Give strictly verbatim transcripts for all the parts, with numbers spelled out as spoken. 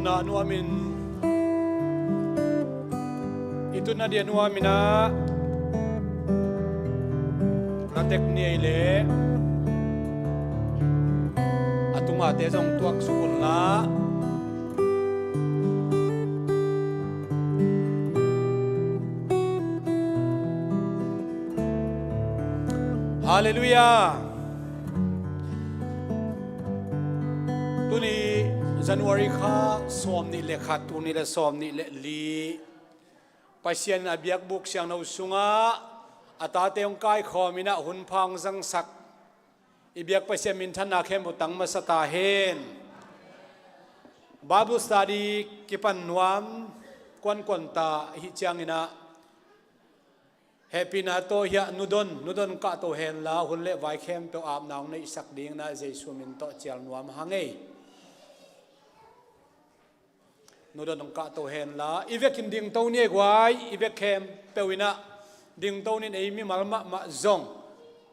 A nuamin i tut nading a nuamin ah na tek ni ei leh a tungate zong tuaksuk unla. Halleluiah. Tuni January kha sawm nih le khat, tuni le sawm nih le li, Pasian in a biakbuk siangtho sungah a tate hong kaikhawm in ah hun pha hong zangsak i biak Pasian minthanna khempeuh tang masa ta hen. Bible study kipan nuam kuankuan ta ahih ciangin ah hehpihna tawh hiah nudon, nudon kahto henla hun le vai khempeuh apna hong neihsak dingin ah Jesu min tawh cial nuam hang ei. Nudon hong kahto henla i vekin dingto ni ei guai, i vek khempeuh in ah dingto ni in ei mimal mahmah zong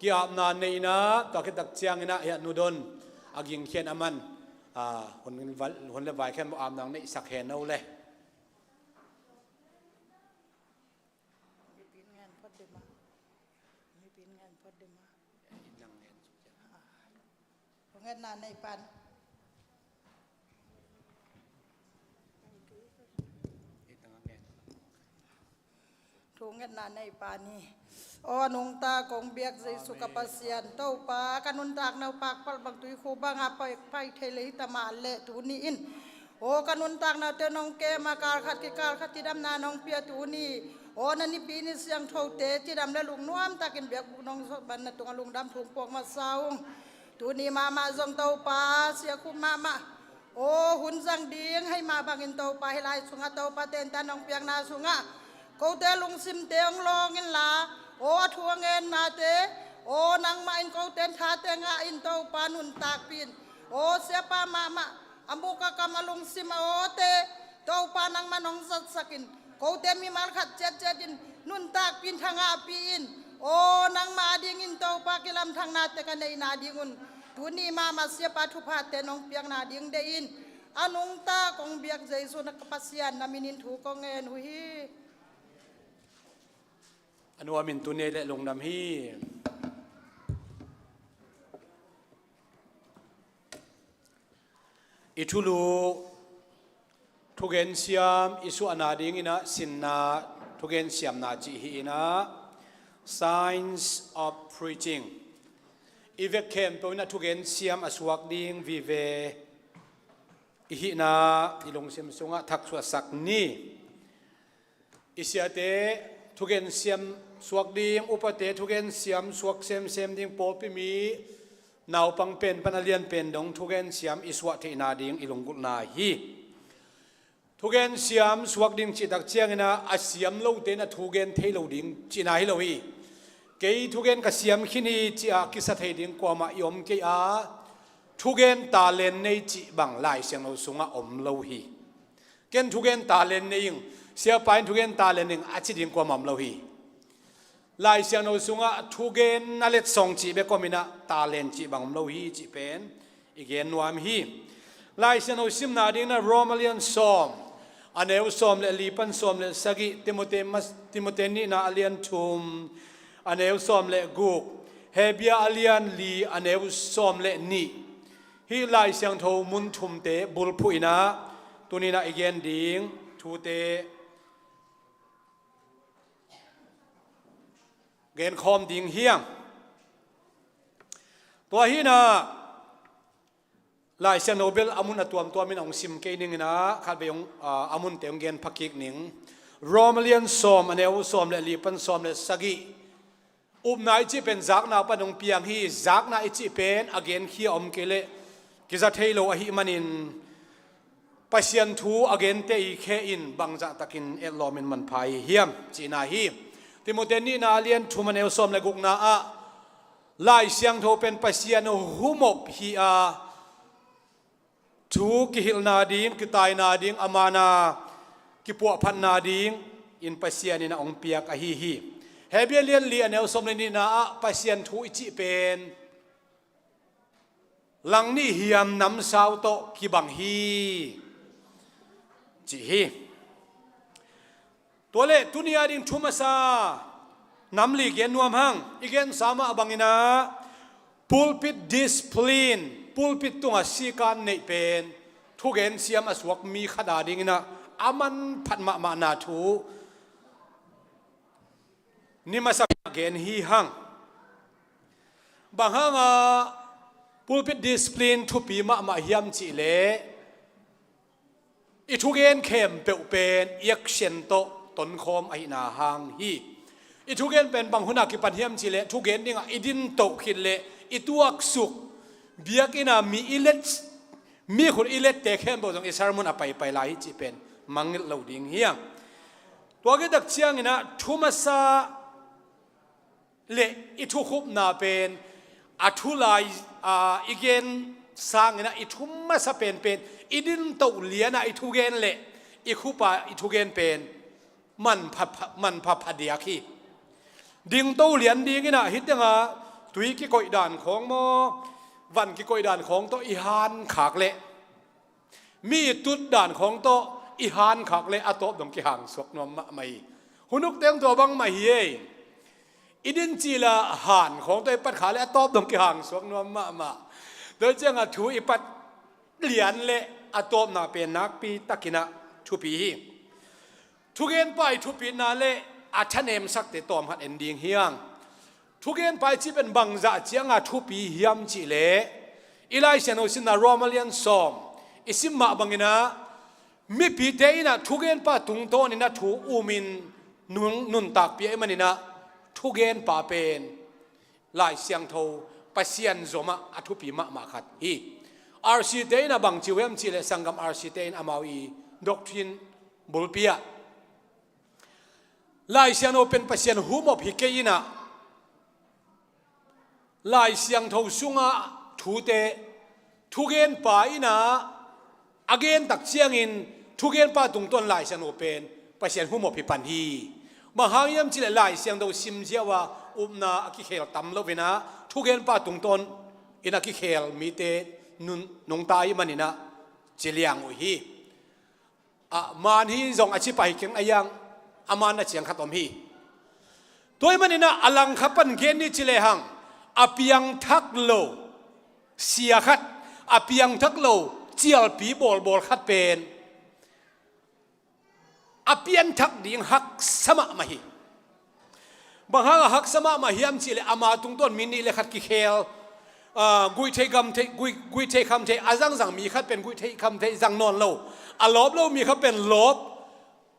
ki-apna nei in ah tua khit tak ciangin ah hiah nudon a gingkhian a man, ah, hun, hun le vai khempeuh apna hong neihsak hen o le. Mipin ngen phot dima. Mipin ngen phot dima. Thu ngetna nei pan. Thu ngetna nei pan hi. Aw, a nungta kong biak Jesu ka Pasian, Topa, ka nuntakna uh pakpalh bang tuikhu bangah pai, pai thei le hi ta mah leh tuni in. Aw, ka nuntaknate nong kem a, kal khat kikal khat cidamna nong pia tuni. Aw, na nipi ni siangthote cidam le lungnuam takin biakbuk nong zot ban na tungah lungdam thu puak masa ung. Tuni mahmah zong Topa, sia khup mahmah. Aw, hun zang ding hei mah bangin Topa, hih lai sungah Topa tentan nong piakna sungah kote lungsimte hong lawng inla, aw, a thu a ngennate, aw, nangmah in kote thate ngah in Topa nuntakpih in. Aw, siapa mahmah a muk a kam a lungsim a awte Topa nangmah nong zatsak in. Kote mimal khat ciatciat in nuntakpih in, thangahpih in. Aw, nangmah adingin Topa kilamthangnate ka neihna dingun tuni mahmah siapa thuphate nong piakna ding deih in. A nungta kong biak Jesu na ka Pasian na minin thu kong ngen uh hi. A nuamin tuni le lungdam hi. I thulu thugensiam i suahna dingin ah sinna thugensiamna cih hi in ah, Science of Preaching. I vek khempeuh in ah thugensiam a suak ding vive i hihna i lungsim sungah thaksuahsak ni. I siate thugensiam suak ding, upate thugensiam suak semsem ding, pawlpi mi naupang pen pan a lian pen dong thugensiam i suah theihna ding i lunggulhna hi. Thugensiam suak ding cih tak ciangin ah a siam lote in ah thugen thei lo ding cihna hi lo hi. Kei thugen ka siam khin hi ci-a kisa thei ding kuamah i om kei a, thugen talent nei cih bang Lai Siangtho sungah om lo hi. Ken thugen talent nei ing, siapa in thugen talent nei ing a ci ding kuamah om lo hi. Lai Siangtho sungah thugen na letsong cih bek om in ah talent cih bang om lo hi cih pen i gen nuam hi. Lai Siangtho simna dingin ah Rom a lian sawm, a neu sawm le li pan sawm le sagih, Timote mas-, Timote nihna a lian thum, a neu sawm le guk, Hebru a lian li, a neu sawm le nih. Hih Lai Siangtho mun thumte bulphuh in ah tuni in ah i gen ding thute genkhawm ding hi hang. Tua hi in ah Lai Siangtho bel a mun a tuamtuam in ah hong sim kei ning in ah khatvei hong, ah, a munte hong gen phakik ning. Rom a lian sawm, a neu sawm le li pan sawm le sagih. Upna i cih pen zakna pan hong piang hi. Zakna i cih pen a genkhia om kei leh kiza thei lo ahih manin Pasian thu a gente i khe in bangzah takin etlawm in manpha i hiam cihna hi. Timote nihna a lian thum, a neu sawm le gukna ah Lai Siangtho pen Pasian humop hi a, thu kihilhna ding, kitaina ding, a mana kipuahphatna ding in Pasian in a hong piak ahi hi. Hebru a lian li, a neu sawm le nihna ah Pasian thu i cih pen langnih hiam namsau tawh kibang hi. Cih hi. Tua leh tuni a ding thu masa nam li gen nuam hang. I gensa mah bangin ah pulpit discipline, pulpit tungah sikan neih pen thugen siam a suak mi khat a dingin ah a manphat mahmahna thu ni masa gen hi hang. Bang hangah pulpit discipline thupi mahmah hiam cih leh i thugen khempeuh pen i action tawh tonkhawm ahihna hang hi. I thugen pen bang hunah kipan hiam cih leh thugen dingah i din toh khit leh i tuaksuk biakinn ah mi i let, mi khut i lette khempeuh zong i sermon a paipai lai hi cih pen mangngilh lo ding hi hang. Tua khit tak ciangin ah thu masa leh i thukhupna pen a thu lai, a, i gen sangin ah i thu masa penpen i din toh lian ah i thugen leh i khup a i thugen pen manpha, manpha phadiak hi. Dingto lian dingin ah hih tengah tui kikoih dan khawng maw, van kikoih dan khawng tawh i hankhak leh mi i tut dan khawng tawh i hankhak leh a tawp dong kihangsuak nuam mahmah hi. Hunuk teng tua bangmah hi ei. I din cil a han khawng tawh i pat kha leh a tawp dong kihangsuak nuam mahmah. Tua ciangah thu i pat lian leh a tawpna pen nakpi takin ah thupi hi. Thugenpa i thupitna leh a thanemsakte tawmkhat en ding hi hang. Thugenpa i cih pen bangzah ciangah thupi hiam cih leh i Lai Siangtho simna Roma lian sawm i sim mah bangin ah mipite in ah thugenpa tungtawnin ah thu umin nun, nuntakpih ahih manin ah thugenpa pen Lai Siangtho Pasian zomah a thupi mahmah khat hi. R C te in ah bang ci uh hiam cih leh sanggam R C te in amau i doctrine bulpi ah Lai Siangtho pen Pasian humop hi kei in ah Lai Siangtho sungah thute thugenpa in ah a gen tak ciangin thugenpa tungtawn Lai Siangtho pen Pasian humop hi pan hi. Bang hang hiam cih leh Lai Siangtho sim ziau a upna a kikhel tam lo in ah thugenpa tungtawn in a kikhel mite nun, nungta ahih manin ah ci liang uh hi. A man hi zong a ci pah hi keng a, a man a ciang khat om hi. Tua ahih manin ah a langkhat pan gen ni ci lehang a piangthak lo sia khat, a piangthak lo cialpi bawlbawl khat pen a pianthak ding haksa mahmah hi. Bang hangah haksa mahmah hiam cih leh ama tungtawn mi nih le khat kikhel, ah, guihtheih khamtheih, guih, guihtheih khamtheih a zangzang mi khat pen guihtheih khamtheih zang nawn lo, a lawp lo mi khat pen lawp.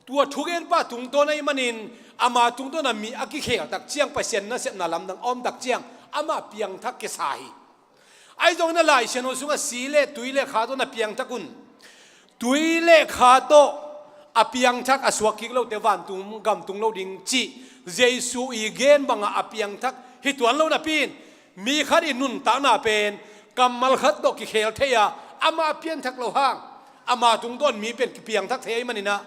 Tua thugenpa tungtawn ahih manin ama tungtawn a mi a kikhel tak ciang Pasian nasepna lamdang a om tak ciang amah piangthak kisa hi. Ahi zongin a Lai Siangtho sungah si le tui le kha tawh na piangthak un. Tui le kha tawh a piangthak a suak kik lote vantung gam tung lo ding cih Jesu i gen bangah a piangthak hi tuan lo napi in mi khat i nuntakna pen kammal khat tawh kikhel thei a, amah a pianthak lo hang ama tungtawn mi pen kipiangthak thei ahih manin ah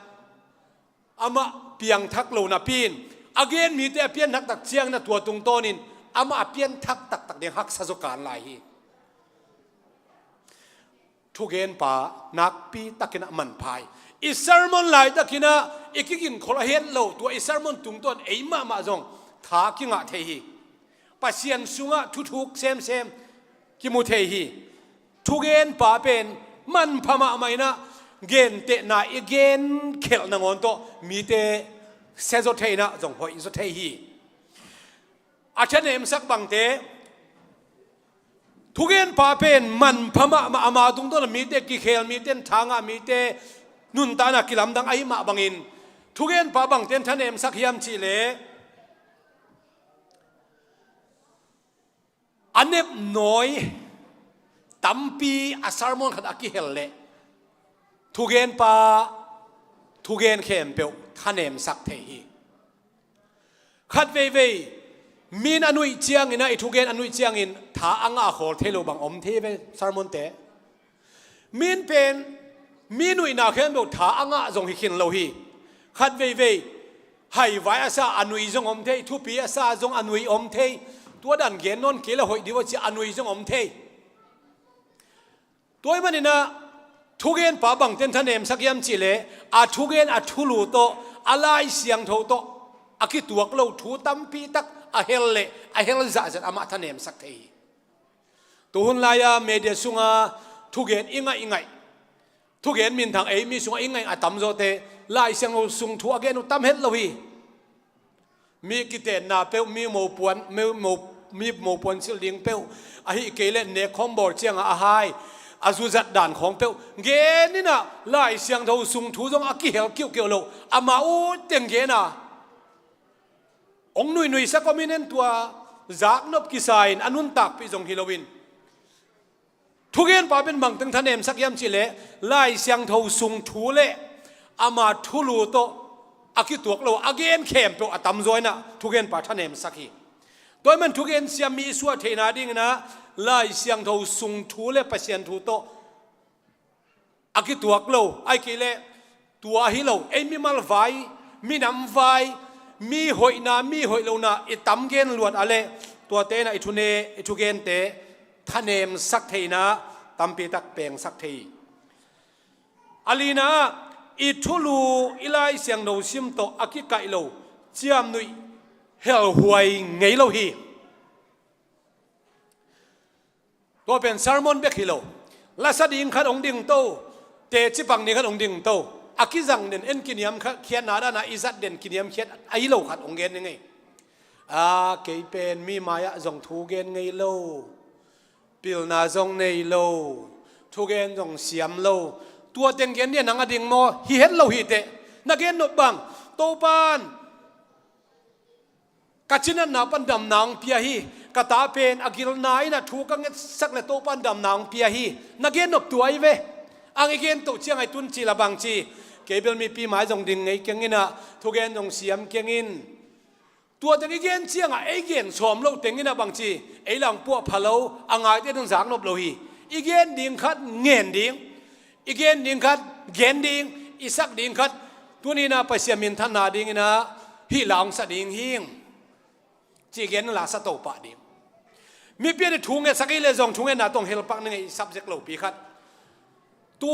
amah piangthak lo napi in a gen mite a pianthak tak ciangin a tua tungtawnin amah a pianthak taktak ding haksa zaw kan lai hi. Thugenpa nakpi takin ah manpha hi. I sermon laitakin ah i kigingkhol a het lo, tua i sermon tungtawn ei mahmah zong tha kingah thei hi. Pasian sungah thuthuk semsem kimu thei hi. Thugenpa pen manpha mahmah in ah gentehna i genkhelh nangawn tawh mite sia zaw thei in ah zong hoih zaw thei hi. A thanemsak bangte, thugenpa pen manpha mahmah, ama tungtawn a mite kikhel, mite in tha ngah, mite nuntakna kilamdang ahih mah bangin thugenpa bangte in thanemsak hiam cih leh a nepnawi tampi a sermon khat a kihel leh thugenpa thugen khempeuh thanemsak thei hi. Khat veivei mi in a nuih ciangin ah i thugen a nuih ciangin tha a ngah a khawl thei lo bang om thei ve sermonte. Mi in pen mi nuihna khempeuh tha a ngah zong hi khin lo hi. Khat veivei haivai a sa a nui zong om thei, thupi a sa zong a nui om thei. Tua dan gen nawn kei le hoih dih uh a ci a nui zong om thei. Tua ahih manin ah Thugenpa bangten thanemsak hiam cihleh, a thugen a thulu tawh, a Lai Siangtho tawh a kituak lo thu tampi tak a hel leh a hel zahzah amah thanemsak thei hi. Tuhun lai-a media sunga thugen i ngaih i ngaih, thugen minthang ei mi sungah i ngaih a tamzawte Lai Siangtho sung thu a gen uh tam het lo hi. Mi kitenna peuh, mi mopuan, mi mo, mi mopuan silh ding peuh, ahih kei leh nek khawng bawl ciangah a hai, a zuzat dan khawng peuh gen inah Lai Siangtho sung thu zong a kihel kiuhkiuh lo, amah utteng gen a, hong nuinuisak om in, en, tua zaknop kisa-in a nuntakpih zong hi loin. Thugenpa pen bangteng thanemsak hiam cihleh, Lai Siangtho sung thu le ama thulu tawh a kituak lo a gen khempeuh a tamzaw inah thugenpa thanemsak hi. Tua ahih man thugen siam mi i suah theihna dinginah Lai Siangtho sung thu le Pasian thu tawh a kituak lo, ahih kei leh tua hi lo, ei mimal vai, minam vai, mi hoihna, mi hoih lohna i tam gen luat a leh, tuate inah i thune, i thugente thanemsak theihna tampi tak pengsak thei hi. A lina ah, i thulu, i Lai Siangtho sim tawh a kikaih lo ciamnuih helhuai ngei lo hi. Tua pen sermon bek hi lo. Lasa ding khat hong ding to, teci pak ni khat hong ding to, a kizang den, en, kiniam kha-, khiatna dana i zat den kiniamkhiat ahi lo khat hong gen ni ngei. A, kei pen mi mai-ah zong thu gen ngei lo, pilna zong nei lo, thugen zong siam lo. Tua teng gen dia nang a ding maw? Hi het lo hi teh. Na gen nop bang, Topan ka cinatna pan damna hong pia hi. Ka ta pen a gilna inah thu ka ngetsak le Topan damna hong pia hi. Na gen nop tua hi ve. Ang i gen toh ciang ai tun ci la bang ci, kei bel mipi mai zong ding ngei keng inah, thugen zong siam keng in. Tua teng i gen ciangah ei gen sawm loh teng inah bang ci, ei lang puah pha lo, a ngaite dong zak nop lo hi. I gen ding khat ngen ding, i gen ding khat gen ding, i sak ding khat tuni inah Pasian minthanna dinginah hih la hong sa ding hing. Ci gen la sa to pah ding. Mipi a di thu ngetsak i le zong thungetna tawh hong helpak ni ngei, subject lopi khat. Tu,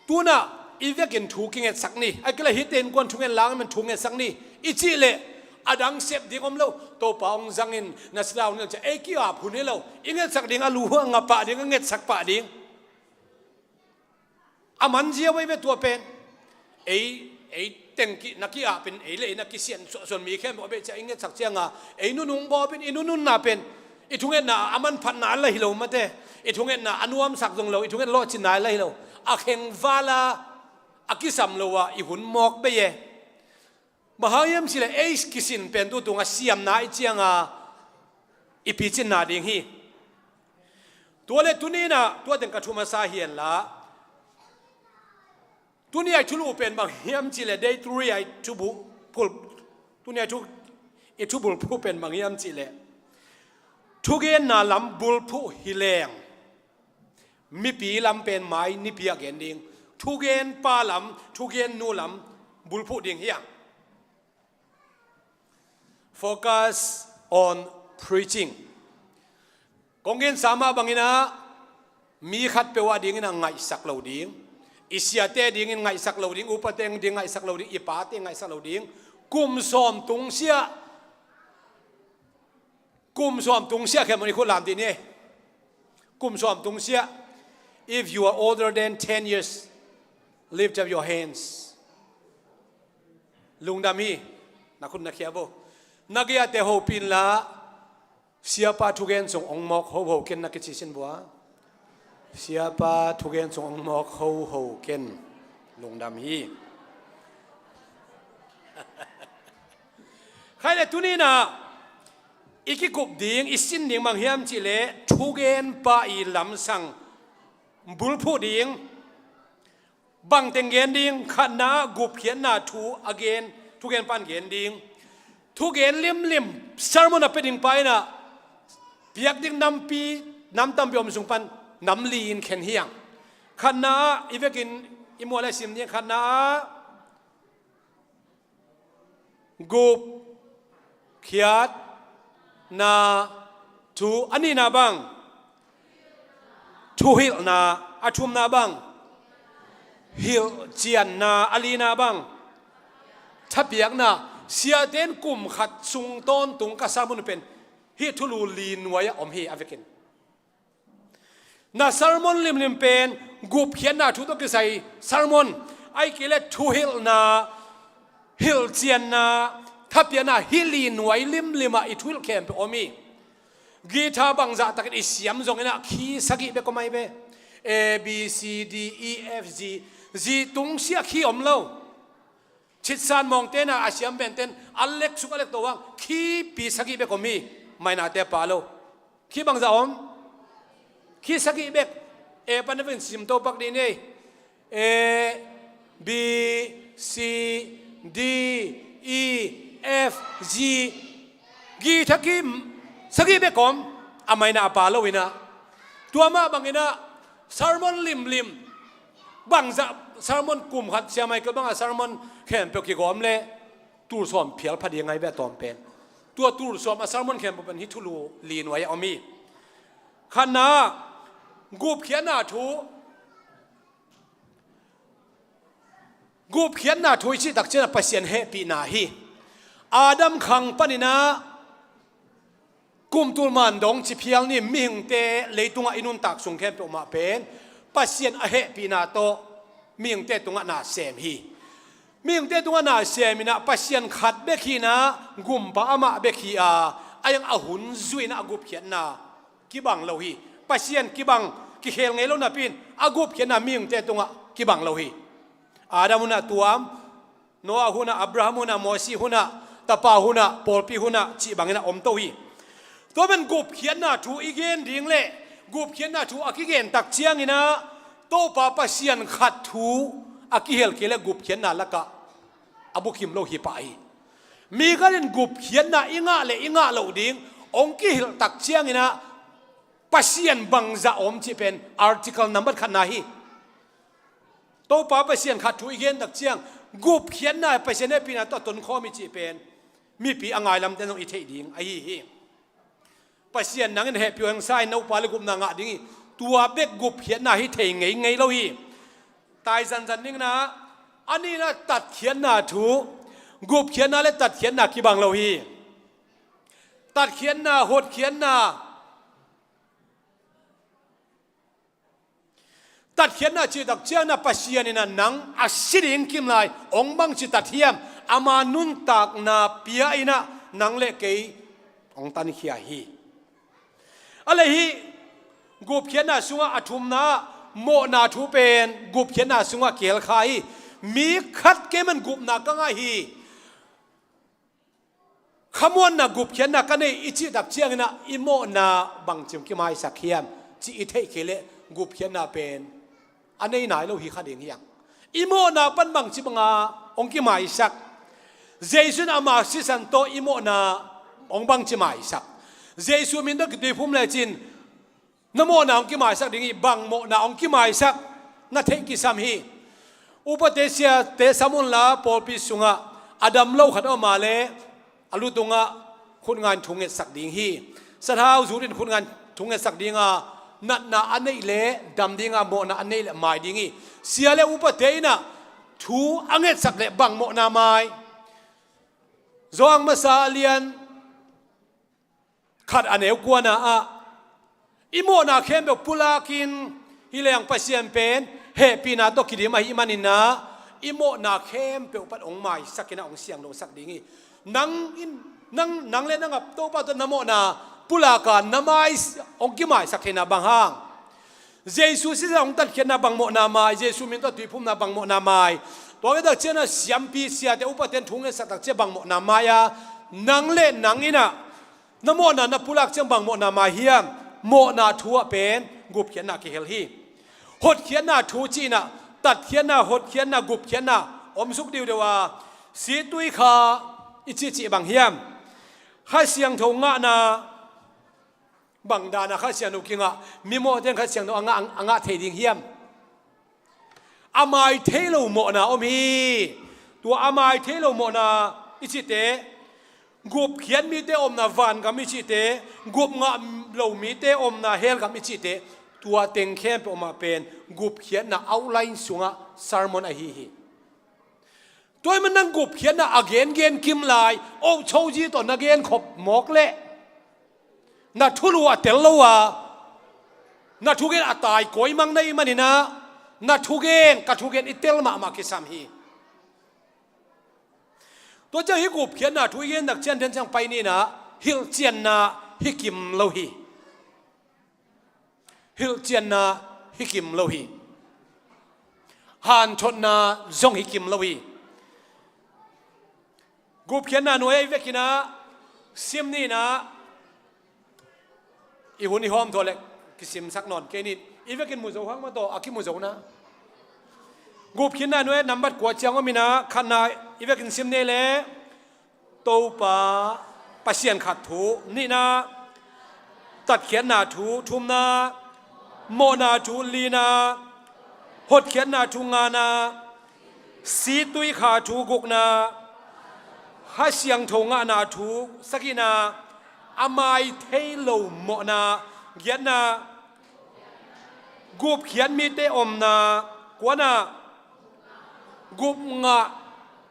tunah i vekin thu kingetsak ni. A kila hite innkuan thungen lang men thu ngetsak ni i cih leh a dang sep ding om lo. Topa hong zangin na sila hong nel ciah ei ki-ap hun hi lo. I ngetsak ding a lu a nga pah ding, a ngetsak pah ding. A manzia vei ve tua pen. Ei, ei teng ki, na ki-ap in, ei le ei na kisian suahsuan mi khempeuh a beh ciah i ngetsak cianga, ei nunung bawp in, i nununna pen i thungetna a manphatna la hi lo mate. I thungetna a nuamsak zong lo, i thunget lawhcinna la hi lo. A khengvala a kisam lo a i hun mawk bei e. Bang hang hiam cihleh ei kisin pen tu tunga siamna i cianga i picinna ding hi. Tua le tuninah tua teng ka thu masa hi henla, tuni ai thulu pen bang hiam cihleh, day three ai thubu phul, tuni ai thu, i thubulphuh pen bang hiam cihleh, thugenna lam bulphuh hi leng mipi lam pen mai nipi ah gen ding. Thugenpa lam, thugennu lam bulphuh ding hi hang. Focus on preaching. Kong gensa mah banginah mi khatpeuh ah dinginah ngaihsak lo ding. I siate dingin ngaihsak lo ding, upate ding ngaihsak lo ding, i pate ngaihsak lo ding. Kum sawm tungsiah, kum sawm tungsiah khempeuh i khut lam dih ni. Kum sawm tungsiah. If you are older than ten years, lift up your hands. Lungdam hi. Na khut na khia bo. Na gei-ate hopih inla, Siapa thugen sung hong mawk hoho ken, na kici sin bua. Siapa thugen sung hong mawk hoho ken. Lungdam hi. Khai le tuninah i kikup ding, i sin ding bang hiam cihleh, thugenpa i lamsang bulphuh ding. Bangteng gen ding? Khatna ah gupkhiatna thu a gen, thugenpa in gen ding. Thugen limlim, sermon a pia dingpa inah piak ding nampi, nam tampi om sung pan nam li in khen hi hang. Khatna ah i vekin i mual a sim ding, khatna ah gupkhiatna thu, a nihna bang thuhilhna, a thumna bang Hilhcianna, a lina bang thapiakna. Siate in kum khat sung tawntung ka sermon pen hih thulu li nuai-ah om hi a vekin. Na sermon limlim pen gupkhiatna thu tawh kisai sermon, ahih kei leh thuhilhna, hilhcianna, thapiakna, hih li nuai limlim ah i thuhilh khempeuh om hi. Guitar bangzah takin i siam zongin ah key sagih bek om ahi ve. A, B, C, D, E, F, G. G tung siah key om lo. Chitsan mawngte na a siam benten a lek suk a lek to vang key pi sagih bek om hi. Mainate a pha lo. Key bangzah om? Key sagih bek. A pan a vin sim to pak dih ni. A, B, C, D, E, F, G. Guitar key sagih bek om. A maina a pha lo in ah, tua mah bangin ah sermon limlim, bangzah sermon, kum khat Sia Michael bangah sermon khempeuh kigawm leh tul sawm phial pha ding ahi ve a tawm pen. Tua tul sawm a sermon khempeuh pen hih thulu li nuai-ah om hi. Khatna, gupkhiatna thu. Gupkhiatna thu i cih takciang ah Pasian hehpihna hi. Adam khang panin ah kum tul man dong ci phial ni, mihingte leitungah i nuntak sung khempeuh mah pen Pasian a hehpihna tawh mihingte tungah na sem hi. Mihingte tungah na sem in ah Pasian khat bek hi in ah, gumpa amah bek hi a, a iang a hun zui in ah a gupkhiatna kibang lo hi. Pasian kibang, kikhel ngei lo napi in a gupkhiatna mihingte tungah kibang lo hi. Adam hun ah tuam, Noah hun ah, Abraham hun ah, Mosi hun ah, tapa hun ah, pawlpi hun ah cih bangin ah om to hi. Tua pen gupkhiatna thu i gen ding leh gupkhiatna thu a kigen takciangin ah Topa Pasian khat thu a kihel kei leh gupkhiatna lakah a bukim lo hi pah hi. Mi khat in gupkhiatna i ngah leh i ngah loh ding hong kihilh takciangin ah Pasian bangzah om cih pen article nambat khatna hi. Topa Pasian khat thu i gen takciang gupkhiatna, Pasian hehpihna tawh tonkhawm hi cih pen mipi a ngailamte zong i theih ding ahi hi. Pasian nang in hehpih uh hang sa in, na upa leh gupna ngah ding hi. Tua bek gupkhiatna hi thei ngeingei lo hi. Tai zanzan ning na, a nihna tatkhiatna thu, gupkhiatna leh tatkhiatna kibang lo hi. Tatkhiatna, hotkhiatna, tatkhiatna cih takciang ah Pasian in ah nang a si ding kim lai hong bangci tat hiam, ama nuntakna pia in ah nang leh kei hong tankhia hi. A leh hih gupkhiatna sungah a thumna, mawhna thu pen gupkhiatna sungah kihel kha hi. Mi khat kei man gupna ka ngah hi, khamuanna, gupkhiatna ka nei i cih takciangin ah i mawhna bangci hong kimaisak hiam cih i theih kei leh gupkhiatna pen a nei nai lo hi kha ding hi hang. I mawhna pan bangci banga hong kimaisak, Jesu in ama sisan tawh i mawhna hong bangci maisak. Jesu min tawh kituiphum lecin na mawhna hong kimaisak ding hi. Bang mawhna hong kimaisak na theih kisam hi. Upate, siate sam unla, pawlpi sungah a dam lo khat a om a leh a lu tungah khutnga in thu ngetsak ding hi. Sathau zut in khutnga in thu ngetsak ding a, natna a neih leh dam ding a, mawhna a neih leh mai ding hi. Sia leh upate in ah thu a ngetsak leh bang mawhna mai? Johan masa a lian khat a neu kuana ah, i mawhna khempeuh pulak in, hi leng Pasian pen hehpihna tawh kidim ahih manin ah, i mawhna khempeuh pan hong maisak in ah hong siangthosak ding hi. Nang in, nang, nang leh nang a Topa tawh na mawhna pulak a, na mai, hong kimaisak theihna bang hang? Jesu sisan hong tatkhiatna bang mawhna mai? Jesu min tawh tuiphumna bang mawhna mai? Tua ve takciang ah siampi, siate, upate in thu ngetsak takciang bang mawhna mai a, nang leh nang in ah na mawhna na pulak ciang bang mawhna mai hiam? Mawhna thu ah pen gupkhiatna kihel hi. Hotkhiatna thu cih in ah tatkhiatna, hotkhiatna, gupkhiatna om suk diudeu a, situi kha i cihcih bang hiam? Kha Siangtho ngahna bang dan a Kha Siangtho kingah, mi mawhte in Kha Siangtho a ngah, a ngah thei ding hiam? A mai thei lo mawhna om hi. Tua a mai thei lo mawhna i cihte, gupkhiat mite omna vangam i cihte, gup ngah lo mite omna hell gam i cihte, Tua teng khempeuh mah pen gupkhiatna outline sungah sermon ahi hi. Tua ahih manin nang gupkhiatna a gengen kim lai, oh, choji tawh na genkhop mawk leh na thulu a tel lo a, na thugen a taikawi mang na hih manin ah, na thugen, ka thugen i tel mahmah kisam hi. Tua ciang hih gupkhiatna thu i gen tak ciang den ciang pai ni in ah, hilhcianna hi kim lo hi. Hilhcianna hi kim lo hi. Hanthotna zong hi kim lo hi. Gupkhiatna nuai ah i vekin ah sim ni in ah, i hun i hawm tawh leh kisimsak nawn kei ni. I vekin mu zo hang mah tawh, a kimu zo na. Gupkhiatna nuai ah nambat kua ciang om in ah, khatna i vekin sim ni leh, Topa Pasian khat thu, nihna tatkhiatna thu, thumna mawhna thu, lina hotkhiatna thu, ngana situi kha thu, gukna Kha Siangtho ngahna thu, sagihna a mai thei lo mawhna, giatna gupkhiat mite omna, kuana gup ngah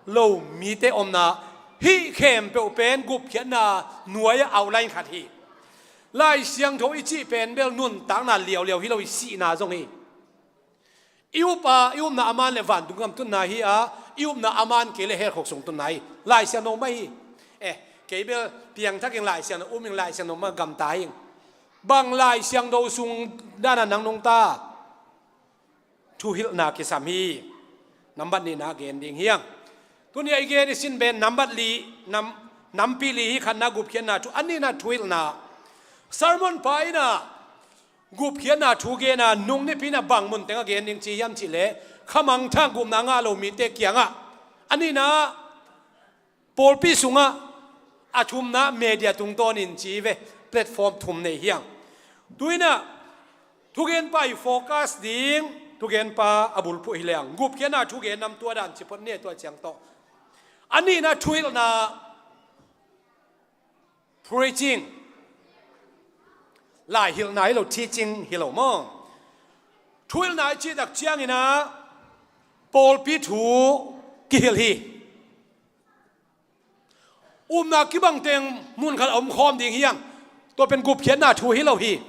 lo mite omna. Hih khempeuh pen gupkhiatna nuai ah outline khat hi. Lai Siangtho i cih pen bel nuntakna liauliau hi lo hi, sihna zong hi. I up a, i upna a man leh vantung gam tunna hi a, i upna a man kei leh hell khuk sung tunna hi. Lai Siangtho mah hi. Eh, kei bel piangthak ing, Lai Siangtho um ing, Lai Siangtho mah gamta ing. Bang Lai Siangtho sung dan a nang nungta? Thuhilhna kisam hi. Nambat nihna gen ding hi hang. Tuni a i gen i sin pen nambat li, nam, nampi li hi. Khatna gupkhiatna thu, a nihna thuhilhna. Sermon pa in ah gupkhiatna thu gen a, nung nipi in ah bang mun teng a gen ding ci hiam cih leh, khamangthang gupna ngah lo mite kiangah, a nihna pawlpi sungah, a thumna media tungtawnin ci ve, platform thum nei hi hang. Tu in ah thugenpa i focus ding, thugenpa a bulphuh hi leng, gupkhiatna thugen nam tua dan ci phot ni, tua ciang tawh. A nihna thuhilhna, preaching. Lai hilhna hi lo, teaching hi lo maw. Thuhilhna i cih tak ciangin ah pawlpi thu kihilh hi. Upna kibang teng mun khat a omkhawm ding hi hang. Tua pen gupkhiatna thu hi lo hi.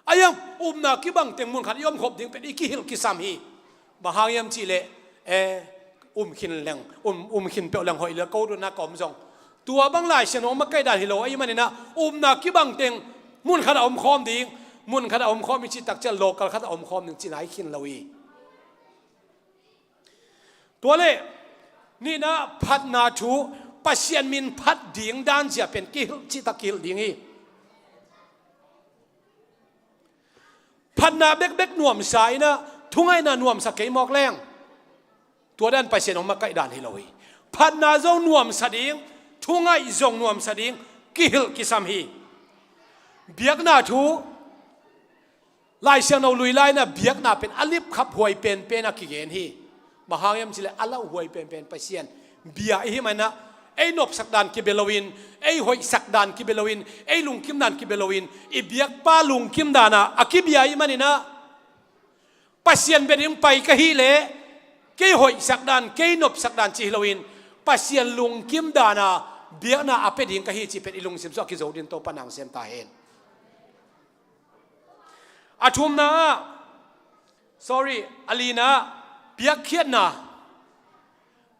Ahi hang upna kibang teng mun khat i omkhop ding pen i kihilh kisam hi. Bang hang hiam cih leh, eh, um khin leng, um, um khin peuh leng hoih lel, ko dotna ka om zong. Tua bang Lai Siangtho makaih dan hi lo ahih manin ah, upna kibang teng mun khat a omkhawm ding, mun khat a omkhawm i cih tak ciang local khat a omkhawm ding cihna hi khin lo hi. Tua leh nihna phatna thu, Pasian min phat ding dan zia pen kihilh, cihtak kihilh ding hi. Phatna bekbek nuamsa in ah, thungaihna nuamsa kei mawk leng, tua dan Pasian hong makaih dan hi lo hi. Phatna zong nuamsa ding, thungaih zong nuamsa ding, kihilh kisam hi. Biakna thu, Lai Siangtho lui lai in ah biakna pen a lipkhap huai penpen a kigen hi. Bang hang hiam cih leh a lauhuai penpen Pasian bia i hih manin ah, ei nopsak dan kibia loin, ei hoihsak dan kibia loin, ei lungkim dan kibia loin, i biakpa lungkim dan ah a kibia ahih manin ah, Pasian bia ding pai ka hih leh kei hoihsak dan, kei nopsak dan cih hi loin, Pasian lungkim dan a biakna a pia ding ka hi cih pen i lungsim sungah kizo dingin Topa na hong sem ta hen. A thumna ah, sorry, a lina ah, piakkhiatna.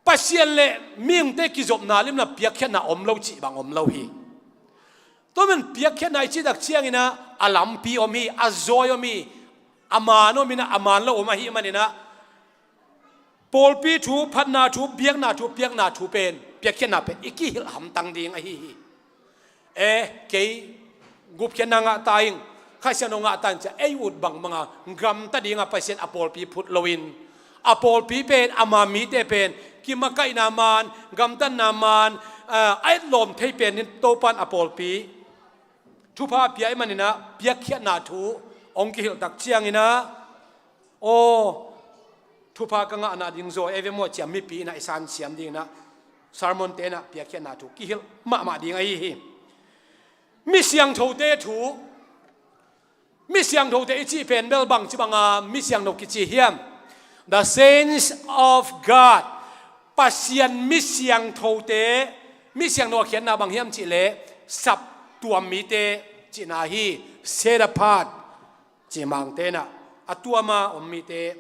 Pasian leh mihingte kizopna limna piakkhiatna om lo cih bang om lo hi. Tua man piakkhiatna i cih tak ciangin ah, a lampi om hi, a zawi om hi, a man om in ah, a man lo om ahih manin ah, pawlpi thu, phatna thu, biakna thu, piakna thu pen, piakkhiatna pen i kihilh hamtang ding ahi hi. Eh, kei gupkhiatna ngah ta ing, Kha Siangtho ngah ta ing ci-a ei ut bangbang a, gamta ding a Pasian a pawlpi phut loin, a pawlpi pen, ama mite pen kimakaihna man, gamtatna man, ah, a etlawm thei pen in Topan a pawlpi thupha a pia ahih manin ah, piakkhiatna thu hong kihilh tak ciangin ah, aw, thupha ka ngahna ding zaw ei ve maw ci-a mipi in ah i sansiam dingin ah, sermon-te in ah piakkhiatna thu kihilh mahmah ding ahi hi. Mi siangthote thu, Mi siangthote i cih pen bel bangci banga mi siangtho kici hiam? The saints of God. Pasian mi siangthote, mi siangtho a khiatna bang hiam cihleh saptuam mite cihna hi. Set apart cih Mangte inah a tuama om mite.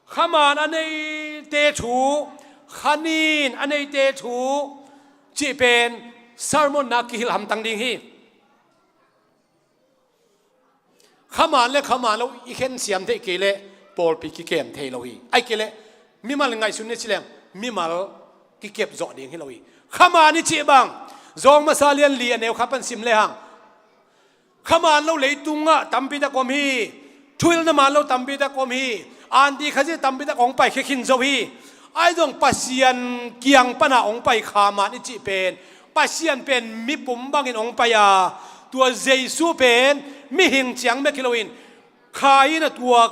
Khaman a neite thu, khanin a neite thu cih pen sermon na kihilh hamtang ding hi. Khaman le khaman lo i khen siam theih kei leh pawlpi kikem thei lo hi. Ai kei leh mimal ngaihsun ni cileng mimal kikep zawh ding hi lo hi. Khaman i cih bang zawng masa lian li a neu kha pan sim lehang khaman lo leitungah tampitak om hi. Thuhilhna man lo tampitak om hi. Anti Khazih tampitak hong pai khia khin zo hi. Ai zong Pasian kiang pana hong pai khaman i cih pen Pasian pen mipum bangin hong pai a, tua Jesu pen mihing ciang mek hi loin kha inah tua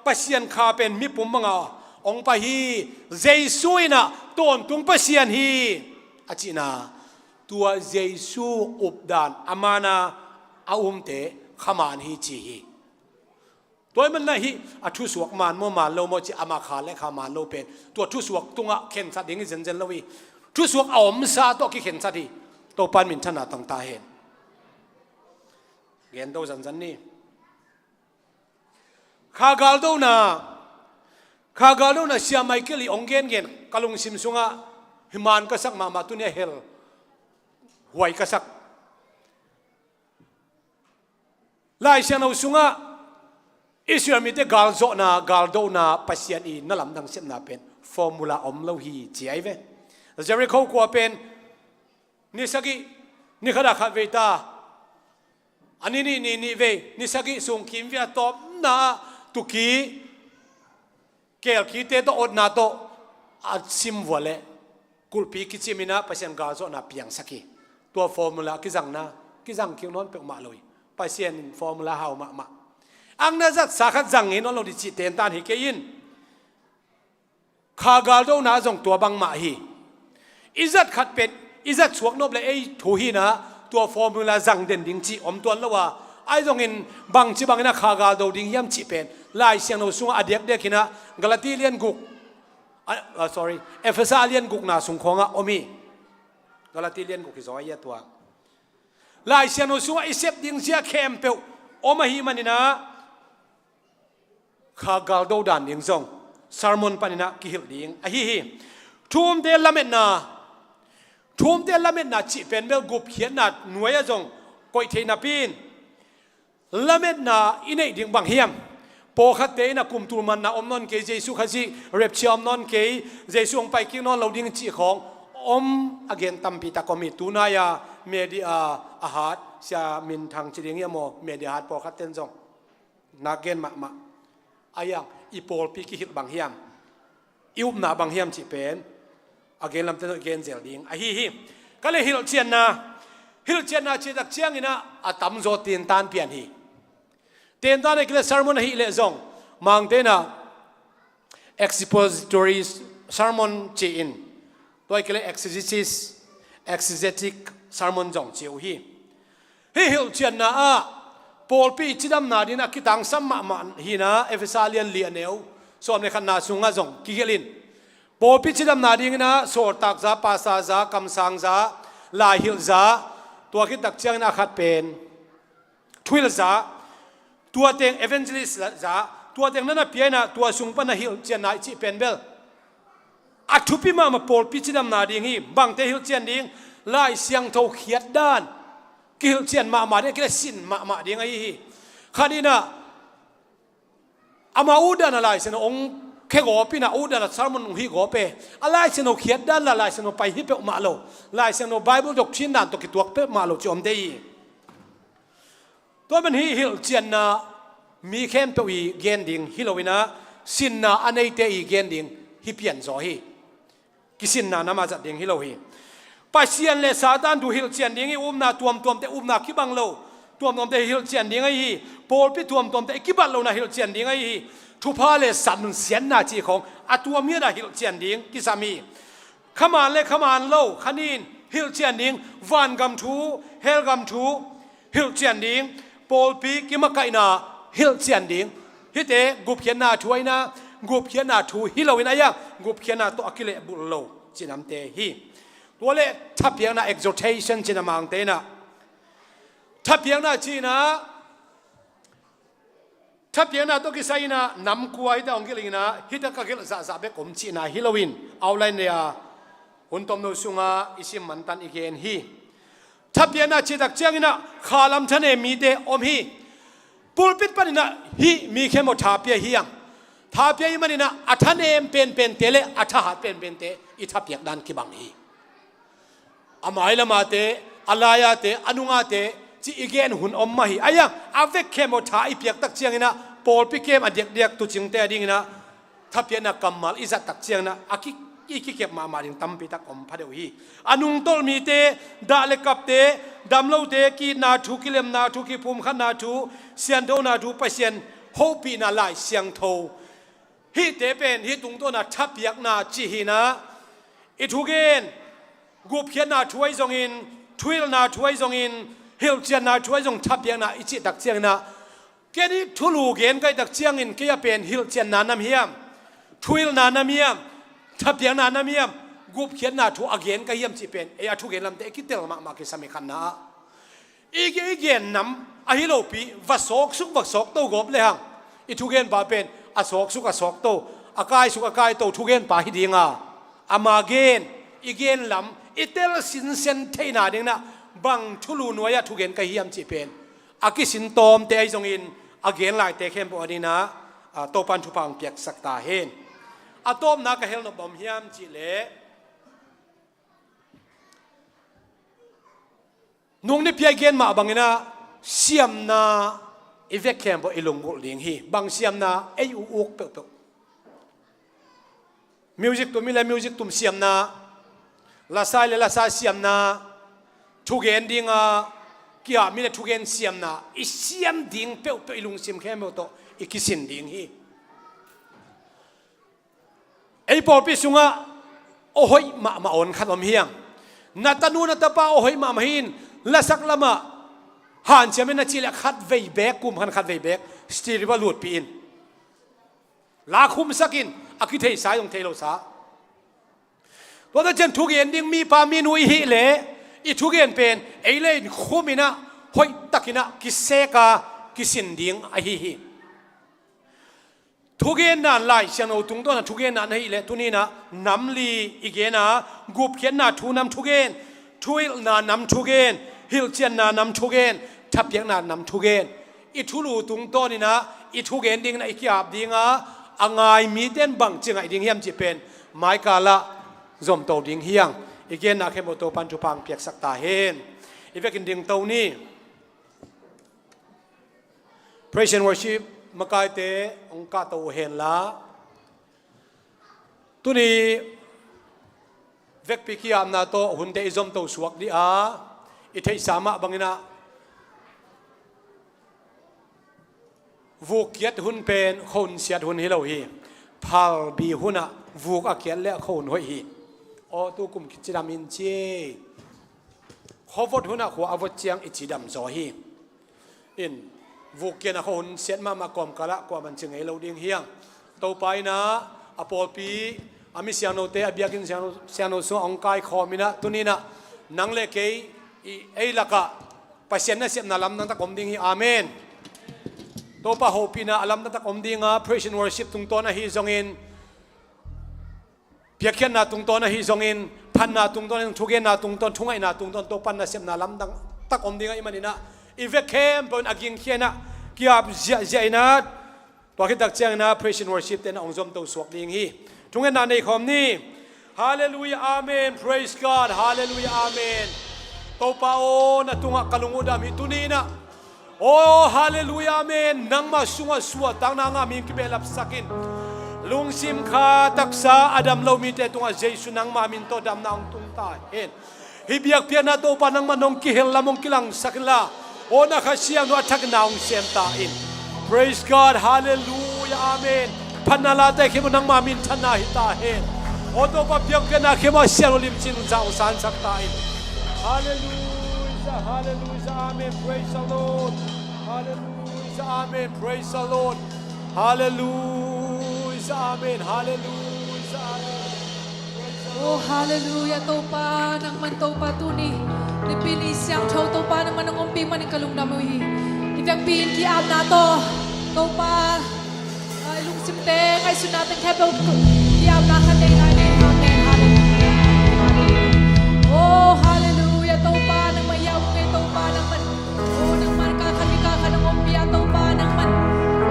Pasian kha pen mipum banga hong pai hi. Jesu inah tawntung Pasian hi a cihna, tua Jesu updan a mana a umte khaman hi ci hi. Tua ahih manin hih a thusuak man maw man lo maw ci, ama kha le kha man lo pen tua thusuak tungah khensat ding hi zenzen lo hi. Thusuak a omsa tawh kikhensat hi. Topan minthanna tong ta hen. Gen do zanzan ni. Kha galdona, kha galdona Sia Michael i hong gengen ka lungsim sungah hi man ka sak mahmah, tuni a hel huai ka sak. Lai Siangtho sungah Israel mite galzawhna, galdona Pasian i na lamdang sepna pen formula om lo hi ci ai ve. Jericho khua pen ni sagih, ni khat a khat vei ta, a ni nih ni nih vei, ni sagih sung kim vei a tawpna ah tuki kelkite tawh otna tawh a simvua le kulhpi kicim inah Pasian galzawhna piangsak hi. Tua formula kizangna, kizang kik nawn peuhmah lo hi. Pasian in formula hau mahmah. Ang na zatsa khat zang hi nawn lo dih cih tentan hi kei in. Kha galdona zong tua bangmah hi. I zat khat pen i zat suak nop le ei thu hinah tua formula zang den ding cih om tuan lo a, ai zongin bangci bangin a kha galdo ding hiam cih pen Lai Siangtho sungah a diakdiak hinah Galati lian guk, a, a, sorry, Efesa lian gukna sung khawngah om hi. Galati lian guk hi zaw a, ia tua Lai Siangtho sungah i sep ding zia khempeuh om ahih maninah kha galdo dan ding zong sermon paninah kihilh ding ahi hi. Thu umte lametna, thu umte lametna cih pen bel gupkhiatna nuai-ah zong koih thei napi in lametna i neih ding bang hiam? Pawlkhatte inah kum tul manna om nawn kei, Jesu Khazih rapture om nawn kei, Jesu hong paikik nawn lo ding cih khawng om a gen tampi tak om hi. Tunai-a media a hat, Sia Min Thang ci ding hiam aw, media hat pawlkhatten zong nak gen mahmah. A iang i pawlpi kihilh bang hiam? I upna bang hiam cih pen a gen lamte tawh i gen zel ding ahi hi. Ka le hilhcianna, hilhcianna cih tak cianginah a tamzaw tentan pian hi. Tentan a kile sermon ahih leh zong Mangte inah expository sermon ci-in, tua kile exegesis, exegetic sermon zong ci uh hi. Hih hilhcianna ah pawlpi cidamna dingin a kitangsam mahmah hinah Efesa lian li a neu sawm le khatna sungah zong kihilh in. Pawlpi cidamna dinginah sawltakza, pastorza, kamsangza, laihilhza, tua khit tak ciangin a khat pen thuhilhza, tua teng evangelist za, tua teng na na pia inah tua sung pan a hilhcianna i cih pen bel a thupi mahmah pawlpi cidamna ding hi. Bangte hilhcian ding? Lai Siangtho khiatdan kihilhcian mahmah ding, a kile sin mahmah ding ahi hi. Khat inah ama utdan a Lai Siangtho hong khegawp inah utdan a sermon hong hihgawp e. A Lai Siangtho khiatdan la Lai Siangtho pai hi peuhmah lo. Lai Siangtho Bible doctrine dan tawh kituak peuhmah lo ci om dei hi. Tua man hih hilhcianna mi khempeuh i gen ding hi loinah sinna a neite i gen ding hi pianzaw hi. Kisinna namah zat ding hi lo hi. Pasian le Satan thu hilhcian ding hi. Upna tuamtuamte upna kibang lo tuamtuamte hilhcian ding ahi hi. Pawlpi tuamtuamte i kibat lohna hilhcian ding ahi hi. Thupha le sansiatna cih khawng a tuam hiatah hilhcian ding kisam hi. Khaman le khaman lo khanin hilhcian ding, vangam thu, helgam thu hilhcian ding, pawlpi kimakaihna hilhcian ding. Hihte gupkhiatna thu ahihna, gupkhiatna thu hi loin a iang gupkhiatna tawh a kilehbulh lo cinamte hi. Tua le thapiakna, exhortation cina mangte inah, thapiakna cina, thapiakna tawh kisai inah nam kua hita hong gilh inah hita ka gilh zahzah bek om cihna hi loin, outline nei a hun tomno sungah i sim mantan i gen hi. Thapiakna cihtak cianginah khalam thanem mite om hi. Pulpit paninah hih mi khempeuh thapia hi ang. Thapia hi maninah a thanem penpente le a thahat penpente i thapiak dan kibang hi. A mailamate, a laiate, a nungate ci i gen hun om mah hi. A iang a vek khempeuh tha i piaktak cianginah pawlpi kem a diakdiak tucingte a dinginah thapiakna kammal i zattak cianginah a ki, i kikep mahmah ding tampitak om phadeuh hi. A nungtolh mite, dah le kapte, damlote, ki-itna thu, kilemna thu, kiphumkhatna thu, sianthona thu, Pasian hopihna Lai Siangtho, hihte pen hih tungtawna thapiakna cih hinah i thugen, gupkhiatna thu ahi zongin, thuhilhna thu ahi zongin, hilhcianna thu ahi zong thapiakna i cihtak cianginah, ken i thulu gen ka hihtak ciangin kei a pen hilhcianna nam hiam, thuhilhna nam hiam, thapiakna nam hiam, gupkhiatna thu a gen ka hiam cih pen ei a thugen lamte i kitel mahmah kisam i khatna ah i gen, i gen nam ahi lopi va sawksuk va sawkto gawp lehang i thugenpa pen a sawksuk a sawkto, a kaisuk a kaito thugenpa hi dinga, ama gen, i gen lam i tel sinsen theihna dinginah bang thulu nuai-ah thugen ka hiam cih pen a kisin tawmte ahi zongin a gen laite khempeuh a dinginah, a, Topan thupha hong piaksak ta hen. A tawpna ka helnop bang hiam cihleh, nung nipi a i gen mah banginah siamna i vek khempeuh i lunggulh ding hi. Bang siamna? Ei uh uk peuhpeuh. Music tum i le music tum siamna, lasa i le lasa siamna, thugen dinga ki-ap mi le thugen siamna, i siam ding peuhpeuh i lungsim khempeuh tawh i kisin ding hi. Ei pawlpi sungah aw hoih mahmah awn khat om hiang. Na tanu na tapa aw hoih mahmah hi-in lasak lamah hanciam in na cih leh khatvei beek, kum khat khatvei beek studio ah lutpih in, la khumsak in, a kitheisa zong thei lo sa. Tua ta cian thugen ding mipa minu i hih leh i thugen pen ei le in khum inah hoih takinah kisek a kisin ding ahi hi. Thugenna Lai Siangtho tungtawn a thugenna na hih leh tuninah nam li i gen a, gupkhiatna thu nam thugen, thuhilhna nam thugen, hilhcianna nam thugen, thapiakna nam thugen. I thulu tungtawninah i thugen dinginah i ki-ap dinga, a ngai mite in bangci ngaih ding hiam cih pen maikalah zomto ding hiang. I genna khempeuh Topan thupha hong piaksak ta hen. I vekin dingto ni. Praise and worship makaite hong kahto uh henla, tuni vekpi ki-apna tawh hunte i zomto suak dih a, i theihsa mah banginah vuk kiat hun pen khuahun siat hun hi lo hi. Phalbi hunah vuk a kiat le khuahun hoih hi. Aw, tu kum kicidam in ci. Khuavot hunah khua a vot ciang i cidam zaw hi. In, vuk kiatna khuahun siat mahmah kawmkalah kuaman ci ngei lo ding hiang. Topa inah a pawlpi, a mi siangthote, a biakinn siangtho, siangtho sungah hong kaikhawm inah tuninah nang le kei i, ei lakah Pasian nasepna lamdang tak om ding hi. Amen. Topa hopihna a lamdang tak om dinga, praise and worship tungtawn ahi zongin, piakkhiatna tungtawn ahi zongin, phatna tungtawn ahi zongin, thugenna tungtawn, thungaihna tungtawn, Topan nasepna lamdang tak om ding ahih maninah i vek khempeuh in a gingkhia inah ki-ap ziahziah inah, tua khit tak cianginah praise and worship te inah hong zomto suak ding hi. Thungetna nei khawm ni. Halleluiah, amen. Praise God. Halleluiah, amen. Topa aw, na tungah ka lung uh dam hi tuni inah. Aw, halleluiah, amen. Nangmah sungah suahtakna a ngah mi hong kibehlapsak in. Lungsim kha taksa a dam lo mite tungah Jesu nangmah min tawh damna hong tung ta hen. Hih biakpiakna Topa nangmah nong kihel lam hong kilangsak inla, aw, na Kha Siangtho a thakin na hong sem ta in. Praise God, halleluiah, amen. Phatna late khempeuh nangmah minthanna hi ta hen. Aw Topa, biakpiakna khempeuh a siangtho limcin zahsansak ta in. Halleluiah, halleluiah, amen. Praise the Lord. Hallelujah, amen. Praise the Lord. Hallelujah, amen. Hallelujah, amen. Praise the Lord. Oh, hallelujah, Topa, nangman Topa tuni nipi ni siangtho Topa, nangman nong ompih manin ka lungdam uh hi. I vekpi in ki-apna tawh Topa, ah, i lungsimte, ngaihsutnate khempeuh ki-apna khat nei lai ni. Amen. Hallelujah. Hallelujah. Oh, hallelujah, Topa, nangmah i-ap uh hi, Topa, nangman, oh, nangman ka khat ni ka khat nong ompih a, Topa, nangman,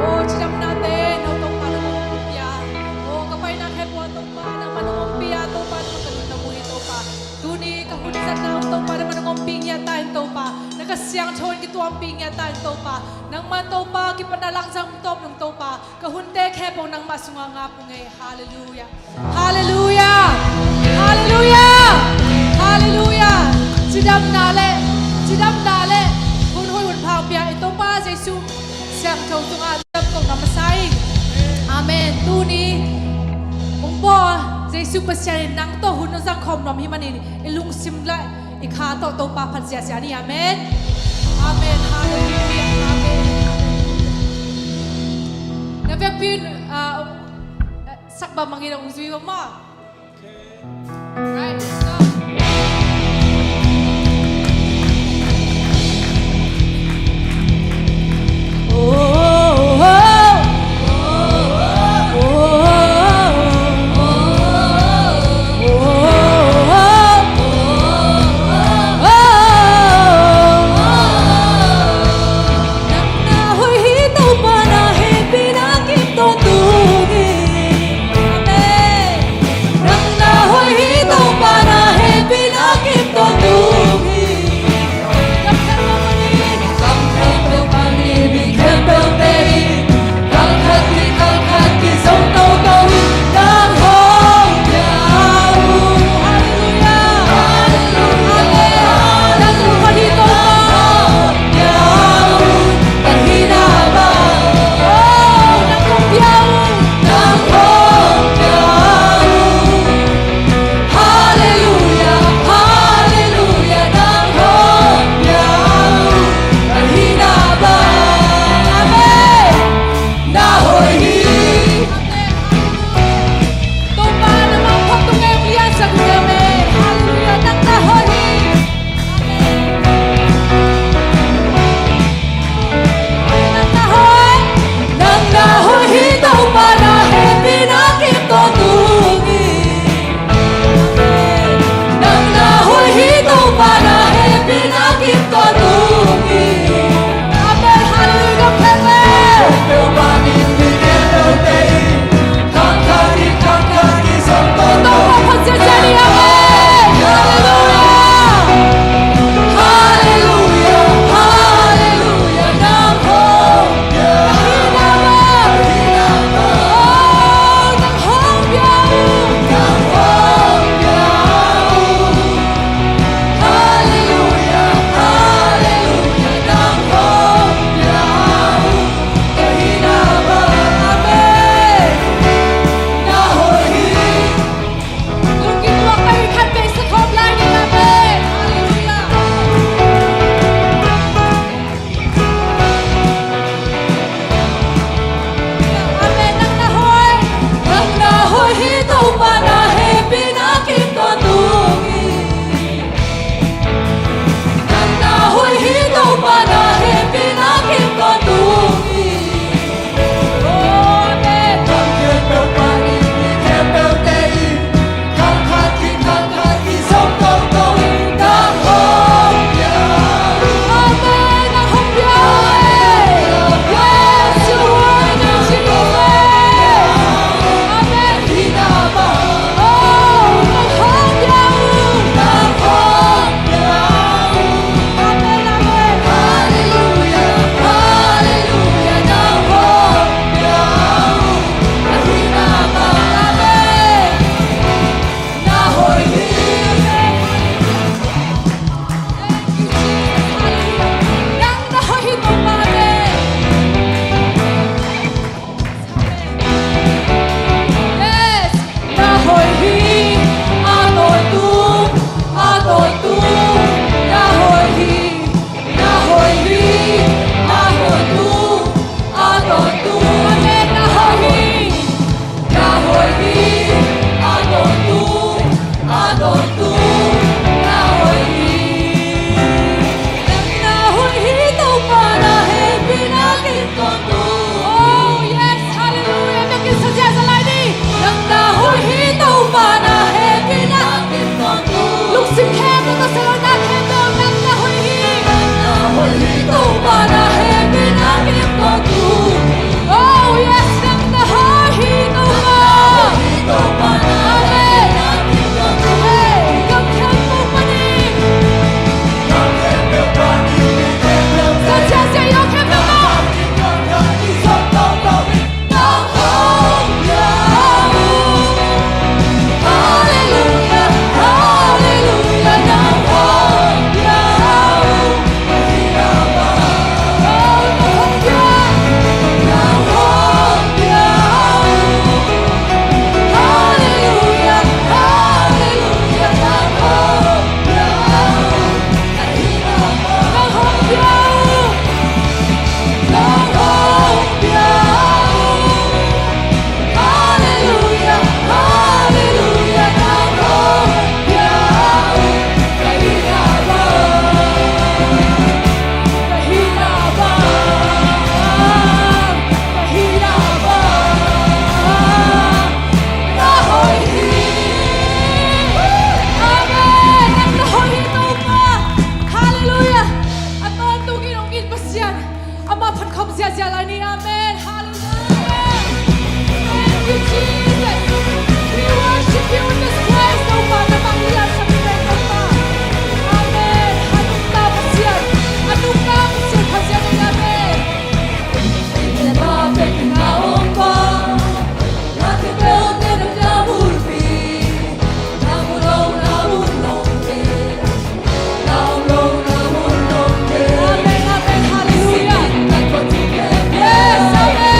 oh, cidamnate no, Topa, nangman nong ompih a, oh, ka paina khempeuh a, Topa, nangman nong ompih a, Topa, nangman ka lungdam uh hi, Topa. Tuni ka hun zatna uh, Topa, nangman nong ompih ngiat ta in, Topa, na Kha Siangtho in kituampih ngiat ta in, Topa, nangman, Topa, kipatna lamzang tawp nung, Topa, ka hunte khempeuh nangmah sungah ngap ung ei. Hallelujah. Hallelujah. Hallelujah. Hallelujah. Cidamna le, cidamna le hun hoih hun pha hong pia i Topa Jesuh siangtho tungah cidam kong na masa ing. Amen. Tuni hong bawl Jesuh Pasian in nang tawh hun hong zang khawm nuam hi manin i lungsim le i kha tawh Topa phat ziahziah ni. Amen. Amen. Hallelujah. Amen. Na vekpi in, ah, sak bang bangin hong zui uh maw? Right, let's go. Nang na hoih hi Topa, na hehpihna kim tawntung hi. Amen. Nang na hoih hi Topa, Pasian, amah phat khawm ziahziah lai ni. Amen. Hallelujah. Thank you, Jesus. We worship you in this place, Topa. Nangmah i lamsang hi, Topa. Amen. A nungta Pasian, a nungta Pasian, Pasian in. Amen. Amen, amen, hallelujah. Yes, amen.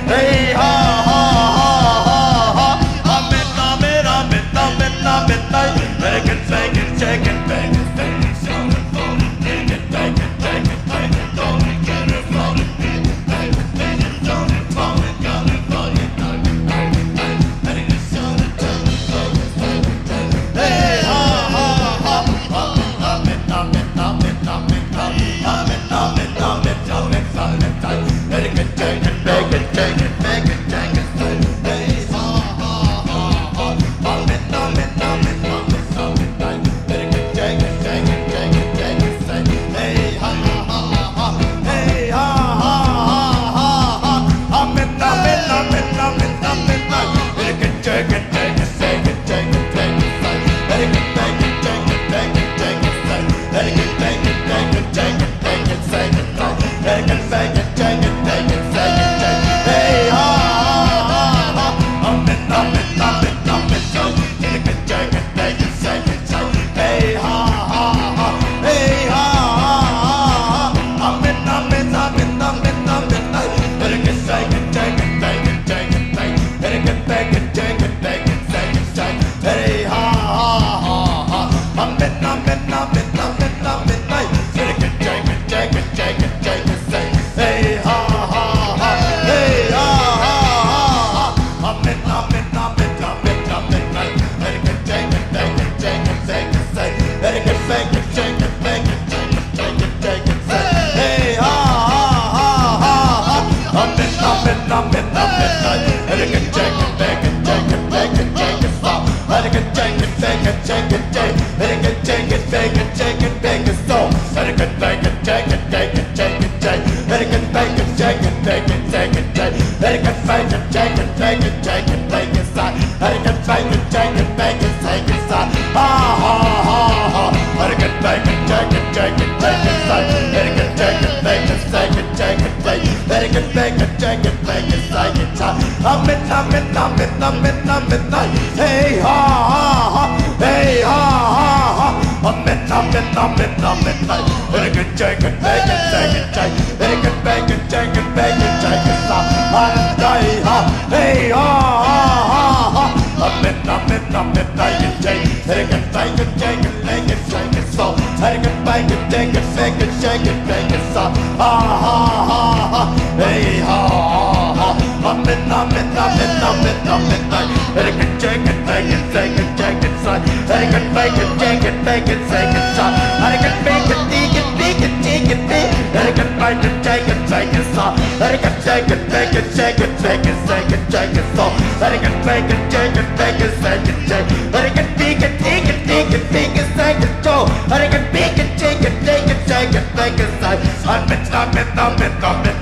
Hey, ha, ha, ha, ha. Amen, amen, amen, amen, amen, amen. Hey, ha, ha, ha, ha, ha. Amen, amen, amen, amen, amen. Amen, amen, amen, amen, amen. Hey, ha, ha, ha. Hey, ha, ha, ha. Amen, amen, amen, amen, amen. Hey, ha, ha, ha, ha. Amen, amen, amen, amen. Hey, ha, ha, ha, ha. Amen, amen, amen, amen, amen. Hey, ha, ha, ha, ha. Amen, amen, amen, amen.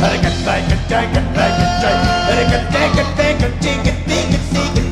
Hurricane, bacon, jacket, bacon, jacket. Hurricane, jacket, bacon, chicken, bacon, chicken,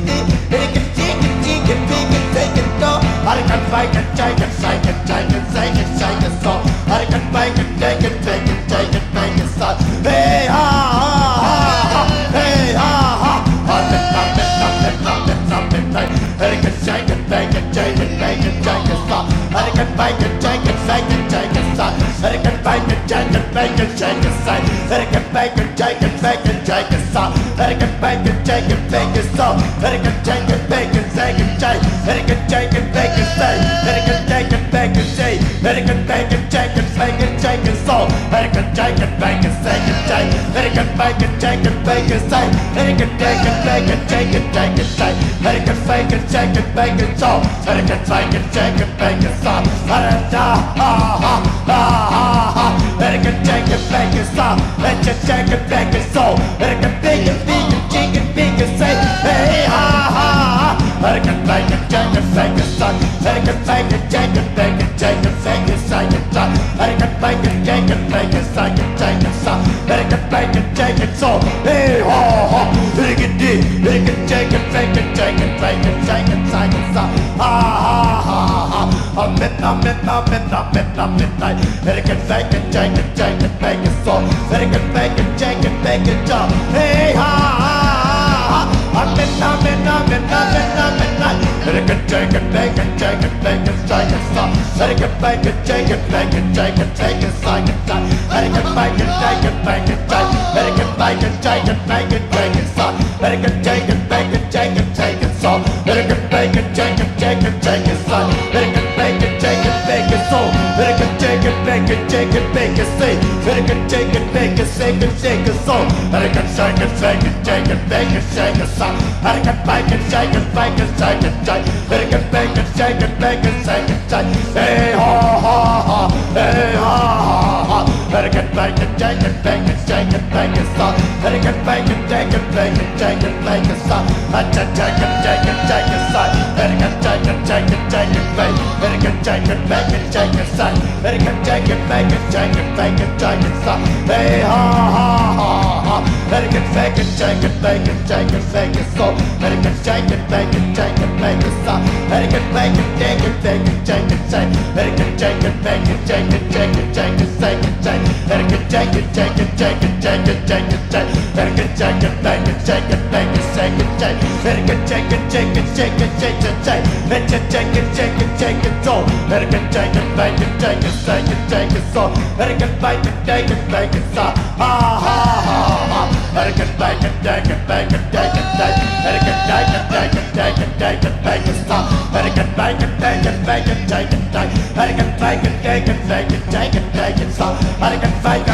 bacon, chicken, chicken, bacon, bacon, dog. Hurricane, bacon, jacket, bacon, jacket, bacon, jacket, song. Hurricane, bacon, jacket, bacon, jacket, bacon, song. Hey ha ha ha ha, hey ha ha. Ha, ha, ha, ha, ha, ha. Hurricane, jacket, bacon, jacket, bacon, jacket, song. Hurricane, bacon, jacket, bacon, jacket, song. Hurricane, bacon, jacket, bacon, jacket, song. Hurricane, bacon, jacket, bacon, jacket, song. Hurricane, bacon, jacket, bacon, song. Hurricane, jacket, bacon, bacon, jacket. Hurricane, jacket, bacon, song. Hurricane, jacket, bacon, song. Hurricane, bacon, jacket, bacon, jacket, song. Hurricane, jacket, bacon, bacon, jacket. Hurricane, bacon, jacket, bacon, song. Hurricane, jacket, bacon, jacket, jacket, song. Hurricane, bacon, jacket, bacon, song. Hurricane, bacon, jacket, bacon, song. Hurricane, ha ha ha ha ha. Hurricane, jacket, bacon, song. Hurricane, jacket, bacon, song. Hurricane, bacon, bacon, chicken, bacon, say, hey ha ha ha. Hurricane, bacon, jacket, bacon, song. Hurricane, bacon, jacket, bacon, jacket, bacon, say, song. Hurricane, bacon, jacket, bacon, jacket, jacket, song. Hurricane, bacon, jacket, song. Hey ha ha. Hurricane, di, hurricane, jacket, bacon, jacket, bacon, jacket, jacket, song. Ha ha ha ha. Amen, amen, amen, amen, amen, amen. Hurricane, bacon, jacket, jacket, bacon, song. Hurricane, bacon, jacket, bacon, song. Hey ha ha ha ha. Amen, amen, amen, amen, amen, amen. Hurricane, jacket, bacon, jacket, bacon, jacket, song. Hurricane, bacon, jacket, bacon, jacket, bacon, jacket, song. Hurricane, bacon, jacket, bacon, jacket. Hurricane, bacon, jacket, bacon, jacket, song. Hurricane, jacket, bacon, jacket, jacket, song. Hurricane, bacon, jacket, jacket, jacket, song. Hurricane, bacon, jacket, bacon, song. Hurricane, jacket, bacon, jacket, bacon, say. Hurricane, jacket, bacon, jacket, jacket, song. Hurricane, jacket, bacon, jacket, bacon, jacket, song. Hurricane, bacon, jacket, bacon, jacket, jacket. Hurricane, bacon, jacket, bacon, jacket, jacket. Hey ha ha ha. Hey ha ha ha. Hurricane, bacon, jacket, bacon, jacket, bacon, song. Hurricane, bacon, jacket, bacon, jacket, bacon, song. Hurricane, jacket, jacket, jacket, song. Hurricane, jacket, jacket, jacket, bacon. Hurricane, jacket, bacon, jacket, song. Hurricane, jacket, bacon, jacket, bacon, jacket, song. Hey ha ha ha ha. Hurricane, bacon, jacket, bacon, jacket, bacon, song. Hurricane, jacket, bacon, jacket, bacon, song. Hurricane, bacon, jacket, bacon, jacket, jacket. Hurricane, jacket, bacon, jacket, jacket, jacket, jacket, jacket. Hurricane, jacket, jacket, jacket, jacket, jacket, jacket. Hurricane, jacket, bacon, jacket, bacon, jacket, jacket. Hurricane, jacket, jacket, jacket, jacket, jacket. Hurricane, jacket, jacket, jacket, song. Hurricane, jacket, bacon, jacket, bacon, jacket, jacket, song. Hurricane, bacon, jacket, bacon, song. Ha ha ha ha. Hurricane, bacon, jacket, bacon, jacket, jacket. Hurricane, jacket, bacon, jacket, jacket, bacon, song. Hurricane, bacon, jacket, bacon, jacket, jacket. Hurricane, bacon, jacket, bacon, jacket, jacket, song. Hurricane, bacon.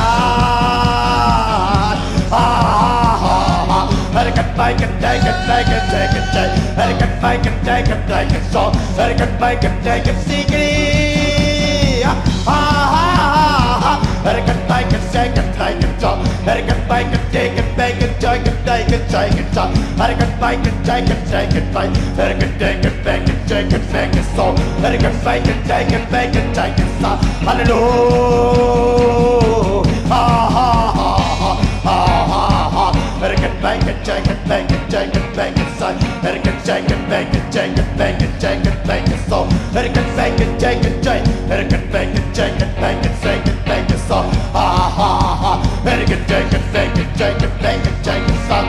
Ha ha ha ha. Hurricane, bacon, jacket, bacon, jacket, jacket. Hurricane, bacon, jacket, jacket, song. Hurricane, bacon, jacket, sikiri. Ha ha ha ha. Hurricane, bacon, jacket, bacon, song. Hurricane, bacon, jacket, bacon, jacket, jacket, jacket, song. Hurricane, bacon, jacket, jacket, bacon. Hurricane, jacket, bacon, jacket, bacon, song. Hurricane, bacon, jacket, bacon, jacket, song. Hallelujah. Ha ha ha ha. Ha ha ha. Hurricane, bacon, jacket, bacon, jacket, bacon, song. Hurricane, jacket, bacon, jacket, bacon, jacket, bacon, song. Hurricane, bacon, jacket, jacket. Hurricane, bacon, jacket, bacon, jacket, bacon, song. Ha ha ha ha. Hurricane, jacket, bacon, jacket, bacon, jacket, song.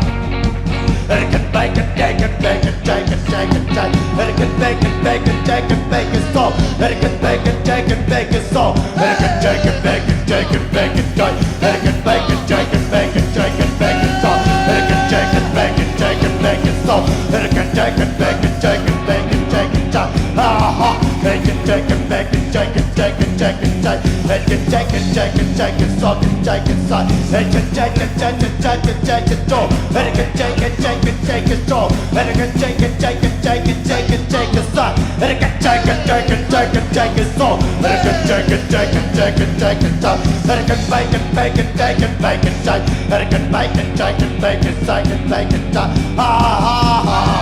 Hurricane, bacon, jacket, bacon, jacket, jacket, jacket. Hurricane, bacon, bacon, jacket, bacon, song. Hurricane, bacon, jacket, bacon, song. Hurricane, jacket, bacon, jacket, bacon, jacket. Hurricane, bacon, jacket, bacon, jacket, bacon, song. Hurricane, jacket, bacon, jacket, bacon, song. Hurricane, jacket, bacon, jacket, bacon, jacket, jacket. Ha ha. Hurricane, jacket, bacon, jacket, jacket, jacket, jacket. Hurricane, jacket, jacket, jacket, song, jacket, song. Hurricane, jacket, jacket, jacket, jacket, song. Hurricane, jacket, jacket, jacket, song. Hurricane, jacket, jacket, jacket, jacket, jacket, song. Hurricane, jacket, jacket, jacket, jacket, song. Hurricane, jacket, jacket, jacket, jacket, song. Hurricane, bacon, bacon, jacket, bacon, jacket. Hurricane, bacon, jacket, bacon, jacket, bacon, song. Ha ha ha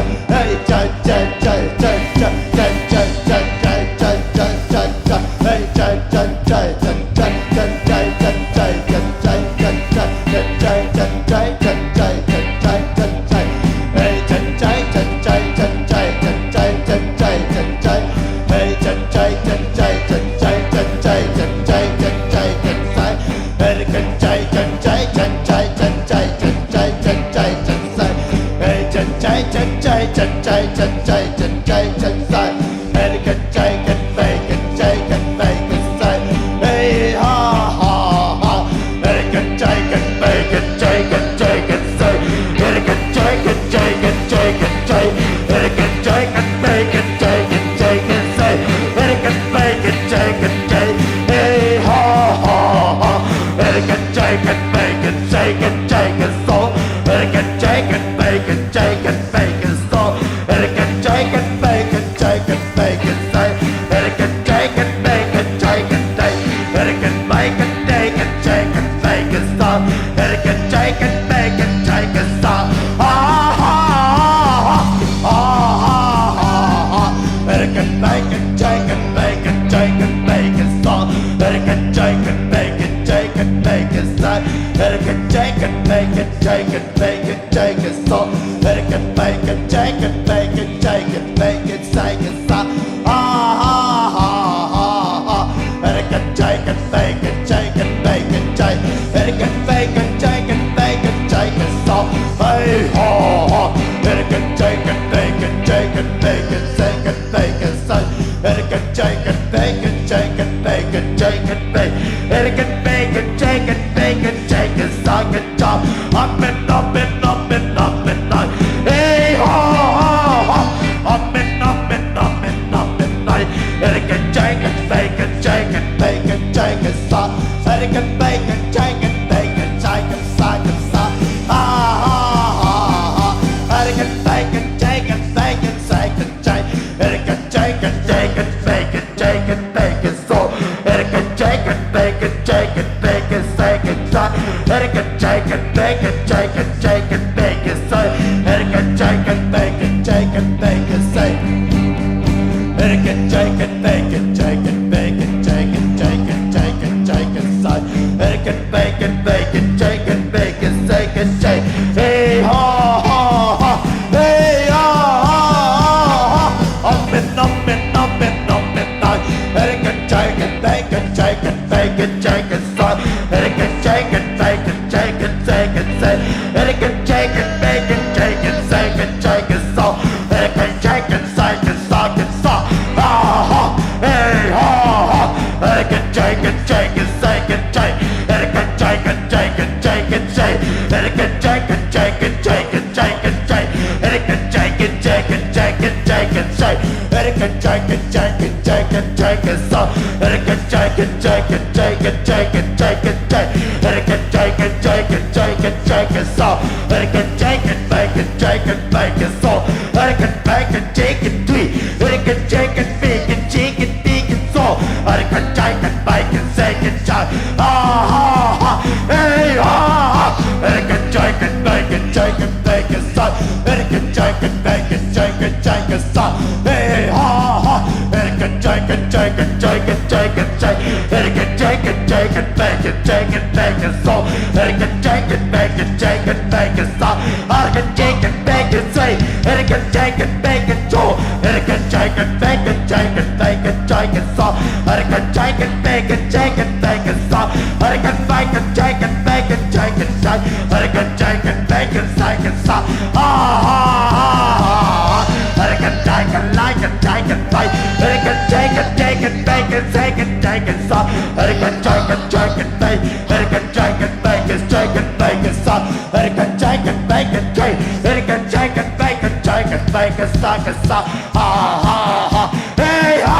Shake it, shake it, shake it, shake it. Shake it, shake it, shake it, shake it, shake it, shake it, so. Shake it, shake it, shake it, shake it, shake it, so. Shake it, shake it, shake it, shake it. Shake it, shake it, shake it, so. Shake it, shake it, shake it, shake it, shake it, shake it, so. Shake it, shake it, shake it, shake it, shake it, so. Shake it, shake it, shake it, shake it, shake it, shake it. Shake it, shake it, shake it, shake it, so. Ah, ah, ah, ah, ah. Shake it, shake it, shake it, shake it, shake it. Shake it, shake it, shake it, shake it, shake it, shake it, so. Shake it, shake it, shake it, shake it, shake it, shake it, shake it, shake it, so. Shake it, shake it, shake it, shake it. Shake it, shake it, shake it, shake it, shake it, shake it, so. Ha, ha, ha. Hey, ha, ha,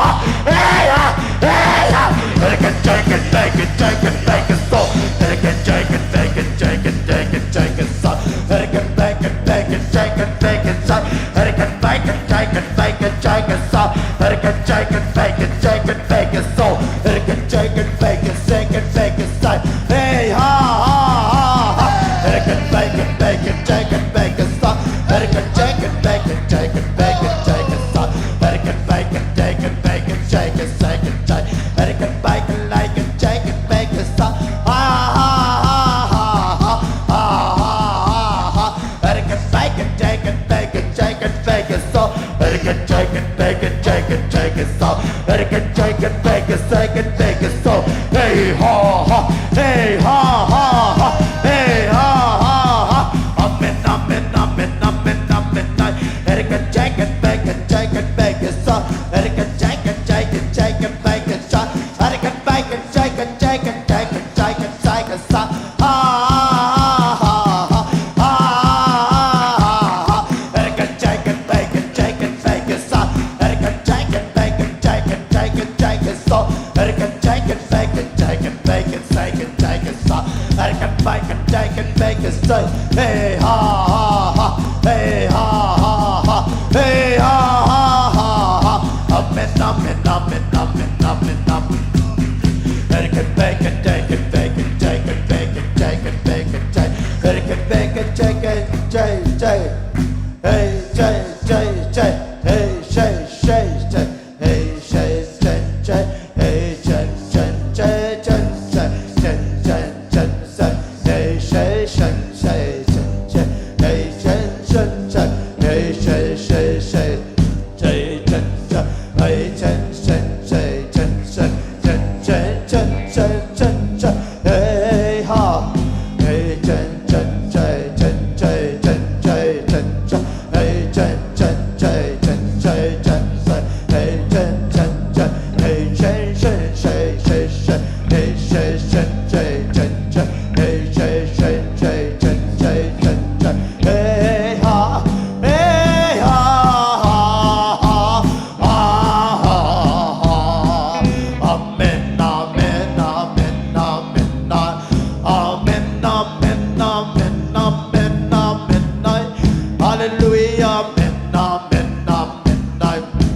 ha. Hey, ha, hey, ha. Shake it, shake it, shake it, shake it, shake it, so. Shake it, shake it, shake it, shake it, shake it, shake it, so. Shake it, shake it, shake it, shake it, shake it, so. Shake it, shake it, shake it, shake it, shake it, so. Shake it, shake it, shake it, shake it, shake it, so. Shake it, shake it, shake it, shake it, shake it, so. Hey, ha, ha, ha, ha. Shake it, shake it, shake it, shake it, shake it, so. Shake it, shake it, shake it, shake it, shake it, shake it, so. Shake it, shake it, shake it, shake it, shake it, shake it, shake it. Shake it, shake it, shake it, shake it, shake it, so. Ha, ha, ha, ha, ha, ha, ha, ha, ha. Shake it, shake it, shake it, shake it, shake it, shake it, so. Shake it, shake it, shake it, shake it, shake it, so. Shake it, shake it, shake it, shake it, shake it, so. Hey, ha, ha. Hey, ha, ha, ha. Hey, ha, ha, ha. Amen, amen, amen, amen, amen, amen. Shake it, shake it, shake it, shake it, shake it, so. Shake it, shake it, shake it, shake it, shake it, so. Shake it, shake it, shake it, shake it, shake it, shake it, shake it, so. Ha, ha, ha, ha, ha, ha, ha. Shake it, shake it, shake it, shake it, shake it, so. Shake it, shake it, shake it, shake it, shake it, shake it, so. Shake it, shake it, shake it, shake it, shake it, shake it, shake it, so. Shake it, shake it, shake it, shake it, shake. Hey, ha, ha, ha. Hey, ha, ha, ha. Hey, ha, ha, ha, ha. Amen, amen, amen, amen, amen, amen. Shake it, shake it, shake it, shake it, shake it, shake it, shake it, shake it, shake. Shake it, shake it, shake it, shake, shake. Hey, shake, shake, shake. Hey, shake, shake, shake. Hey, shake, shake, shake. Hey, shake, shake, shake, shake, shake, shake, shake. Hey, shake, shake, shake, shake, shake. Hey, shake, shake, shake. Hey, shake, shake, shake. Hey, ha. Hey, Hey, ha. Hey, ha, ha, ha, ha. Amen, amen, amen, amen, amen. Amen, amen, amen, amen, amen. Hallelujah, amen, amen, amen, amen.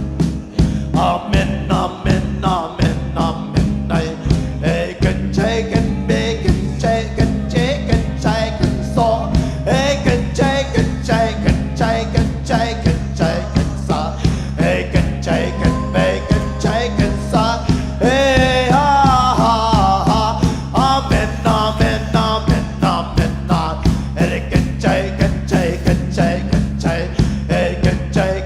Amen, amen, amen, amen, amen. Hey, can shake and bake and shake and shake and shake and so. Hey, can shake and shake and shake and shake and shake and so. Hey, can shake and bake and shake and so. Hey, ha, ha, ha, ha. Amen, amen, amen, amen, amen. Hey, can shake and shake and shake and shake. Hey, can shake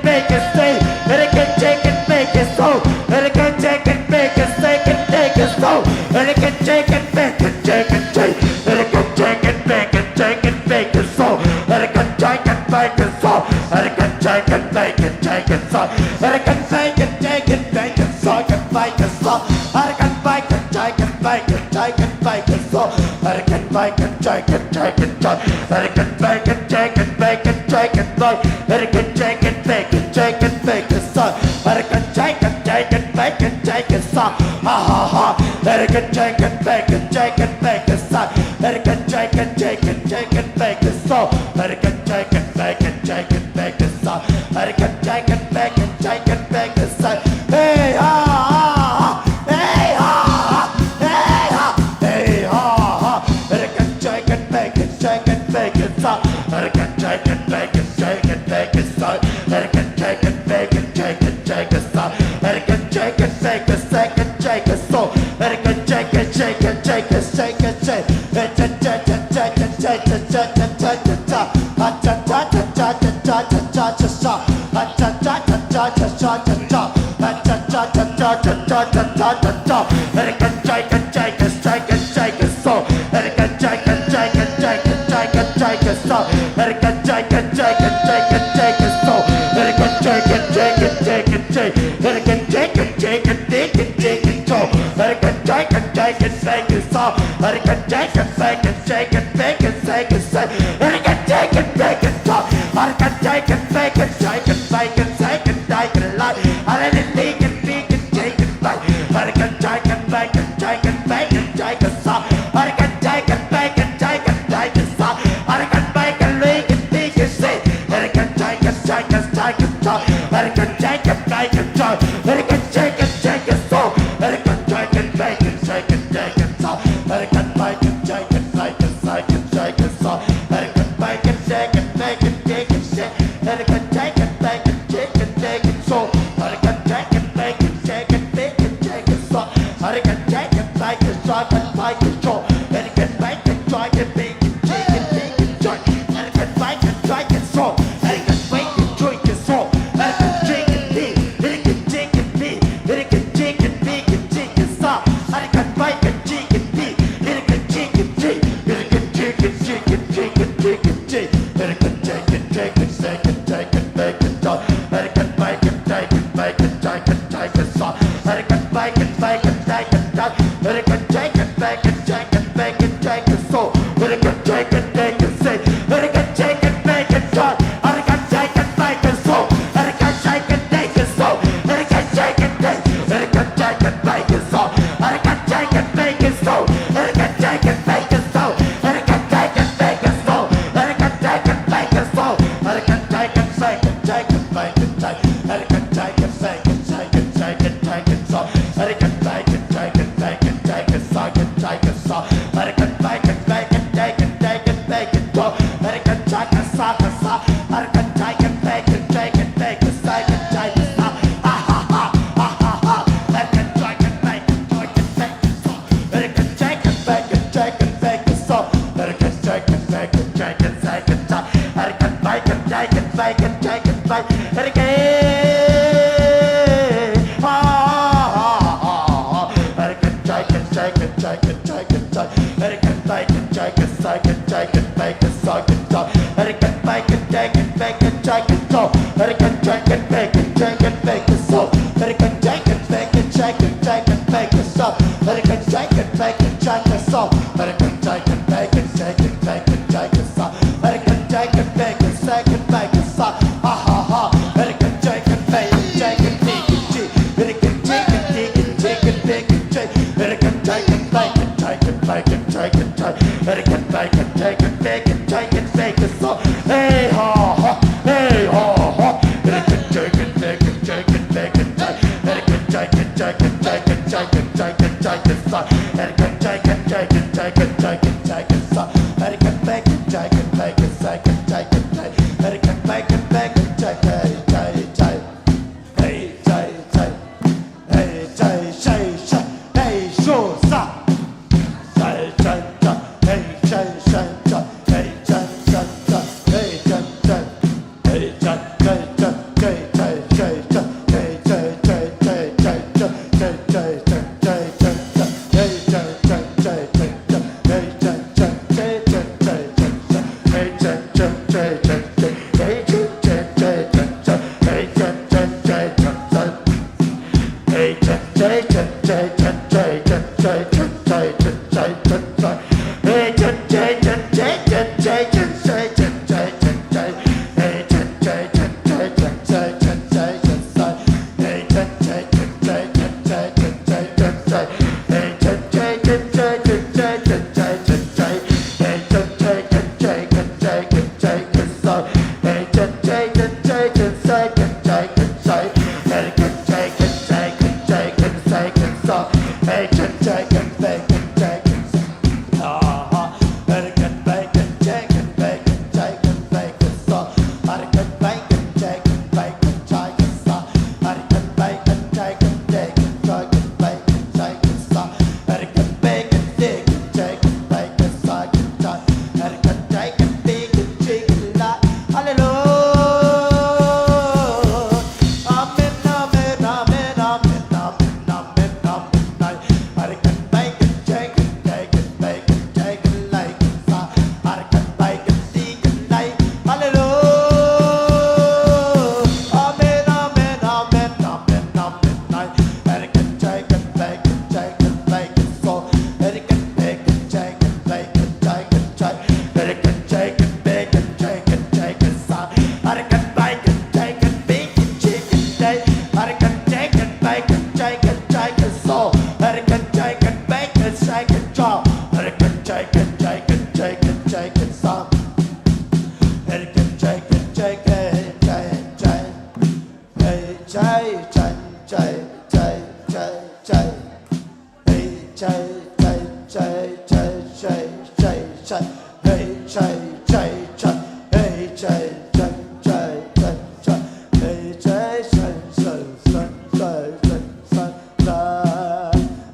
it, make it, say. And it can take it, make it so. And it can take it, make it, say, can take it so. And it can take it, make it, take it, take. And it can take it, make it, take it, make it so. And it can take it, make it so. And it can take it, make it, take it so. And it can take it, take it, make it so. It can make it so. And it can make it, take it, make it, take it, make it so. And it can make it, take it, take it, take. And it can make it, take it, make it, take it, make. And it can take it, make it, take it, make it so. And it can take it, take it, make it, take it so. Ha ha ha. And it can take it, make it, take it, make it so. And it can take it, take it, take it, make it so. And it can take it, make it, take it, make it so. And it can take it, make it, take it, make it so. Hey ha ha ha. Hey ha ha. Hey ha. Hey ha ha. And it can take it, make it, take it, make it so. And it can take it, make it, take it, make it so. And it can take it, make it, take it, take it so. And it can take it, make it, take it, take it so. And it can take it, take it, take it, take it, take it.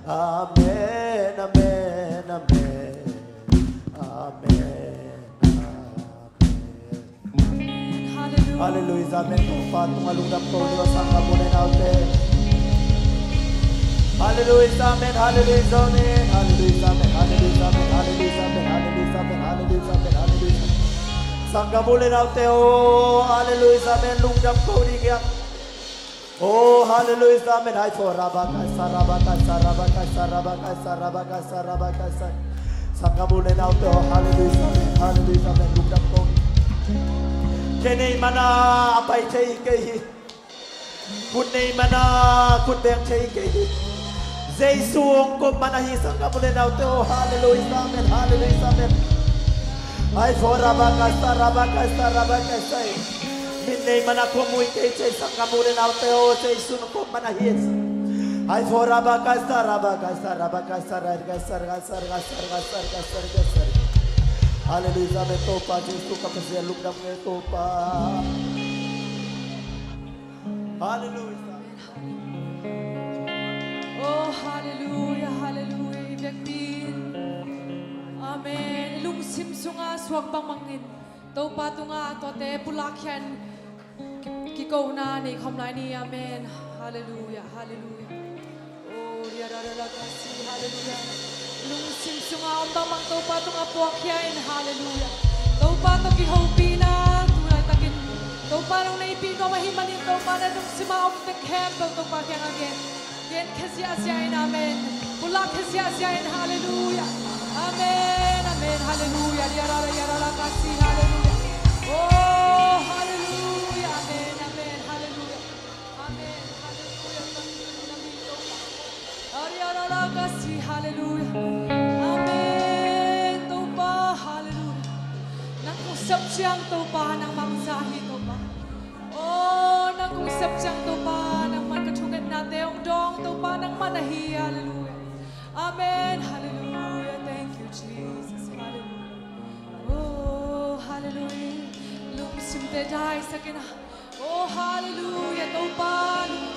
Amen, amen, amen. Amen. Amen. Hallelujah. Hallelujah. Amen. Topa tungah lungdam ko ding a sanggam u le naute. Hallelujah. Amen. Hallelujah. Amen. Hallelujah. Amen. Hallelujah. Amen. Hallelujah. Amen. Hallelujah. Amen. Hallelujah. Amen. Hallelujah. Sanggam u le naute, oh, hallelujah. Amen. Lungdam ko ding a. Oh, hallelujah, amen. Hai fo rabakaisa, rabakaisa, rabakaisa, rabakaisa, rabakaisa, rabakaisa. Sanggam u le naute, oh, hallelujah, amen, hallelujah, amen. Lungdam ko. Khe nei mana a pai thei kei hi. Khut nei mana khut beng thei kei hi. Jesu hong kop mana hi sanggam u le naute, oh, hallelujah, amen, hallelujah, amen. Hai fo rabakaisa, rabakaisa, rabakaisa. Min nei mana khua mui kei thei sanggam u le naute, oh, Jesu hong kop mana hi. Hai fo rabakaisa, rabakaisa, rabakaisa, rabakaisa, rabakaisa, rabakaisa. Hallelujah, amen. Topa Jesu ka Pasian lungdam nge Topa. Hallelujah. Oh, hallelujah, hallelujah. Amen. Lungsim sunga suak bangmangin Topa tunga tuate pulak hian. Kikona nei khawm lai ni. Amen. Halleluia, halleluia. Oh, ria ra ra ra ka si, halleluia. Lungsim sunga om bangbang Topa tungah puakkhia in, halleluia. Topa tawh kihopihna tu laitakin Topa nong neihpih nuam ahih manin Topa na lungsim a omte khempeuh Topa kiangah gen, gen khia ziahziah in, amen. Pulak khia ziahziah in, halleluia. Amen, amen, halleluia. Ria ra ra, ria ra ra ka si, halleluia. Oh, halleluia, amen, amen, halleluia. Amen, halleluia. Ka lungdam hi Topa. Ria ra ra ka si, halleluia. Amen, Topa, halleluia. Nang kong sep ciang Topa, nangmah hong za hi Topa. Oh, nang kong sep ciang Topa, nangmah ka thungetnate hong dawng Topa, nangmah na hi, halleluia. Amen, halleluia. Thank you, Jesus, halleluia. Oh, halleluia. Lungsimte daisak in, oh, halleluia. Topa lung,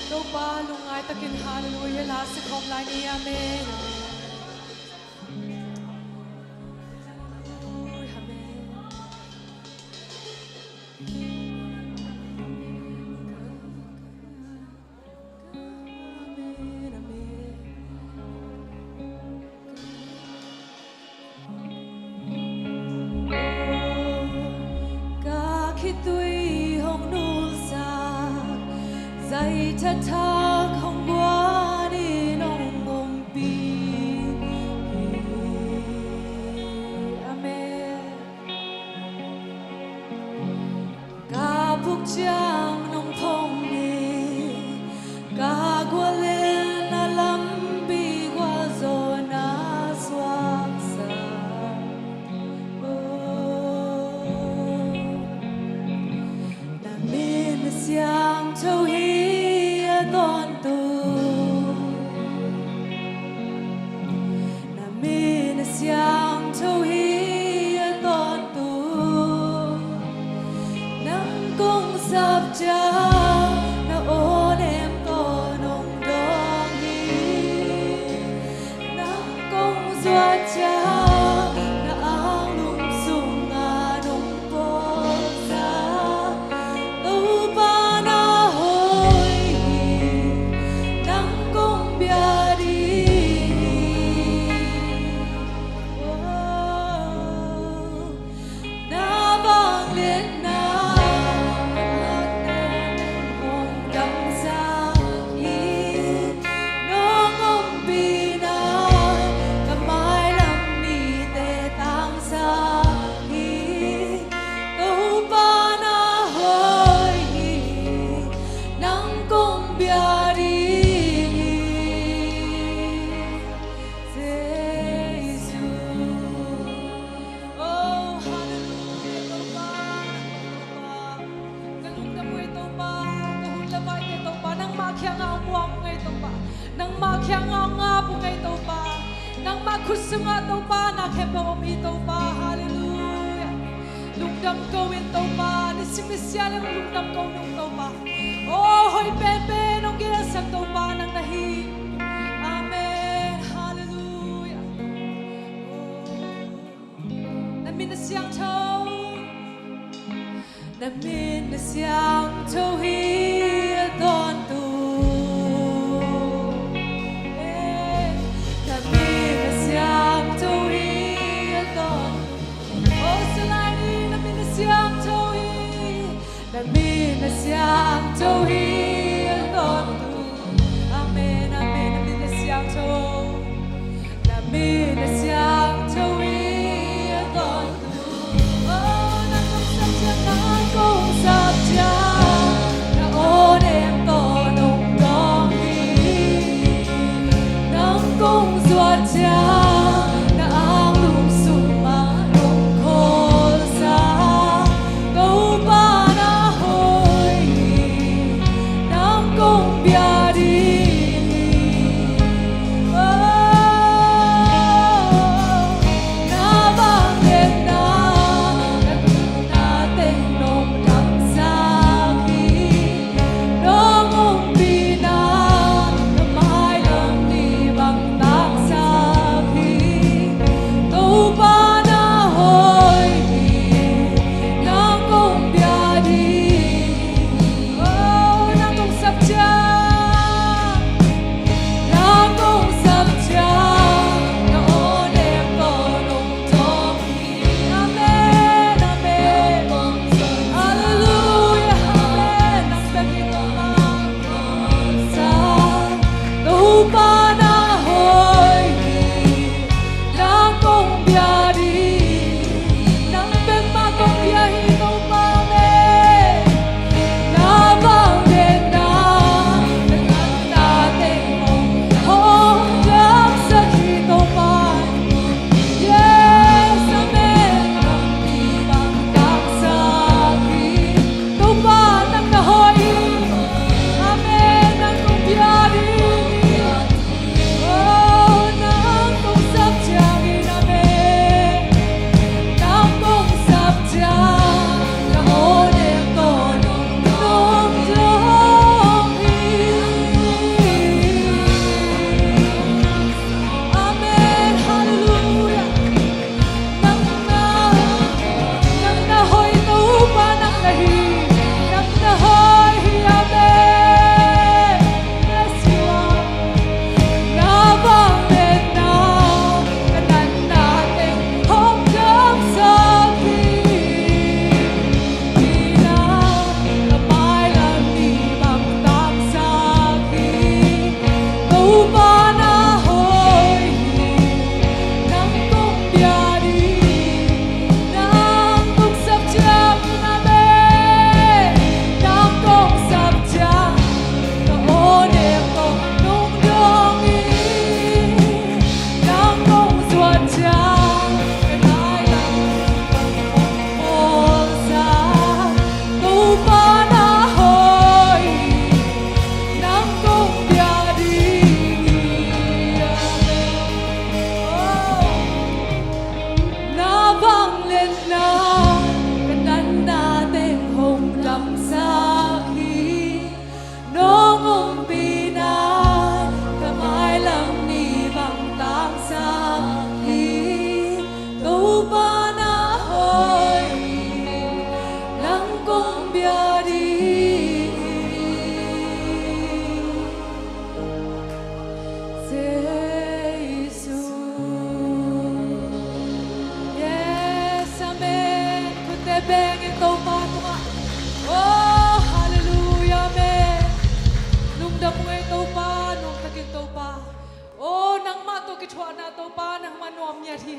Topa lungngaih takin, halleluia, la sa khawm lai ni. Amen, amen. Halleluia, amen. Ka khitui hong nulsak, zai thathak hong guan in hong ompih hi. Amen. Ka puk ciang nong phong hi, ka gual in na lampi gualzawhna suaksak. Oh, na min a siangtho hi, a tawntung. Na min a siangtho hi, a tawntung. Nang kong sap ciang na awnem tawh nong dawng hi. Nang kong zuat ciang na anglum sungah nong pawlsak. Topa na hoih hi, nang kong bia ding hi. Oh, na vangliatna hong damsak hi. Nong ompihna ka mailam mite tangsak hi. Topa na hoih hi, nang kong bia ding hi, Jesu. Oh, halleluia, Topa, Topa. Ka lungdam uh ei Topa, ka hun le vaite Topa, nangmah kiangah hong muang uh ei Topa. Nangmah kiangah hong ap uh ei Topa. Nangmah khut sungah Topa na khempeuh om hi Topa. Halleluia. Lungdam ko in Topa, nisim nisiam leng lungdam ko nung Topa. Oh, hoih penpen hong gelsak Topa nang na hi. Amen. Halleluia. Na min a siangtho. Na min a siangtho hi, a tawntung. Eh, na min a siangtho hi, a tawntung. Oh, Salai Ni, na min a siangtho hi. Na min a siangtho hi, a tawntung. Amen, amen. Na min a siangtho. Na min a siangtho hi, a tawntung. Oh, nang kong sap ciang, nang kong sap ciang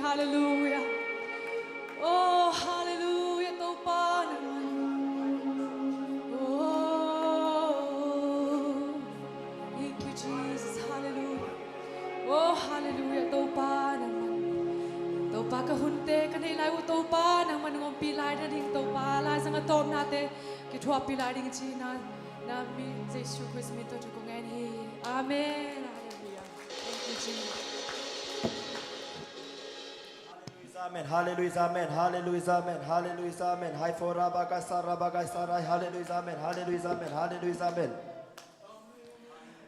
Halleluia. Oh, halleluia, Topa nangman. Oh, thank you, Jesus. Halleluia. Oh, halleluia, Topa nangman. Topa, ka hunte ka neih lai uh, Topa nangman hong ompih lai nading, Topa, lai zang a tawpnate kithuahpih lai ding ci-in na, na mi Jesu Khrist min tawh thu kong ngen hi. Amen. Halleluia. Thank you, Jesus. Halleluia, amen. Halleluia, amen. Halleluia, amen. Halleluia, amen. Hai fo ra ba ga sa ra ba ga sa ra. Halleluia, amen. Halleluia, amen. Halleluia, amen.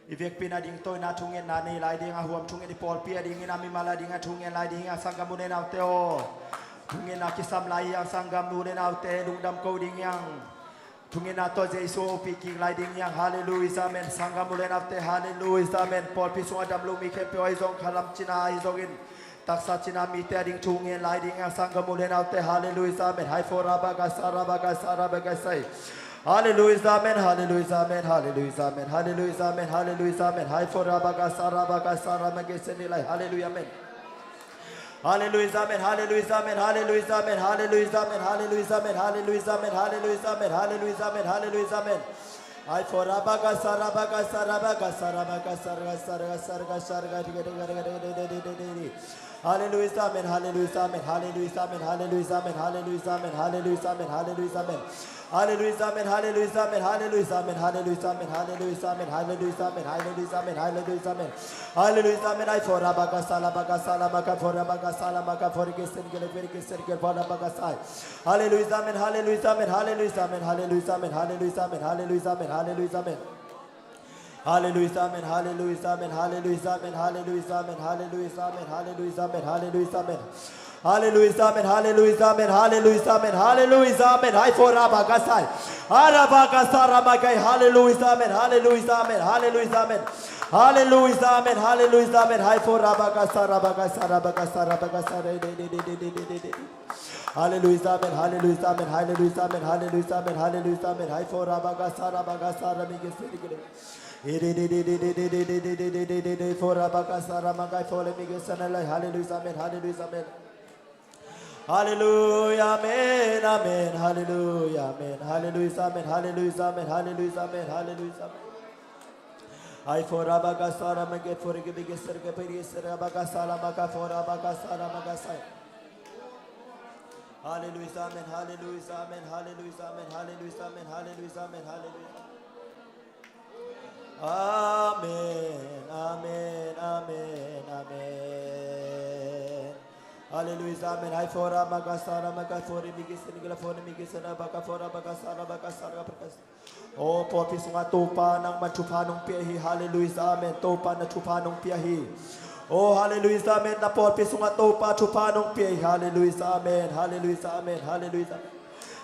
I vekpi in a ding tawh in a thungetna nei lai ding a, huam thunget i pawlpi a ding in a, mimal a ding a thungen lai ding a, sanggam u le naute aw. Thungetna kisam lai hi a, sanggam u le naute lungdam ko ding hi a. Thungetna tawh Jesu a upih kik lai ding hi hang. Halleluia, amen. Sanggam u le naute, halleluia, amen. Pawlpi sungah dam lo mi khempeuh ahi zong, khalam cina ahi zongin, taksa cina mite a ding thu ngen lai ding hi hang. Sanggam u le naute, halleluia, amen. Hai fo ra ba ga sa ra ba ga sa ra ba ga sai. Halleluia, amen. Halleluia, amen. Halleluia, amen. Halleluia, amen. Halleluia, amen. Hai fo ra ba ga sa ra ba ga sa ra ma ge se ni lai. Halleluia, amen. Halleluia, amen. Halleluia, amen. Halleluia, amen. Halleluia, amen. Halleluia, amen. Halleluia, amen. Halleluia, amen. Halleluia, amen. Halleluia, amen. Ai fo ra ba ga sa ra ba ga sa ra ba ga sa ra ba ga sa ra ga sa ra ga sa ra ga sa ra ga di ga di ga di ga di ga di ga di ga di ga di. Halleluia, amen. Halleluia, amen. Halleluia, amen. Halleluia, amen. Halleluia, amen. Halleluia, amen. Halleluia, amen. Halleluia, amen. Halleluia, amen. Halleluia, amen. Halleluia, amen. Halleluia, amen. Halleluia, amen. Halleluia, amen. Halleluia, amen. Halleluia, amen. Halleluia, amen. Ai fo ra ba ga sa la ba ga sa la ma ga fo ra ba ga sa la ma ga fo re ge sen ge le fo re ge sen ge fo ra ba ga sai. Halleluia, amen. Halleluia, amen. Halleluia, amen. Halleluia, amen. Halleluia, amen. Halleluia, amen. Halleluia, amen. Halleluia, amen. Halleluia, amen. Halleluia, amen. Halleluia, amen. Halleluia, amen. Halleluia, amen. Halleluia, amen. Halleluia, amen. Halleluia, amen. Halleluia, amen. Halleluia, amen. Halleluia, amen. Hai fo ra ba ga sai. Ara ba ga sa ra ma gai. Halleluia, amen. Halleluia, amen. Halleluia, amen. Halleluia, amen. Halleluia, amen. Hai fo ra ba ga sa ra ba ga sa ra ba ga sa ra ba ga sa ra. Halleluia, amen. Halleluia, amen. Halleluia, amen. Halleluia, amen. Halleluia, amen. Hai fo ra ba ga sa ra ba ga sa ra mi ge se di ge le. Fo ra ba ga sa ra ma gai fo le mi ge sa na lai. Halleluia, amen. Halleluia, amen. Halleluia, amen. Amen. Halleluia, amen. Halleluia, amen. Halleluia, amen. Halleluia, amen. Ai fo ra ba ga sa ra ma ge fo re ge bi ge se re ge bi ge se re ba ga sa ra ma ga fo ra ba ga sa ra ma ga sai. Halleluia, amen. Halleluia, amen. Halleluia, amen. Halleluia, amen. Halleluia, amen. Halleluia. Amen, amen, amen, amen. Halleluia, amen. Hai fo ra ma ga sa ra ma ga fo re mi ge se ni ga la fo re mi ge se na ba ga fo ra ba ga sa ra ba ga sa ra ba ga sa. O pawlpi sungah Topa nangman thupha nong pia hi. Halleluia, amen. Topa na thupha nong pia hi. O halleluia, amen. Na pawlpi sungah Topa thupha nong pia hi. Halleluia, amen. Halleluia, amen. Halleluia, amen.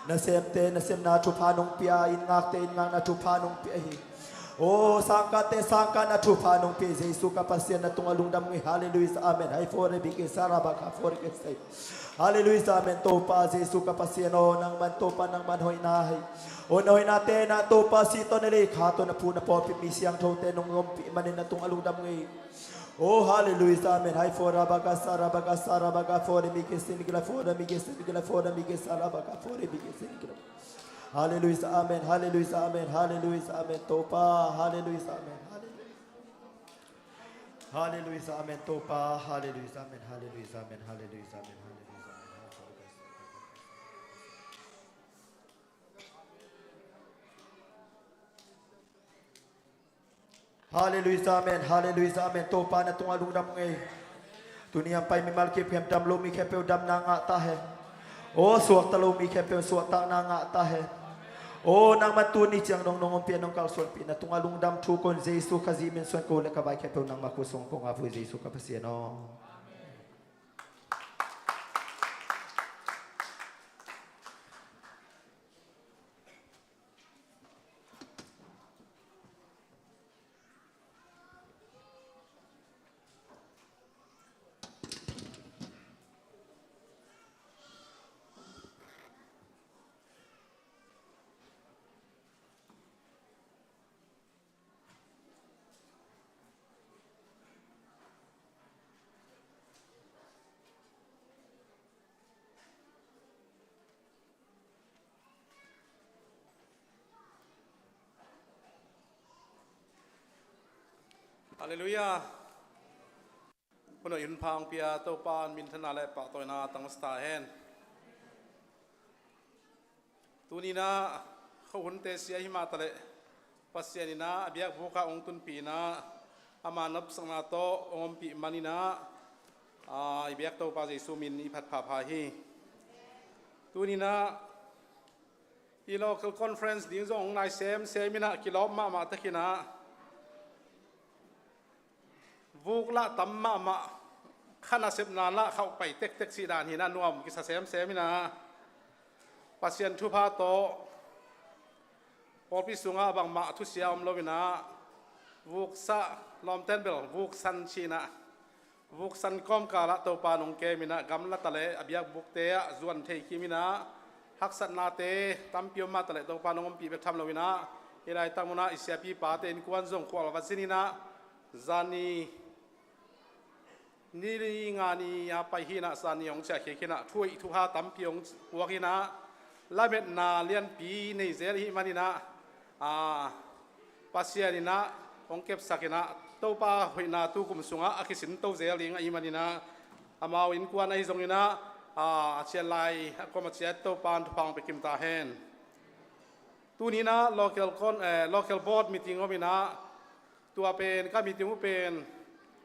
Nasemte nasemna thupha nong pia, inn ngakte inn ngakna thupha nong pia hi. O sangkahte sangkahna thupha nong pia hi. Jesu ka Pasian na tungah lungdam ung ei. Halleluia, amen. Hai fo re bi ke sa ra ba ka fo re ke sei. Halleluia, amen. Topa Jesu ka Pasian aw, nangman Topa nangman hoihna hi. O na hoihnate na Topa si tawh na lei kha tawh na phu na pawlpi mi siangthote nong ompih manin na tungah lungdam ung ei. O halleluia, amen. Hai fo ra ba ka sa ra ba ka sa ra ba ka fo re mi ke sin ki la fo re mi ke sin ki la fo re mi ke sa ra ba ka fo re mi ke sin ki la. Halleluia, amen. Halleluia, amen. Halleluia, amen. Topa, halleluia, amen. Halleluia. Halleluia, amen. Topa, halleluia, amen. Halleluia, amen. Halleluia, amen. Halleluia, amen. Halleluia, amen. Halleluia, amen. Topa na tungah lungdam ung ei. Tuni a pai mimal kip khempeuh dam lo mi khempeuh damna ngah ta hen. O suakta lo mi khempeuh suahtakna ngah ta hen. O nangman tuni ciang nong nong ompih nong kalsuanpih na tungah lungdam thu kon Jesu Khazih min suan ko le ka vai khempeuh nangmah khut sung kong a vui Jesu ka Pasian aw. Halleluiah. Hun hoih hun pha hong pia Topa in minthanna le pahtawina tang masa ta hen. Tuni-in ah khuahunte sia hi mah taleh Pasian in ah a biakbuk ah hong tunpih in ah ama nopsakna tawh hong ompih manin ah, aa, i biak Topa Jesu min i phat phapha hi. Tuni-in ah i local conference ding zong hong nai semsem in ah kilawm mahmah takin ah vuk lah tam mahmah, kha nasepna lah khauh pai tektek cih dan hi-in ah nuam kisa semsem in ah Pasian thupha tawh pawlpi sungah bangmah thusia om lo-in ah vuksa, lawmten bel vuksan ci-in ah vuksan kawmkal ah Topa in hong kem in ah gamla ta leh a biakbukte ah zuan thei kim in ah haksatnate tampi om mah taleh Topa in hong ompih bek tham lo-in ah hih laitak munah i siapi pate innkuan zong khual va zin in ah zani ni nga ni a pai hi-in ah zani hong ciahkhia khin ah thu hoih thu ha tampi hong puak in ah lametna lianpi nei zel i hih manin ah, aa, Pasian in ah hong kepsak in ah Topa hoihna tu kum sungah a kisin to zel ding ahih manin ah amau innkuan ahi zongin ah, aa, a ciah lai a kuamah ciat Topa in thupha hong pia kim ta hen. Tuni-in ah local con-, eh, local board meeting om in ah tua pen ka meeting uh pen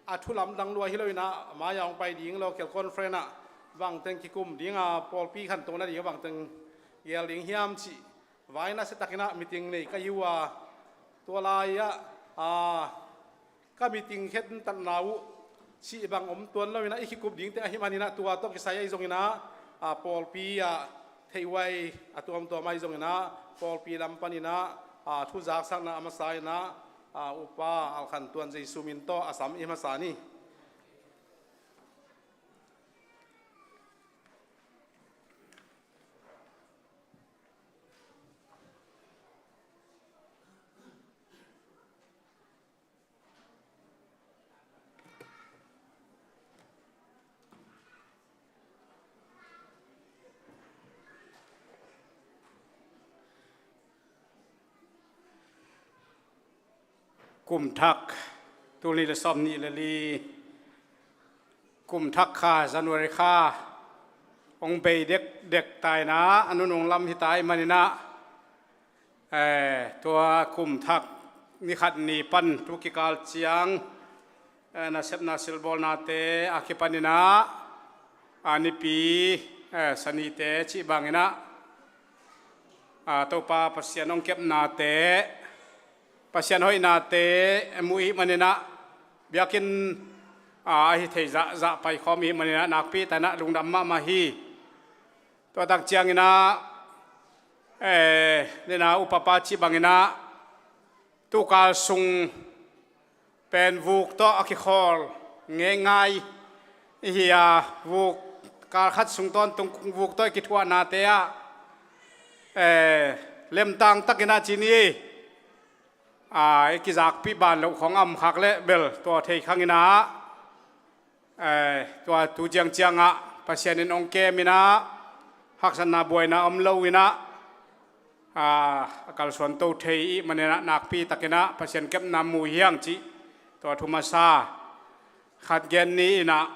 a thu lamdang lua hi lo-in ah mai-ah hong pai ding local conference ah bangteng kikum ding a pawlpi khantohna ding ah bangteng gel ding hiam cih vai nasia takin ah meeting nei ka hi uh a, tua lai-ah, aa, ka meeting khentatna uh cih bang om tuan lo-in ah i kikup dingte ahih manin ah tua tawh kisai ahi zongin ah, aa, pawlpi ah theih huai a tuamtuam ahi zongin ah pawlpi lam panin ah, aa, thu zaksakna a masa in ah, aa, Upa Alkhan Tuan Jesu min tawh a sam i masa ni. Kum thak, tul nih le sawm nih le li, kum thak kha, January kha hong bei dekdek ta in ah a nunung lam hi ta ahih manin ah, eh, tua kum thak ni khat ni pan tu kikal ciang, eh, nasepna silbawlnate a kipan in ah, a nipi, eh, sanite cih bangin ah, aa, Topa Pasian hong kepnate, Pasian hoihnate mu i hih manin ah biakinn, aa, a hi thei zahzah paikhawm i hih manin ah nakpi takin ah lungdam mahmah hi. Tua tak ciangin ah, eh, nena upapa cih bangin ah tukal sung pen vuk tawh a kikhawl ngeingai i hi a, vuk kal khat sung tawntung vuk tawh i kithuahnate ah, eh, lemtang takin ah ci ni, ah, i kizakpih ban loh khawng a om khak leh bel tua thei khang in ah, eh, tua tu ciangciang ah Pasian in hong kem in ah haksatna buaina om lo in ah, ah, a kalsuan to thei i hih manin ah nakpi takin ah Pasian kepna mu hi hang cih tua thu masa khat gen ni in ah,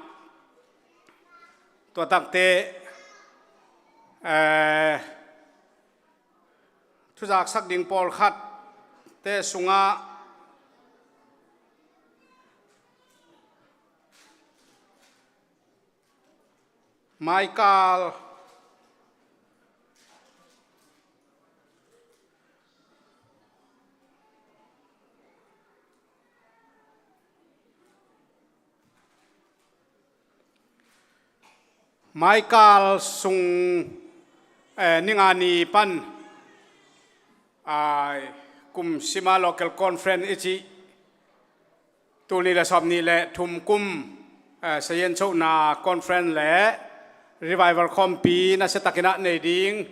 tua takte, eh, thuzaksak ding pawlkhatte sungah Michael, Michael sung, eh, ninga ni pan, ai, kum sima local conference i cih tul nih le sawm nih le thum kum, eh, sazian chohna conference le revival khawmpi nasia takin ah nei ding,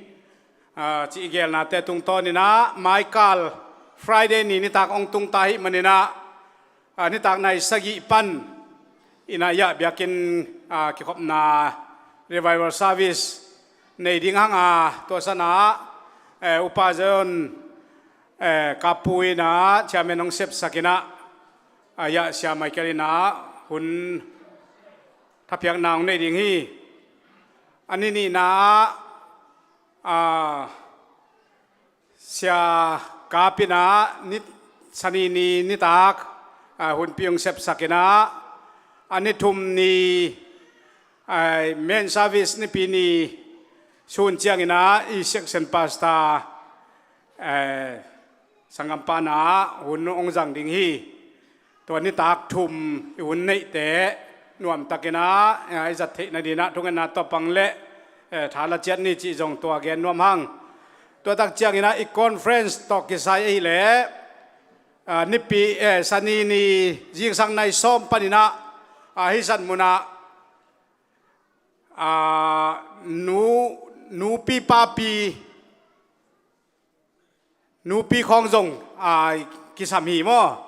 ah, cih i gelnate tungtawn in ah Michael Friday ni nitak hong tung ta i hih manin ah, ah, nitak nai sagih pan in ah i ah biakinn, ah, kikhopna revival service nei ding hang a, tua san ah, eh, Upa Zion, eh, Kapu in ah chairman hong sepsak in ah, A, ya, Sia Michael in ah hun thapiakna hong nei ding hi. A ni nihna ah, a, Sia Kap in ah ni, Sani ni nitak, a, hunpi hong sepsak in ah, a ni thum ni, a, main service nipi ni sun ciangin ah i section pastor, a, sanggampa in ah hun hong zang ding hi. Tua nitak thum i hun neihte nuamtakin ah, eh, i zat theih nadingin ah thungetna tawh pang le, eh, thala ciat ni cih zong tua gen nuam hang. Tua tak ciangin ah i conference tawh kisai ahih leh, ah, nipi, eh, Sani ni zingsang nai sawm panin ah, ah, hih zat mun ah, ah, nu, nupi papi, nupi khawng zong, a, kisam hi maw?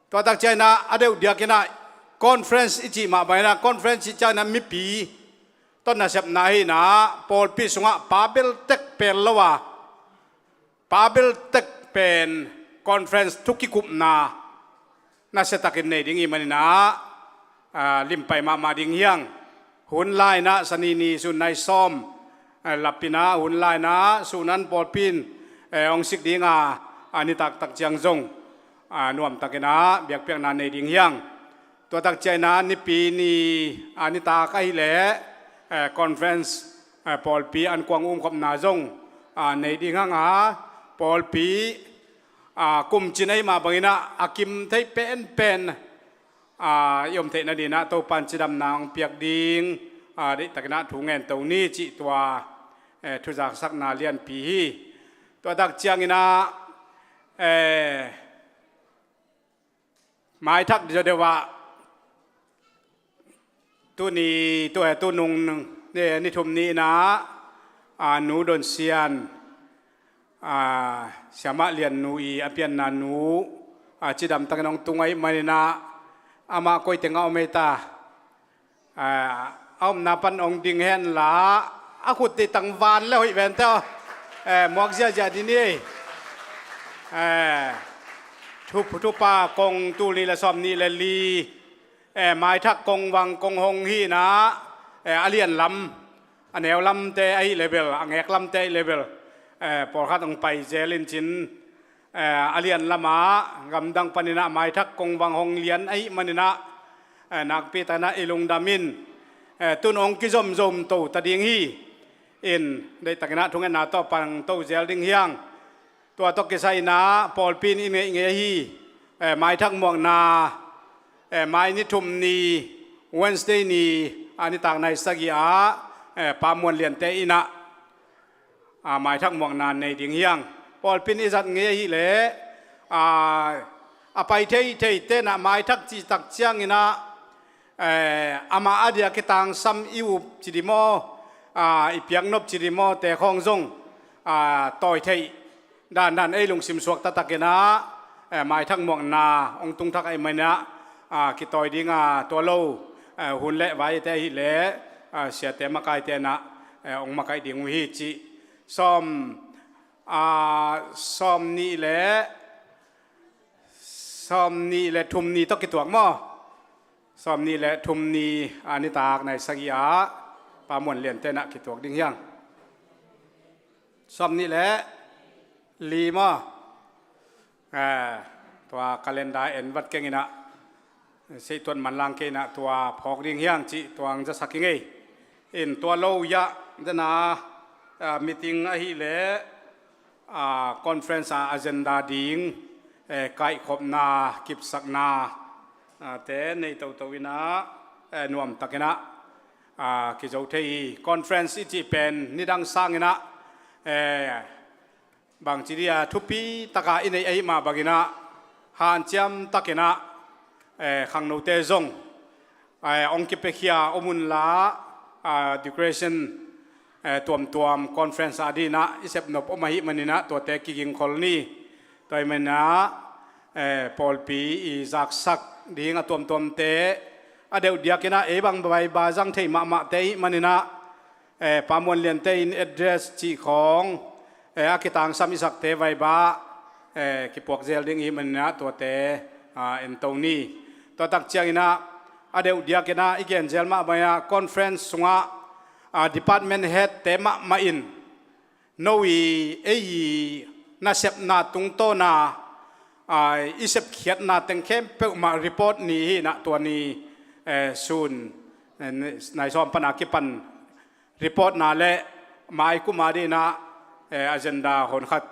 Tua tak ciangin ah a deuh diakin ah conference i cih mah bangin ah, conference cih ciangin ah mipi tawh nasepna hi in ah, pawlpi sungah pa bel tek pel lo a, pa bel tek pen conference thu kikupna nasiatakin nei ding i hih manin ah, a, limpai mahmah ding hi hang. Hun lai-in ah Sani ni sun nai sawm, a, lapin ah hun lai-in ah sun an pawlpi in, eh, hong sik ding a, a, nitak tak ciang zong, a, nuamtakin ah biakpiakna nei ding hi hang. Tua tak ciangin ah nipi ni, a, nitak ahih leh, eh, conference, eh, pawlpi an kuang umkhopna zong, a, nei ding hang a, pawlpi, a, kumcin ahih mah bangin ah a kim thei penpen, a, i om theih nadingin ah Topa in cidamna hong piak ding, a, deihtakin ah thu ngen to ni cih tua, eh, thuzaksakna lianpi hi. Tua tak ciangin ah, eh, maithak deuhdeuh ah tuni, tu, eh, tunung, eh, ni thum ni-in ah, a, Nu Don Sian, a, Siamah Lian nu i a pianna nu, a, cidamtakin hong tung ahih manin ah amah koi teng ah om ei ta. A, a omna pan hong ding hen la, a khut tei tangval le hoih ven teh aw. Eh, muak ziahziah ding ni. Eh, thu, thupha kong tul nih le sawm nih le li, eh, maithak kong vang kong hong hi in ah, eh, a lian lam, a neu lamte ahih leh bel, a ngek lamte ahih leh bel, eh, pawlkhat hong pai zel in cin, eh, a lian lamah gamdang panin ah maithak kong vang hong lian ahih manin ah, eh, nakpi takin ah i lungdam in, eh, tun hong kizomzom to ta ding hi. In deihtakin ah thungetna tawh pang to zel ding hi hang. Tua tawh kisai-in ah pawlpi in i ngeih ngei ahi, eh, maithak muakna, eh, mai ni thum ni, Wednesday ni, a, nitak nai sagih ah, eh, Pa Muan Liante in ah, a, maithak muakna nei ding hi hang. Pawlpi in i zat ngei ahih leh, a, a pai thei theite in ah maithak cih tak ciangin ah, eh, amah a dia kitangsam i up ci ding maw, a, i piaknop ci ding maw, te khawng zong, a, tawi theih dandan ei lungsim suak taktakin ah, eh, maithak muakna hong tung thak ahih manin ah, a, kitawi ding a, tua lo, eh, hun le vaite ahih leh, a, siate makaite in ah, eh, hong makaih ding uh hi cih. Sawm, a, sawm nih le, sawm nih le thum ni tawh kituak maw? Sawm nih le thum ni, a, nitak nai sagih ah Pa Muan Liante in ah kituak ding hi hang. Sawm nih le li maw? Eh, tua calendar en vat keng in ah, seihtuat manlang kei in ah tua phawk ding hi hang cih tua hong zasak ing ei. In tua lo ah, dena, ah, meeting ahih leh, ah, conference a agenda ding, eh, kaihkhopna, kipsakna, ah, te nei toto in ah, eh, nuamtakin ah, ah, kizo thei hi. Conference i cih pen nidang sangin ah, eh, bangci dia thupi taka i neih ahih mah bangin ah, hanciam takin ah, eh, khangnote zong, eh, hong kipiakhia om unla, ah, decoration, eh, tuamtuam conference a dingin ah i sepnop om ahih manin ah tuate kigingkhol ni. Tua ahih manin ah, eh, pawlpi i zaksak ding a tuamtuamte, a deuh diakin ah ei bang vaiba zang thei mahmahte ahih manin ah, eh, Pa Muan Liante in address cih khawng, eh, a kitangsam i sakte vaiba, eh, kipuak zel ding i hih manin ah tuate, ah, en to ni. Tua tak ciangin ah, a deuh diakin ah i gen zel mahmah in ah, conference sungah, ah, department head te mahmah in, no i, ei i nasepna tungtawna, ah, i sepkhiatna teng khempeuh mah report ni hi in ah, tua ni, eh, sun, eh, nai sawm pan a kipan report na le mai kum a dingin ah, eh, agenda hon khat,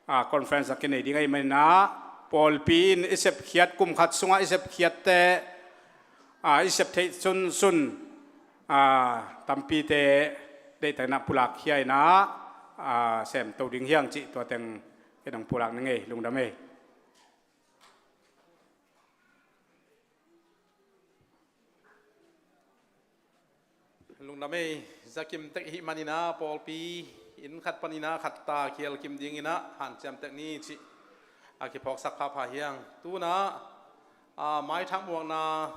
ah, conference a kinei ding ahih manin ah, pawlpi in i sepkhiat, kum khat sungah i sepkhiatte, ah, i sep theih sunsun, ah, tampite deihtakin ah pulakkhia in ah, ah, semto ding hi hang cih tua teng ken hong pulak ning ei, lungdam ei. Lungdam ei, za kim tek i hih manin ah pawlpi inn khat panin ah khat ta kial kim dingin ah hanciam tek ni cih a kiphawksak phapha hi hang. Tu-in ah, ah, maithak muakna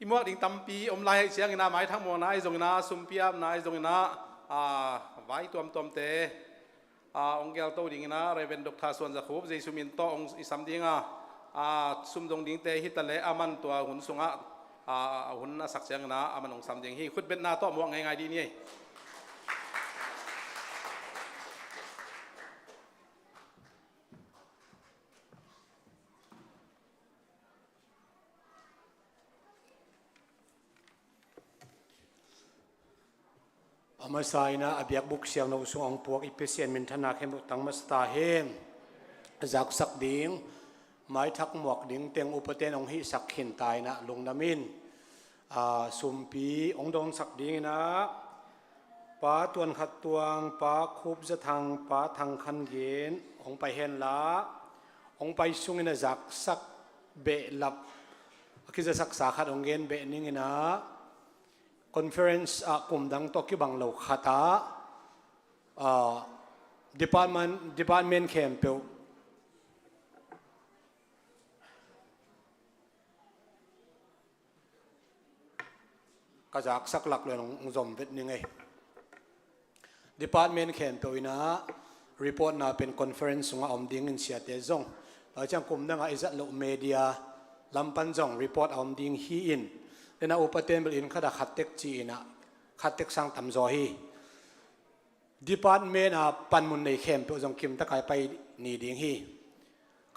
i muak ding tampi om lai ahih ciangin ah, maithak muakna ahi zongin ah, sumpi apna ahi zongin ah, ah, vai tuamtuamte, ah, hong gelto dingin ah, Reverend Doctor Suan Za Khup, Jesu min tawh hong i sam ding a, ah, sum dong dingte hi ta leh, aman tua hun sungah, ah, hun a sak ciangin ah, aman hong sam ding hi. Khutbetna tawh muak ngeingai dih ni ei. A masa in ah, a biakbuk siangtho sungah hong puak i Pasian minthanna khempeuh tang masa ta hen. Zaksak ding, maithak muak ding teng upaten hong hihsak khin ta in ah, lungdam in, ah, sumpi hong dawnsak dingin ah, Pa Tuan Khat Tuang, Pa Khup Za Thang, Pa Thang Khan Gen hong pai hen la, hong pai sungin a zaksak behlap, a kizasaksa khat hong gen beh ning in ah, conference ah kum dang tawh kibang lo khat ah, ah, department, department khempeuh ka zaksak lak lo in hong zom vet ning ei. Department khempeuh in ah report na pen conference sungah om dingin siate zong, tua ciang kum dang ah i zat loh media lam pan zong report a om ding hi in, tu-in ah upaten bel inn khat ah khat tek ci-in ah, khat tek sang tamzaw hi. Department a panmun nei khempeuh zong kim tak a i pai ni ding hi.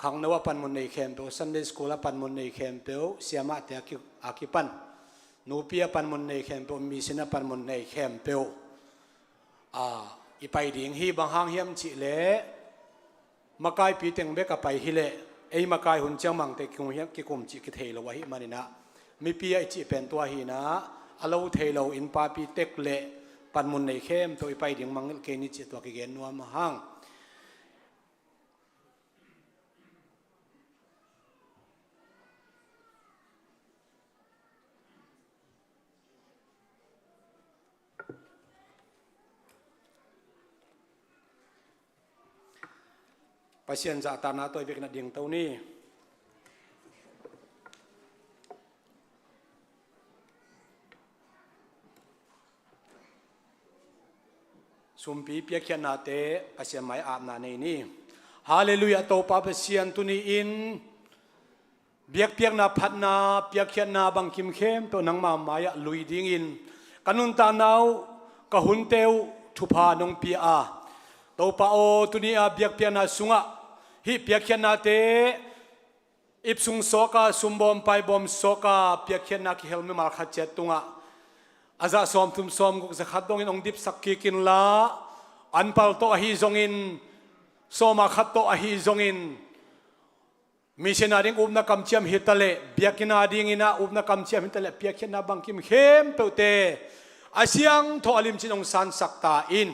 Khangno a panmun nei khempeuh, Sunday school a panmun nei khempeuh, siamahte a ki, a kipan, nupi a panmun nei khempeuh, mission a panmun nei khempeuh, a, i pai ding hi. Bang hang hiam cih leh, makaipi teng bek a pai hi leh, ei makai hun ciang mangte kikum hiam, kikum cih kithei lo ahih manin ah, mipi a i cih pen tua hi in ah, a lo thei lo innpapi tek le panmun nei khempeuh i pai ding mangngilh kei ni cih tua kigen nuam hang. Pasian zahtakna tawh i biakinn ah dingto ni. Sumpi piakkhiatnate Pasian mai-ah apna nei ni. Halleluiah, Topa Pasian, tuni-in biakpiakna phatna, piakkhiatna bangkim khempeuh nangma mai-ah lui dingin ka nuntakna uh, ka hunte uh thupha nong pia a, Topa aw, tuni-a biakpiakna sungah hih piakkhiatnate ipsung sawka, sumbawm paibawm sawka piakkhiatna kihel mimal khat ciat tungah a zah sawmthum sawmguk, za khat dongin hong dipsak kik inla, anpal tawh ahi zongin, sawma khat tawh ahi zongin, mission a ding upna kamciam hi taleh, biakinn a dingin ah upna kamciam hi taleh, piakkhiatna bangkim khempeuhte a siangtho a limcin hong sansak ta in.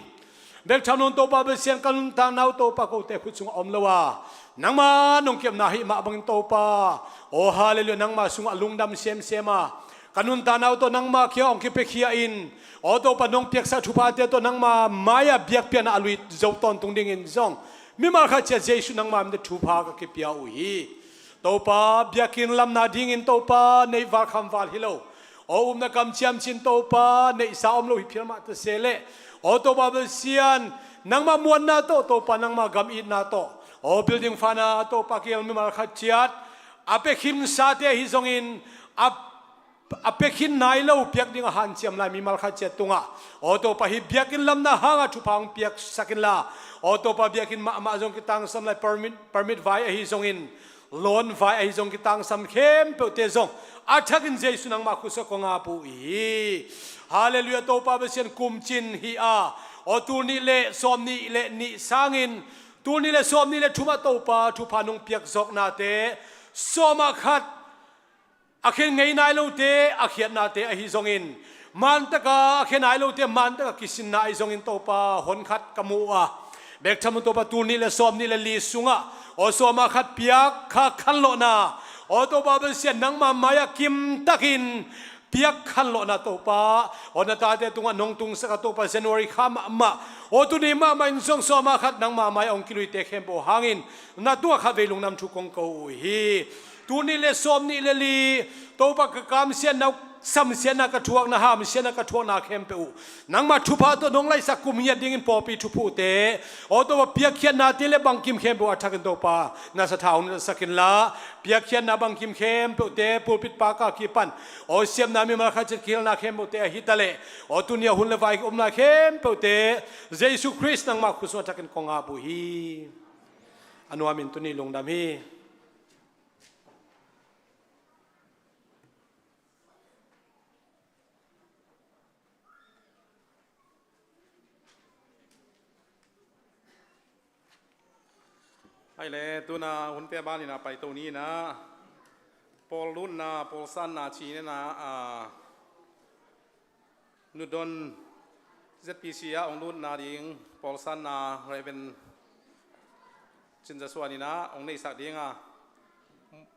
Bek tham lo in Topa Pasian, ka nuntakna uh Topa kote khut sungah om lo a, nangma nong kepna ahih mah bangin Topa, aw halleluiah, nangma sungah lungdam semsem a, ka nuntakna uh tawh nangma kiang hong kipiakhia in, aw Topa, nong piaksak thuphate tawh nangma mai-ah biakpiakna a lui zo tawntung dingin zong mimal khat ciat Jesu nangma min tawh thupha ka kipia uh hi. Topa, biakinn lamna dingin Topa, neih val kham val hi lo, aw upna kamciam cin Topa, neihsa om lo hi phial mah ta se leh, aw Topa Pasian, nangma muanna tawh Topa, nangma gam itna tawh, aw building fund a Topa kihel mimal khat ciat a pia khinsate ahi zongin a, a pia khin nai lo piak ding a hanciam lai mimal khat ciat tungah, aw Topa, hih biakinn lamna hangah thupha hong piaksak inla, aw Topa, biakinn mahmah zong kitangsam lai, permit, permit vai ahi zongin, loan vai ahi zong kitangsam khempeuhte zong a thakin Jesu nangmah khut sungah kong ap uh hi. Halleluiah. Topa Pasian, kumcin hi a, aw tul nih le sawm nih le nih sangin tul nih le sawm nih le thumah Topa, thupha nong piak zawknate sawmah khat a khen ngei nai lote a khiatnate ahi zongin, man taka a khen nai lote man taka kisinna ahi zongin Topa, hon khat ka mu uh a, bek tham un Topa, tul nih le sawm nih le li sungah aw sawmah khat piak kha khanlawhna, aw Topa Pasian, nangma mai-ah kimtakin piak khanlawhna Topa, aw na tate tungah nong tungsak a Topa, January kha mahmah, aw tuni mahmah in zong sawmah khat nangma mai-ah hong kiluite khempeuh hangin na tungah khatvei lungdam thu kong ko uh hi. Tul nih le sawm nih le li, Topa, ka kamsiatna, samsiatna ka thuakna, hamsiatna ka thuakna khempeuh uh nangma thupha tawh nong laisak kum ngiat dingin pawlpi thuphuhte, aw Topa, piakkhiatnate le bangkim khempeuh a thakin Topa, na sathau hong natsak inla, piakkhiatna bangkim khempeuhte pulpit pa ka kipan, aw siamna mimal khat ciat kihelna khempeuhte ahi taleh, aw tuni a hun le vai ka omna khempeuhte Jesu Khrist nangmah khut sungah a thakin kong ap uh hi. A nuamin tuni lungdam hi. Hai le, tuna hun pia ban ina paito ni ina, pawl lutna, pawl sanna ci ina, a, Nudon Z P C a ong lutna ding, pawl sanna Reverend Cin Za Suan ina ong neisak ding a,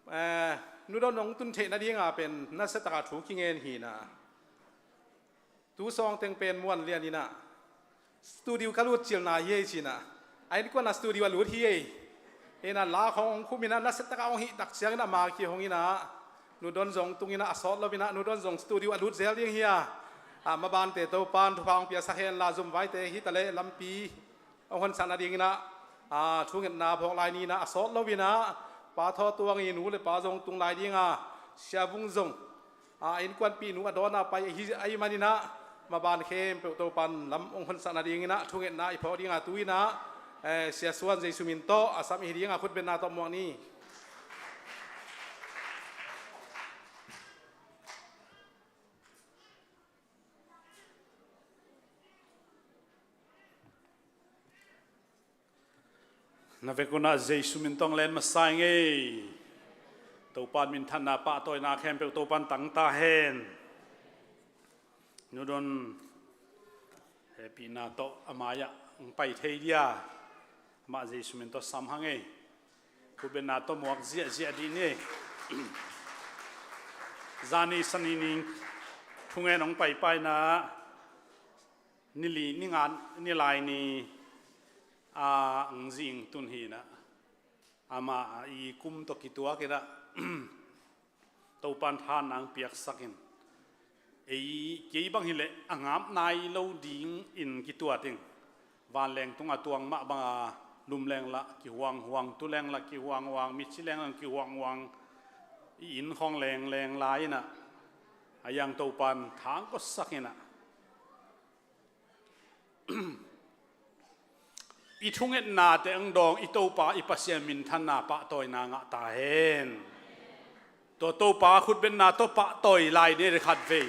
eh, Nudon ong tun theihna ding a pen nasia taka thu kingen hi ina. Tu sawng teng pen Muan Lian ina studio ka lut cilna hi ei cina. A innkuan a studio a lut hi ei. Ina la khong ong khum ina nasia taka ong hih tak ciang ina ma ki hong ina. Nudon zong tung ina a sawt lo ina Nudon zong studio a lut zel ding hi a. A, ma bante Topan thupha ong pia sa hen la zum vaite hi ta le lampi ong hon sa na ding ina. A, thungetna phawk lai ni ina a sawt lo ina. Pa Thaw Tuang i nu le pa zong tung lai ding a. Sia Vung zong a, innkuanpih nu a dawn a pai ahi, ahi man ina, ma ban khempeuh Topan lam ong hon sa na ding ina, thungetna i phawk ding a tu ina, eh, Sia Suan Jesu min tawh a sam i hi ding a khutbetna tawh muak ni. Na vekun ah Jesu min tawh len masa ing ei. Topan minthanna pahtawina khempeuh Topan tang ta hen. Nudon hehpihna tawh a mai-ah ong pai thei dia. Amah Jesu min tawh sam hang ei. Khutbetna tawh muak ziahziah dih ni ei. Zani sani ni thungen ong paipaina nili, ninga, nilai ni a ang zing tun hi ina. Amah i kum tawh kituak ina. Topan tha nang piaksak in. Ei, kei bang hileh a ngap nai lo ding in kituat ing. Vanleng tung a tuang mah banga lumleng lah kihuanghuang, tuleng lah kihuanghuang, mici leng lah kihuanghuang. I inn khong lengleng lai ina. A yang Topan thang kotsak ina. I thungetnate ang dawng i Topa i Pasian minthanna pahtawina ngah ta hen. Tua Topa khutbetna tawh pahtawi lai ni khatvei.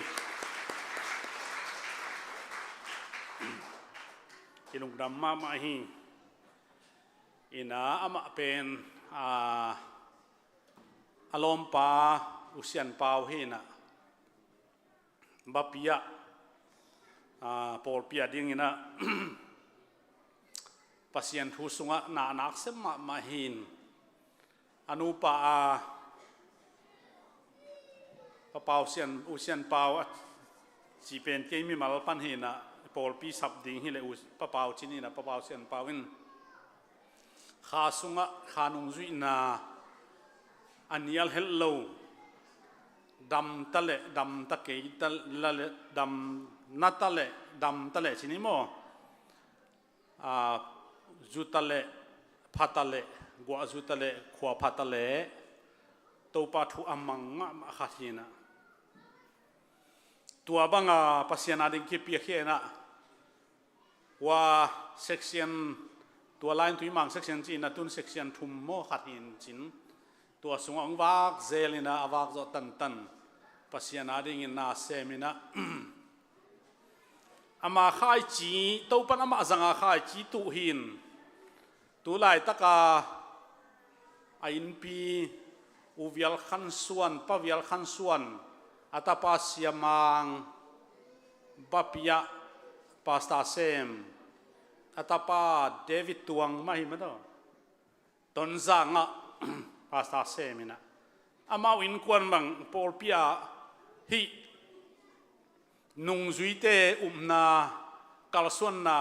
I lungdam mahmah hi. Ina amah pen, a, a lawmpa U Sian Pau hi ina. Bapia, a, pawlpia dingina Pasian thu sungah na nak sem mahmah hin. A nupa a Pa Pau Sian, U Sian Pau a ci pen kei mimal pan hina pawlpi sap ding hileh U, Pa Pau Cin hina Pa Pau Sian Pau in kha sungah kha nungzuihna a nial het lo, dam ta leh dam ta kei ta la leh dam na ta leh dam ta leh cin hi maw? A, zu ta leh pha ta leh guah zu ta leh khua pha ta leh Topa thu a mang mahmah khat hi-in ah, tua banga Pasian ading kipiakhia in ah, hua section, tua lai-in Tuimang section ci-in ah, tun section thum maw khat hi-in cin, tua sungah hong vak zel in ah, a vak zawh tantan Pasian adingin na sem in ah, ama khaici, Topan amah zanga khaici tuh hi-in, tu laitaka a innpi U Vial Khan Suan, Pa Vial Khan Suan, a tapa Sia Mang, Bapi ah Pastor Sem, a tapa David Tuang mah hi mah tawh, Tonzang ah Pastor Sem in ah, amau innkuan bang pawlpi ah hih nungzuite upna, kalsuanna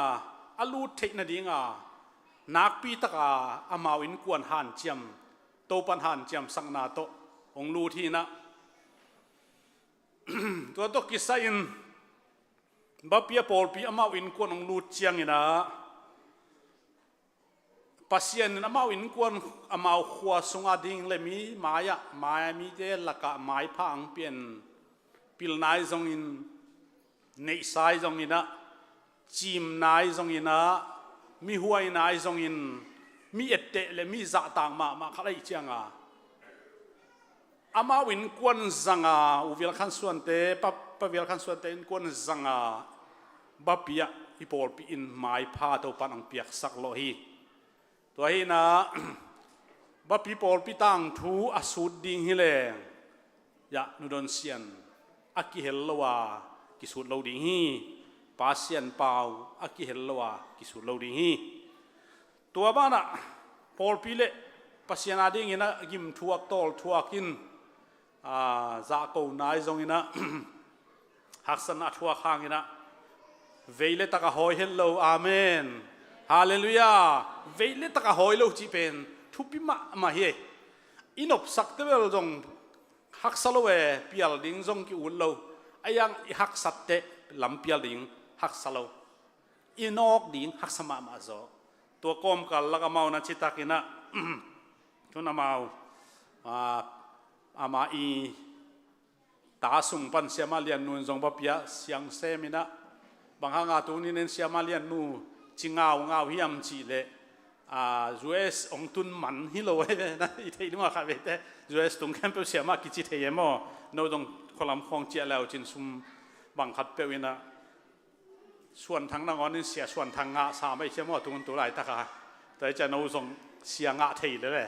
a lut theih nadinga nakpi taka amau innkuan hanciam, Topan hanciamsakna tawh hong lut hi-in ah, tua tawh kisai-in Bapi ah pawlpi amau innkuan hong lut ciangin ah, Pasian in amau innkuan, amau khua sungah ding le mi mai-ah, mai mite lakah maipha hong pia-in, pilna ahi zongin, neihsa ahi zongin ah, cimna ahi zongin ah, mi huaina ahi zongin, mi etteh le mi zahtak mahmah khat ahih cianga, amau innkuan zanga, U Vial Khan Suante, Pa, Pa Vial Khan Suante innkuan zanga Bapi ah i pawlpi in maipha Topan hong piaksak lawh hi. Tua hi-in ah, Bapi pawlpi tangthu a sut ding hi leng, ya, Nu Don Sian a kihel lo a kisut lo ding hi. Pa Sian Pau a kihel lo a kisut lo ding hi. Tua banah pawlpi le Pasian adingin a gimthuak tawlthuak in, a, zahkona ahi zongin ah, haksatna a thuak hangin ah, vei le tak a hawi het lo. Amen. Halleluiah. Vei le tak a hawi lo cih pen thupi mahmah hi. I nopsakte bel zong haksa lo e, pial ding zong ki-ut lo. A iang i haksatte lam pial ding haksa lo. I nawk ding haksa mahmah zaw. Tua kawmkal lak amau na citakin ah, tun amau, a, ama i ta sung pan Siama Lian Nu in zong Bapi ah siang sem in ah, bang hanga tuni-in Siama Lian Nu ci ngaungau hiam cih leh, a, U S hong tun man hi lo e, na i theih ding a khat veite U S tung khempeuh siama kici thei e maw? No zong khualam khawng ciah le uh cin sum bang khat peuh in ah, Suan Thang nangawn in Sia Suan Thang ngah sam ei cia maw, tun tu laitaka. Tua hi ciah no zong sia ngah thei lel e.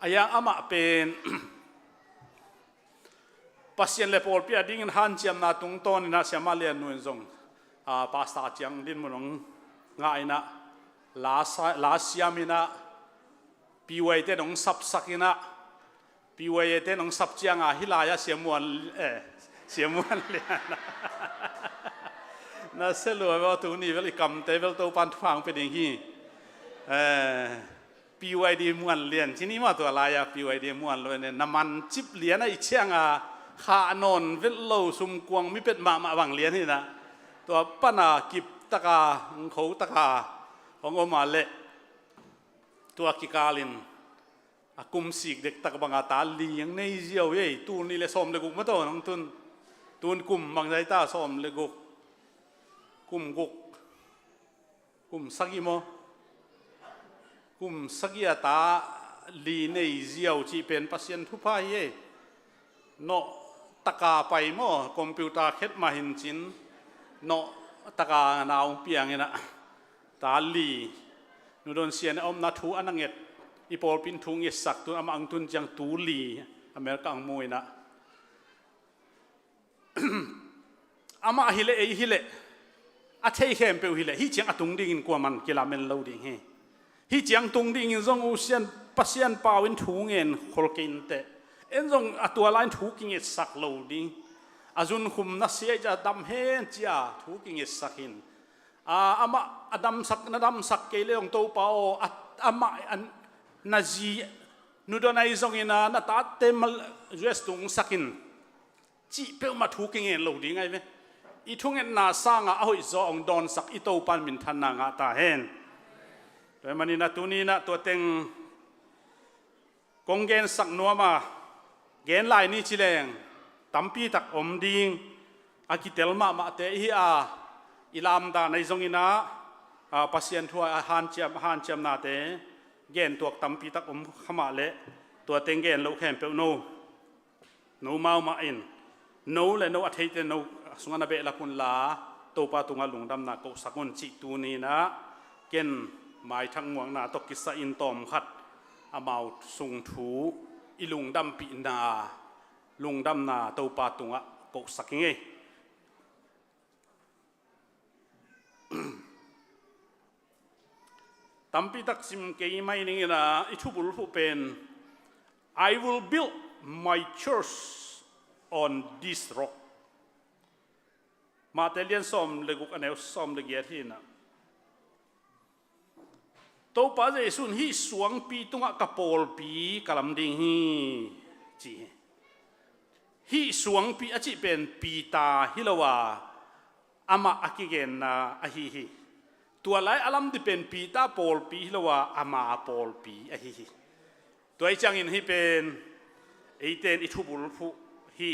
A iang amah pen Pasian le pawlpi adingin hanciamna tungtawn in ah Siama Lian Nu in zong, a, pastor ciang dinmun hong ngah in ah, la sa-, la siam in ah, P Y te in hong sapsak in ah, P Y A te in hong sap cianga hih lai-ah Sia Muan, eh, Sia Muan Lian. Na sia lua bel, tuni bel i kamte bel Topan thupha hong pia ding hi. Eh, P Y D Muan Lian ci ni maw, tua lai-ah P Y D Muan Lian, na man cip lian ahih cianga khah nawn vet lo, sumkuang mi pet mahmah bang lian hi in ah. Tua pana kip taka, hong kho taka hong om a leh, tua kikalin a kum sik dektak banga ta li hong nei ziau hi. Tul nih le sawm le guk maw, tua hong tun. Tun kum bang zai ta, sawm le guk, kum guk, kum sagih maw? Kum sagih a ta li nei ziau cih pen Pasian thupha hi e. Nawh taka pai maw, computer khet mah hi in cin, nawh taka na hong piang in ah, ta li, Nu Don Sian a omna thu a na nget, i pawlpi in thu ngetsak, tun amah hong tun ciang tu li America hong mu in ah. Amah hi leh, ei hi leh, a thei khempeuh hi leh, hih ciang a tung dingin kuaman kilamen lo ding hi. Hih ciang tung dingin zong U Sian, Pasian pau in thu ngen khol kei inteh. En zong a tua lai-in thu kingetsak lo ding. A zunkhum na sia i ciah dam hen cia thu kingetsak in. A, amah a damsak, na damsak kei le zong Topa aw, a, amah a, na zi Nu Don ahi zongin ah, na tate mal U S tungsak in, cih peuhmah thu kingen lo ding ahi ve. I thungetna sangah a hoihzaw hong dawnsak i Topa in minthanna ngah ta hen. Tua ahih manin ah tuni-in ah tua teng kong gensak nuam a, Gen lai ni ci leng tampi tak om ding, a kitel mahmahte i hi a, i lamdan ahi zongin ah, a, Pasian thu a hanciam, hanciamnate gen tuak tampi tak om kha mah leh, tua teng gen loh khempeuh no, no mau mah in, no le no a theite no sungah na behlap unla, Topa tungah lungdamna kohsak un cih tuni-in ah, ken maithak muakna tawh kisai-in tawmkhat amau sung thu i lungdampihna, lungdamna Topa tungah kohsak ing ei. Tampi tak sim kei mai ning in ah, i thubulphuh pen, "I will build my church on this rock." Mate lian sawm le guk, a neu sawm le giat hi in ah, Topa Jesuh in, "Hih suangpi tungah ka pawlpi ka lam ding hi," ci hi. Hih suangpi a cih pen Peter hi lo a, amah a kigenna ahi hi. Tua lai a lam ding pen Peter pawlpi hi lo a, ama pawlpi ahi hi. Tua ahih ciangin hih pen eite in i thubulphuh hi.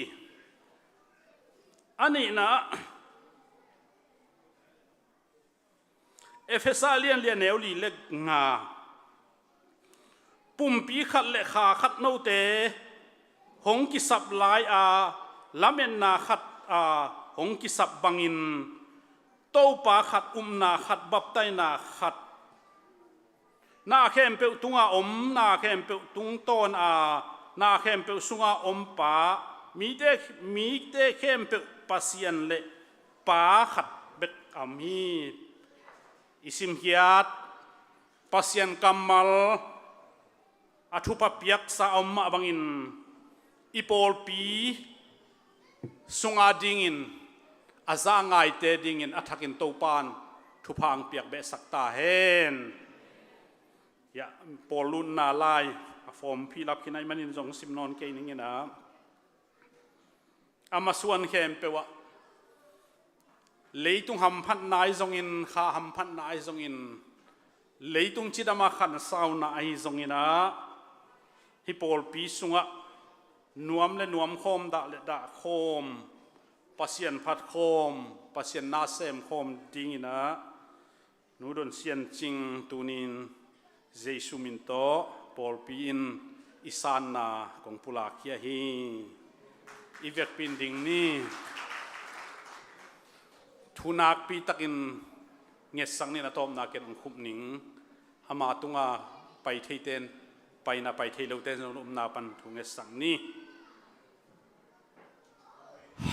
A nihna, Efesa lian li, a neu li le nga, pumpi khat le kha khat note hong kisap lai a, lametna khat a hong kisap bangin, Topa khat, upna khat, baptaina khat, na khempeuh tunga om, na khempeuh tungtawn a, na khempeuh sunga om Pa, mite, mite khempeuh Pasian le Pa khat bek a om hi. I simkhiat Pasian kammal a thupha piaksa a om mah bangin, i pawlpi sunga dingin, a za ngaite dingin a thakin Topa in thupha hong piak behsak ta hen. Hiah, Paul lutna lai a form fill up khin ahih manin zong sim nawn kei ning in ah, a masuan khempeuh ah, leitung hamphatna ahi zongin, kha hamphatna ahi zongin, leitung cidam a khansauna ahi zongin ah, hih pawlpi sungah nuam le nuam khawm, dah le dah khawm, Pasian phat khawm, Pasian na sem khawm dingin ah, Nu Don Sian Cing tunin Jesuh min tawh pawlpi in i sanna kong pulak khia hi. I vekpi in ding ni. Thu nakpi takin ngetsak ni, a tawpna ken hong khup ning. Ama tunga pai theite in pai na, pai thei lote in zong upna pan thu ngetsak ni.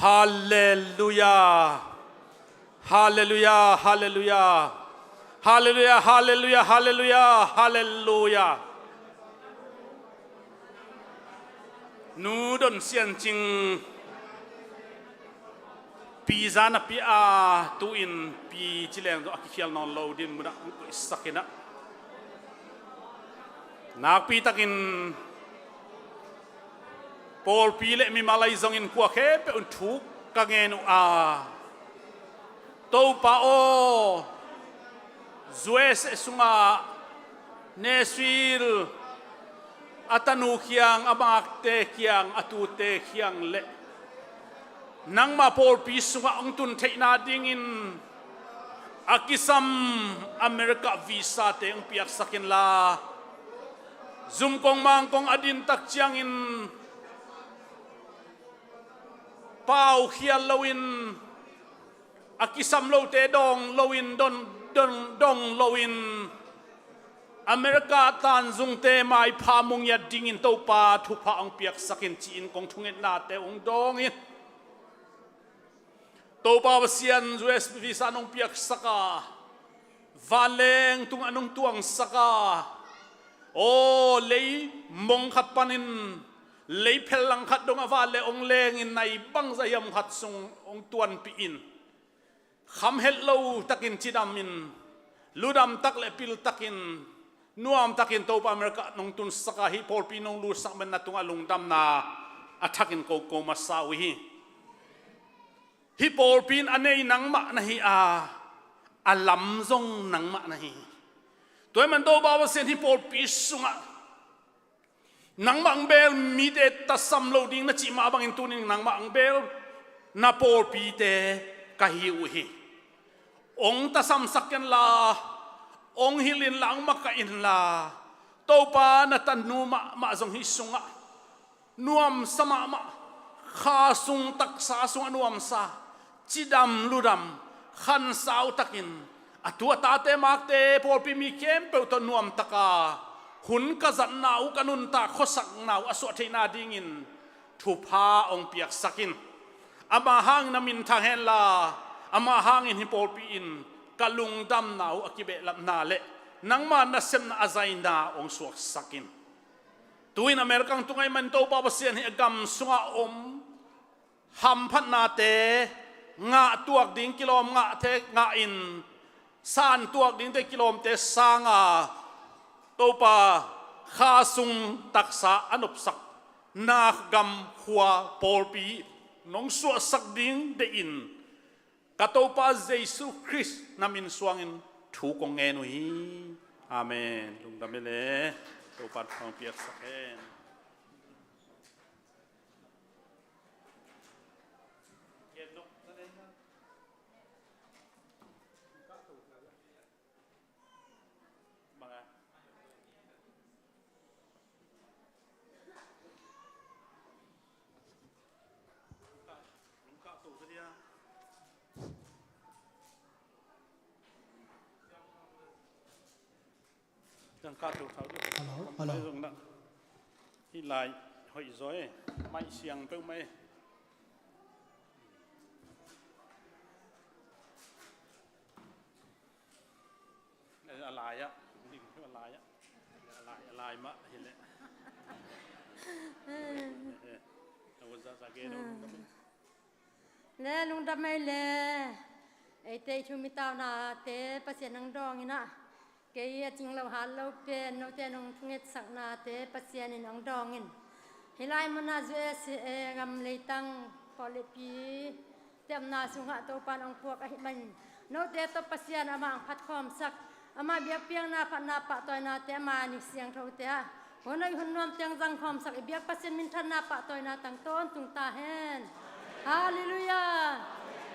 Halleluia. Halleluia, halleluia. Halleluia, halleluia, halleluia, halleluia. Nu Don Sian Cing, pi za na pia a, tu-in pi ci leng zong a kikhial nawn lo ding mun ah hong koihsak in ah, nakpi takin pawlpi le mimal ahi zongin kua khempeuh in thu ka ngen uh a, Topa aw, U S A sungah Nashville a tanu kiang, a mate kiang, a tute kiang le nangma pawlpi sungah hong tun theihna dingin a kisam America visa te hong piaksak inla, zumkong mangkong a din tak ciangin pau khial loin, a kisam lote dawng loin, don, don, dong loin, America tanzungte maipha mu ngiat dingin Topa thupha hong piaksak in ci-in kong thungetnate hong dawng in, Topa Pasian U S visa nong piaksak a, vanleng tungah nong tuangsak a, aw, lei mong khat panin lei phel lang khat dongah vanleng hong lengin, nai bangzah hiam khat sung hong tuanpih in, khamhet lo takin cidam in, ludam tak le pil takin, nuam takin Topa America nong tunsak a, hih pawlpi nong lutsak man na tungah lungdamna a thakin ko ko masa uh hi. Hih pawlpi in a nei nangmah na hi a, a lam zong nangmah na hi. Tua ahih man Topa Pasian, hih pawlpi sungah Nangmah ang bel mite tasam lo ding na cih mah bangin tunin nangmah ang bel na pawlpite ka hi uh hi. Ong tasamsak kenla, ong hilh inla, ong makaih inla, Topa na tanu mahmah zong hih sungah nuamsa mahmah, kha sung taksa sungah nuamsa, cidam ludam, khansau takin a tu a tate makte pawlpi mi khempeuh tawh nuamtaka hun ka zatna uh, ka nuntak khuasakna uh a suah theihna dingin thupha ong piaksak in. Ama hangin na minthang henla, ama hangin hih pawlpi in ka lungdamna uh a kibehlapna le nangma nasepna a zaina ong suaksak in. Tu-in America tungah ahih manin Topa Pasian, hih a gam sungah om hamphatnate ngah tuak ding kilawm ngahte ngah in, san tuak dingte kilawmte sanga Topa, kha sung taksa a nopsak na gam, khua, pawlpi nong suahsak ding deih in, ka Topa Jesu Khrist na min suangin thu kong ngen uh hi. Amen. Lungdam hi le. Topa thu kong piaksak hen. Hello, hello. Hih lai hoih zaw e. Mai siang peuhmah e. A lai ah, ding a lai ah, a lai, a lai mah hi leh. Le lungdam ei le. Eite i thu mi taunate Pasian nang dawng in ah, kei a cing lo hat lo pen note nong thungetsaknate Pasian in hong dawng in. Hih lai munah U S A gam leitang pawlpi te omna sungah Topa in hong puak ahih manin, note tawh Pasian amah hong phatkhawmsak, amah biakpiakna phatna pahtawinate, amah ni siangthote ah hun hoih hun nuamte hong zangkhawmsak i biak Pasian minthanna pahtawina tang tawntung ta hen. Halleluiah.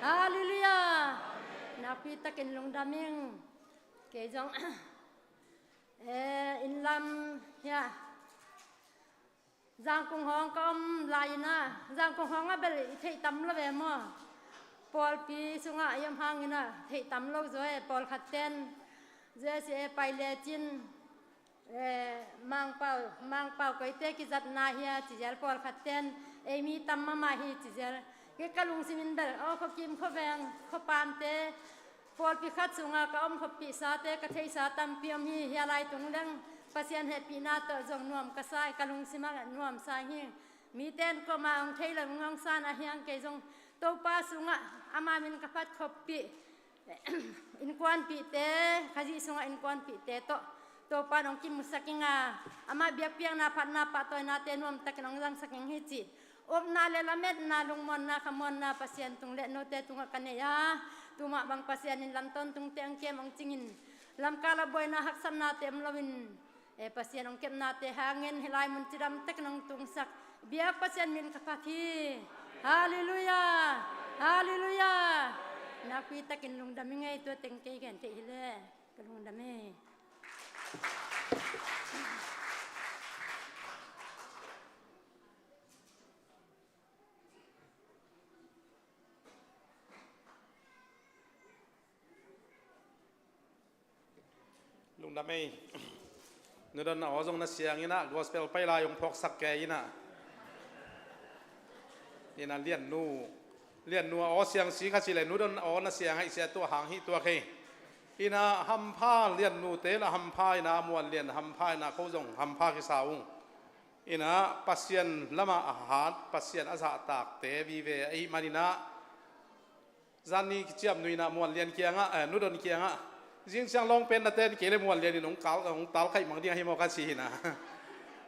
Halleluiah. Nakpi takin lungdam ing. Kei zong, eh, inn lam hiah Zangkung hawng ka om lai-in ah, Zangkung hawng ah bel i theih tam lo ve maw? Pawlpi sungah i om hangin ah theih tam lo zaw e. Pawlkhat ten U S A pai lecin, eh, Mangpau, Mangpau koite kizatna hia ci zel, pawlkhat ten ei mi tam mahmah hi ci zel. Kei ka lungsim in bel, aw, khuakim khuaveng khuapamte, pawlpi khat sungah ka om khuapihsate, ka theihsa tampi om hi. Hia lai tung leng Pasian hehpihna tawh zong nuam ka sa hi, ka lungsim ah nuamsa hi. Mite in kuamah hong thei lo, hong san a hiang, kei zong Topa sungah ama min ka phat khuapih, innkuanpihte, Khazih sungah innkuanpihte tawh Topa in hong kimusak ing a, amah biakpiakna phatna pahtawinate nuamtakin hong zangsak ing hi cih upna le lametna, lungmuanna, khamuanna Pasian tung le note tungah ka nei a, tu mah bang Pasian in lam tawntungte hong kem hong cingin, lamkal ah buaina haksatnate om loin, eh, Pasian hong kepnate hangin hih lai mun cidam takin hong tungsak biak Pasian min ka phat hi. Halleluiah. Halleluiah. Nakpi takin lungdam ing ei, tua teng kei gen theih hi le. Ka lungdam e. Lungdam ei. Nu Don a aw zong na siang in ah, gospel pai lai hong phawksak kei in ah. In ah Liannu, Liannu a aw siang si kha ci le, Nu Don a aw na siang haih sia, tua hang hih tuak hi. In ah hampha, Liannu te la hampha in ah, Muan Lian hampha in ah, ko zong hampha kisa ung. In ah Pasian lamah a hat, Pasian a zahtakte vive ahih manin ah, zan ni kiciam nu in ah Muan Lian kiangah, eh, Nu Don kiangah, zingsiang lawng pen na ten kei le Muan Lian in hong kal, hong talkhaih mang ding ahi maw ka ci hi in ah.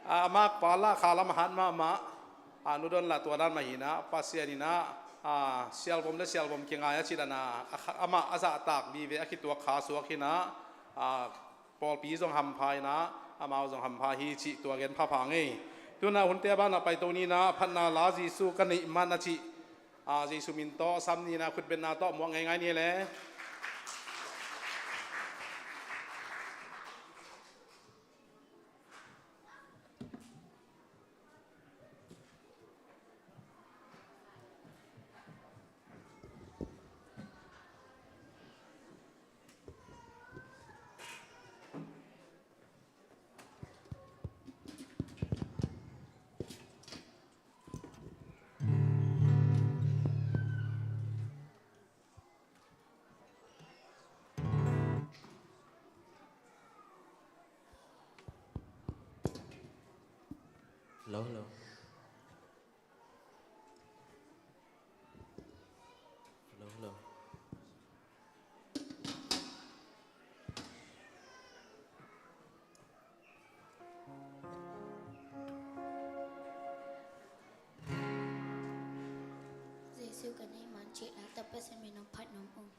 A, a makpa lah kha lam a hat mahmah. A, Nu Don lah tua dan mah hi in ah, Pasian in ah, a, sialvom le sialvom kingai a ci dan a, a kha, amah a zahtak vive a kituak kha suak hi in ah, a, pawlpi zong hampha in ah, amau zong hampha hi cih tua gen phapha ngei. Tuna hunte a banah paito ni in ah, phatna la Jesu ka neih man a cih, a, Jesu min tawh sam ni in ah, khutbetna tawh muak ngeingai ni le. Hello, hello. Hello, hello. Jesu ka neih man cih la, tapa sin min hong phat nuam ung.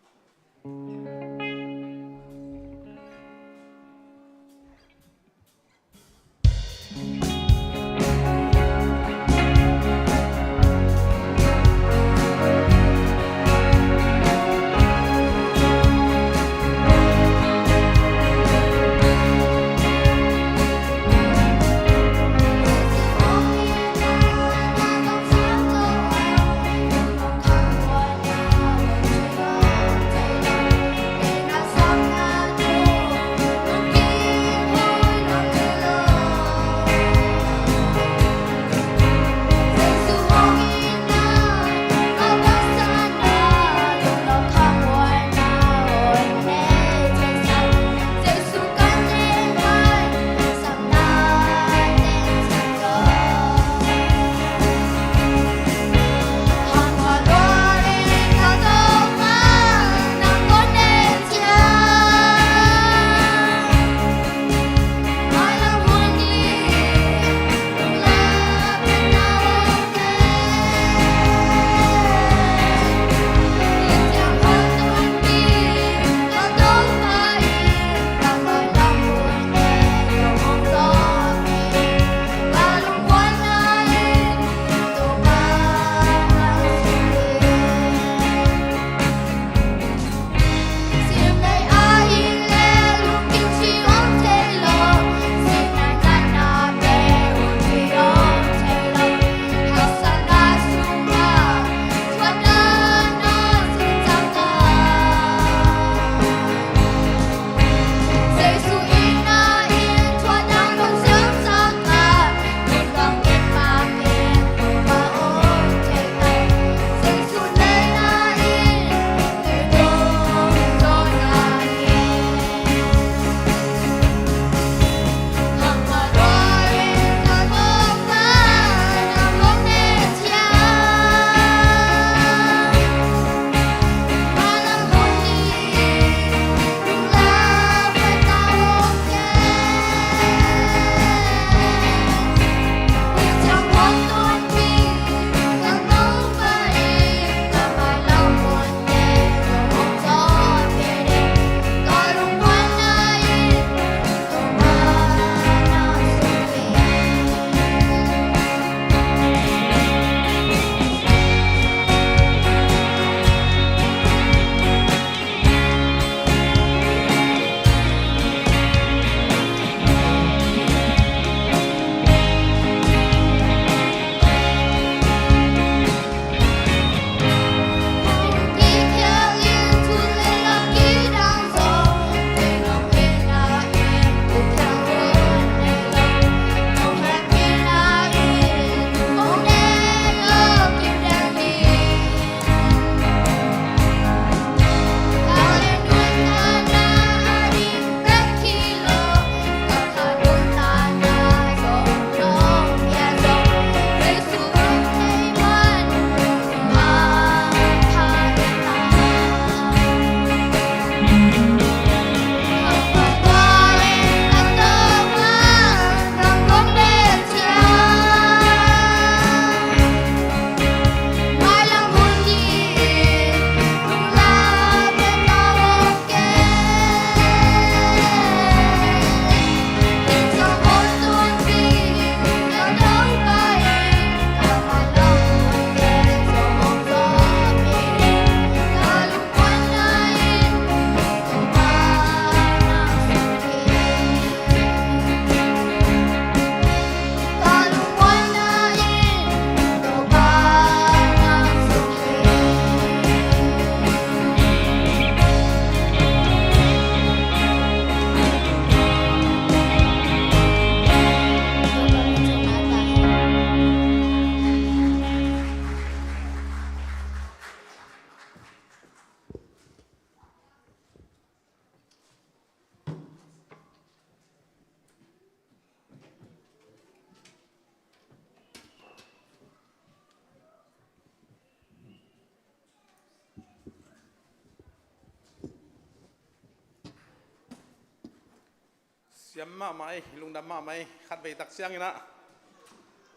Siam mahmah ei, lungdam mahmah ei, khatvei tak cianginah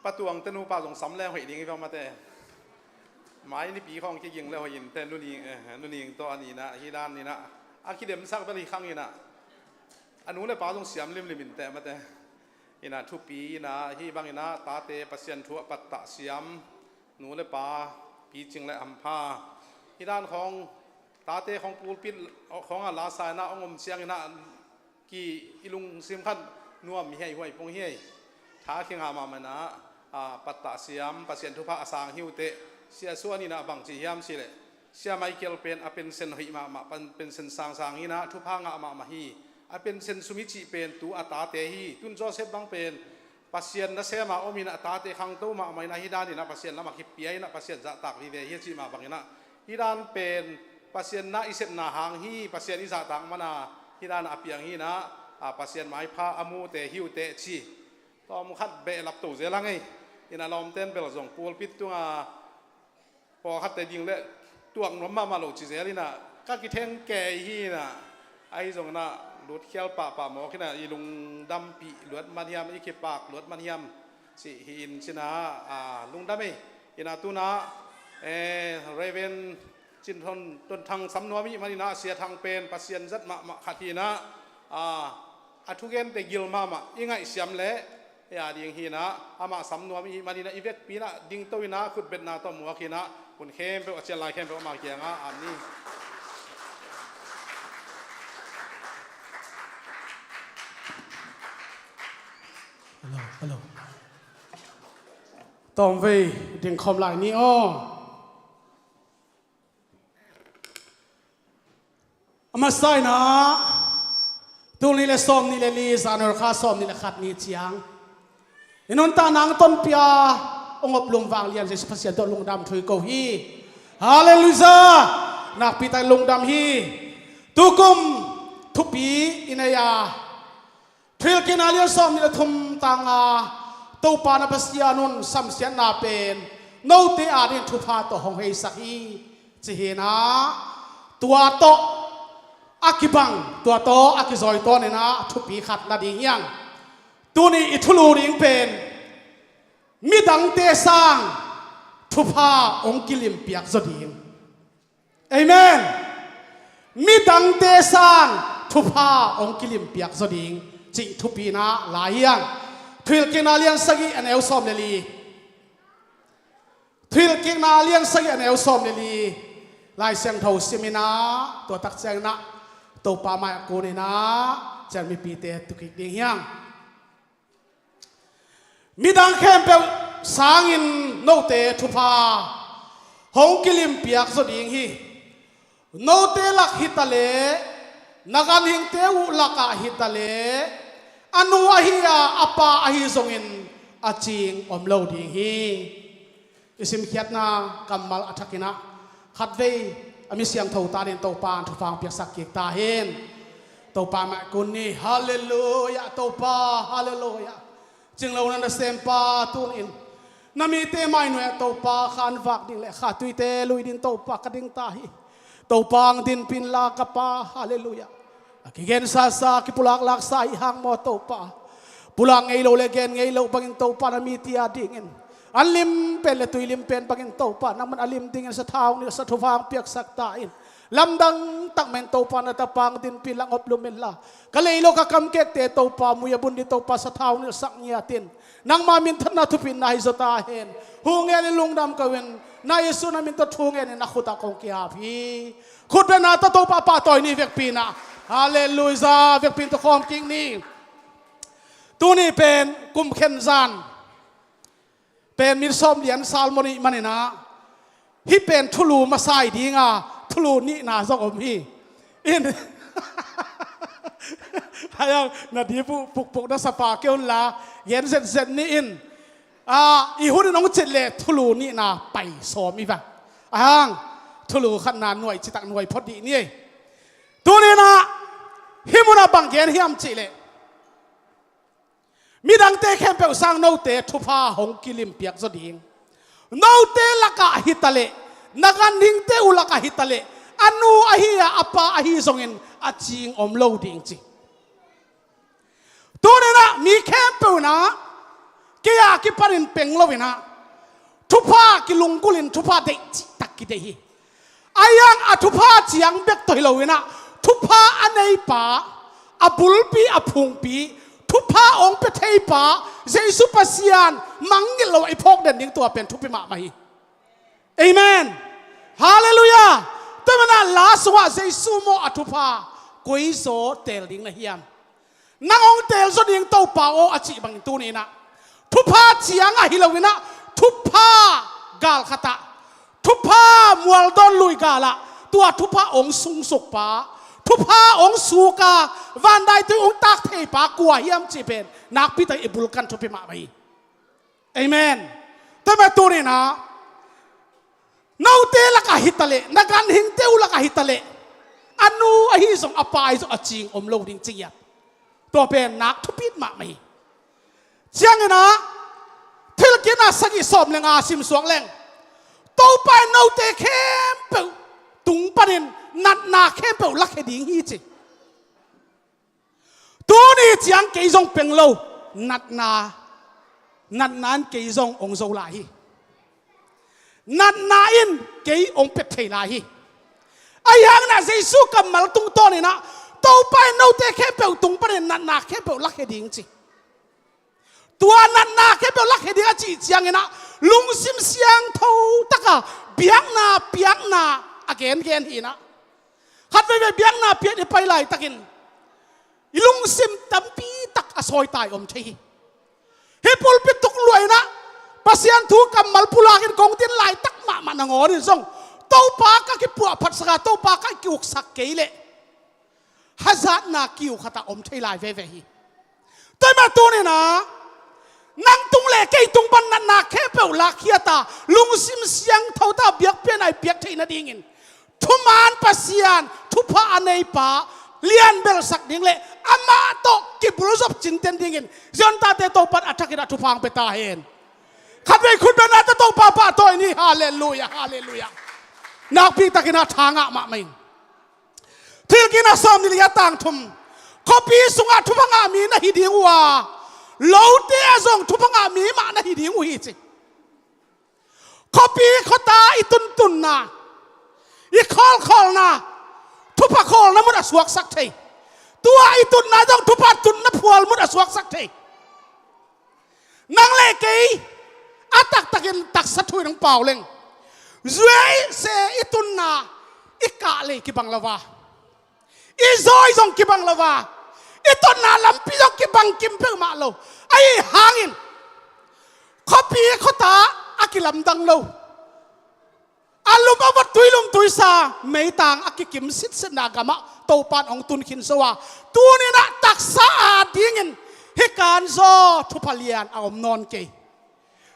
patuang te nupa zong sam leng hoih ding i vang mate. Mai nipi khawng kiging le hoih in te nuning, eh, nuning tawh a ninah hi dan ninah a kidemsak bel hi khanginah a nu le pa zong siam limlim in te mate. Inah thupi inah hi banginah tate Pasian thu a pattah siam nu le pa picing le hampha hi dan khawng tate khawng pulpit khawngah lasa inah hong om cianginah ki i lungsim khat nuam hi ei, huai pong hi ei. Tha khinga mahmah inah a pattah siam Pasian thupha a sang hi uh teh. Sia Suan inah bangci hiam cihleh Sia Michael pen a pension hoih mahmah, pan-, pension sangsang inah thupha ngah mahmah hi. A pension sum i cih pen tu a tate hi. Tun Joseph bang pen Pasian nasema om inah a tate khangto mahmah inah hi dan inah Pasian lamah kipia inah Pasian zahtak vive hi a cih mah banginah hi dan pen Pasian na i sepna hang hi. Pasian i zahtak mana hi dan a piang hi inah a Pasian maipha a mute hi uh teh ci. Tawm khat behlap to zel hang ei. Inah lawmten bel zong pulpit tunga pawlkhatte ding le tuak nuam mahmah lo ci zel inah ka kitheng kei hi inah ahi zong inah lutkhial pahpah mawk inah i lungdampih luat man hiam, i kipak luat man hiam cih hi in cinah a lungdam ei. Inah tunah eh, Reverend Cin Thon, Ton Thang sam nuam i hih man inah Sia Thang pen Pasian zat mahmah khat hi inah a, a thugente gil mahmah i ngaihsiam le a ding hi inah amah sam nuam i hih man inah i vekpi inah dingto inah khutbetna tawh muak inah hun khempeuh a cial lai khempeuh amah kiangah an ni. Hello, hello. Tawmvei dingkhawm lai ni aw. A masa inah tul nih le sawm nih le li, January kha sawm nih le khat ni ciang i nuntakna hong tonpia hong oplum vanglian Jesu Pasian tawh lungdam thu i ko hi. Halleluiah. Nakpi tak lungdam hi. Tukum thupi i nei a Thuhilhkikna lian sawm nih le thum tanga Topa na Pasian un samsiatna pen note ading thupha tawh hong heisak hi ci hi inah tua tawh a kibang, tua tawh a kizawi tawn inah thupi khat na ding hi hang. Tuni i thulu ding pen midangte sang thupha hong kilimpiak zaw ding. Amen. Midangte sang thupha hong kilimpiak zaw ding cih thupi inah lai hi hang. Thuhilhkikna lian sagih a neu sawm le li. Thuhilhkikna lian sagih a neu sawm le li. Lai Siangtho sim inah tua tak ciang inah Topa mai a kun inah cian mipite tukik ding hi hang. Midang khempeuh sangin note thupha hong kilimpiak zaw ding hi. Note lak hi taleh, na ganhingte uh lakah hi taleh, a nu ahi a, a pa ahi zongin a cing om lo ding hi. I simkhiatna kammal a thak inah khatvei a mi siangtho ta dingin Topa in thupha hong piaksak kik ta hen. Topa mai a kun ni. Halleluiah Topa, halleluiah. Cinglo na nasempa tuni-in na mite mai nuai ah Topa khan vak ding le kha tuite lui ding Topa ka ding ta hi. Topa hong dinpih inla ka Pa, halleluiah. A kigensasa, kipulaklaksa i hang maw Topa? Pulak ngei lo le gen ngei lo bangin Topa na mite adingin an lim pen le tui lim pen bangin Topa nangman a lim dingin sathau nilhsa thupha hong piaksak ta in. Lamdang tak mahin Topa na tapa hong dinpih inla hong oplum inla ka leilo ka kamkekte Topa mui a bun ding Topa sathau nilhsak ngiat in. Nangma minthanna thupina hi zaw ta hen. Thu ngenin lungdam ko in, na Jesu na min tawh thu ngenin na khut ah kong kihap hi. Khutbetna tawh Topa pahtawi ni vekpi inah. Halleluiah, vekpi in tawh khawm kik ni. Tuni pen kum khen zan pen min sawm lian sal maw nih man inah hih pen thulu masa hi ding a, thulu nihna zong om hi. In. Haiang na dip uh pukpuk na sapa kei un la, gen zetzet ni in. A, i hun in hong cit le thulu nihna pai sawm hi va. Ahang thulu khatna nuai citak nuai phot dih ni ei. Tuni inah hih munah bang gen hiam cih leh midangte khempeuh sang note thupha hong kilimpiak zaw ding. Note lakah hi taleh, na ganhingte uh lakah hi taleh, a nu ahi a, a pa ahi zongin a cing om lo ding ci. Tuninah mi khempeuh inah kei a kipanin peng loinah thupha kilunggulhin thupha deih cihtak kideih hi. Ahi hang a thupha ciang bek tawh hi loinah thupha a neipa, a bulpi, a phungpi, thupha hong pia theipa Jesu Pasian mangngilh lo a i phawk den ding tua pen thupi mahmah hi. Amen. Halleluiah. Tua manah la sungah Jesu maw a thupha koi zaw teel ding na hiam? Nang hong teel zaw ding Topa aw a cih bangin tuninah thupha ciangah hi loinah thupha gal khatah, thupha mualdawn lui galah tua thupha hong sungsukpa, thupha hong suka vandaitui hong tak theipa kua hiam cih pen nakpi tak i bulkan thupi mahmah hi. Amen. Tua mah tuninah note lakah hitaleh, na ganhingte uh lakah hitaleh, a nu ahi zong a pa ahi zong a cing om lo ding ci ngiat. Tua pen nak thupit mahmah hi. Cianginah Thilkikna sagih sawm le nga simsuak leng Topa in note khempeuh tung panin natna khempeuh lakhia ding hi ci. Tuni ciang kei zong peng lo, natna, natna in kei zong hong zo lai hi. Natna in kei hong pet thei lai hi. Ahi hanginah Jesu kammal tungtawninah Topa in note khempeuh tung panin natna khempeuh lakhia ding ci. Tua natna khempeuh lakhia ding a cih cianginah lungsim siangtho taka biakna piakna a gengen hinah khat veivei biakna piak i pai laitakin i lungsim tampi tak a sawitai om thei hi. Hih pulpit tuk luainah Pasian thu kammal pulakin kong din laitak mahmah nangawnin zong Topa ka kipuahphatsaka Topa ka kiuksak kei leh hazatna kiu khatah om thei lai veve hi. Tua mah tuninah nang tung le kei tung pan natna khempeuh lakkhiata lungsim siangtho ta biakpiakna i piak theih nadingin thuman Pasian thupha a neipa lianbelsak ding le amah tawh kibulzop cinten dingin Zion tate Topan a thakinah thupha hong pia ta hen. Khatvei khut bengna ta Topa pahtawi ni. Halleluiah, halleluiah. Nakpi takinah tha ngah mahmah in. Thilkikna sawm nih le giat tang thum. Khuapi sungah thupha ngah mi na hi ding uh a, lote ah zong thupha ngah mi mah na hi ding uh hi ci. Khuapi khuata i tuntunna, i khawlkhawlna, thupha khawlna mun a suaksak thei. Tua i tunna zong thupha tunna phual mun a suaksak thei. Nang le kei a taktakin taksa thu in hong pau leng zuai se i tunna i kah le kibang lo a, i zawi zong kibang lo a, i tunna lampi zong kibang kim peuhmah lo. Ahi hangin khuapi khuata a kilamdang lo, a lum a vot tuilum tuisa meitang a kikim sitsetna gamah Topan hong tunkhin zo a, tuninah taksa a dingin hih kanzaw thupha lian a om nawn kei.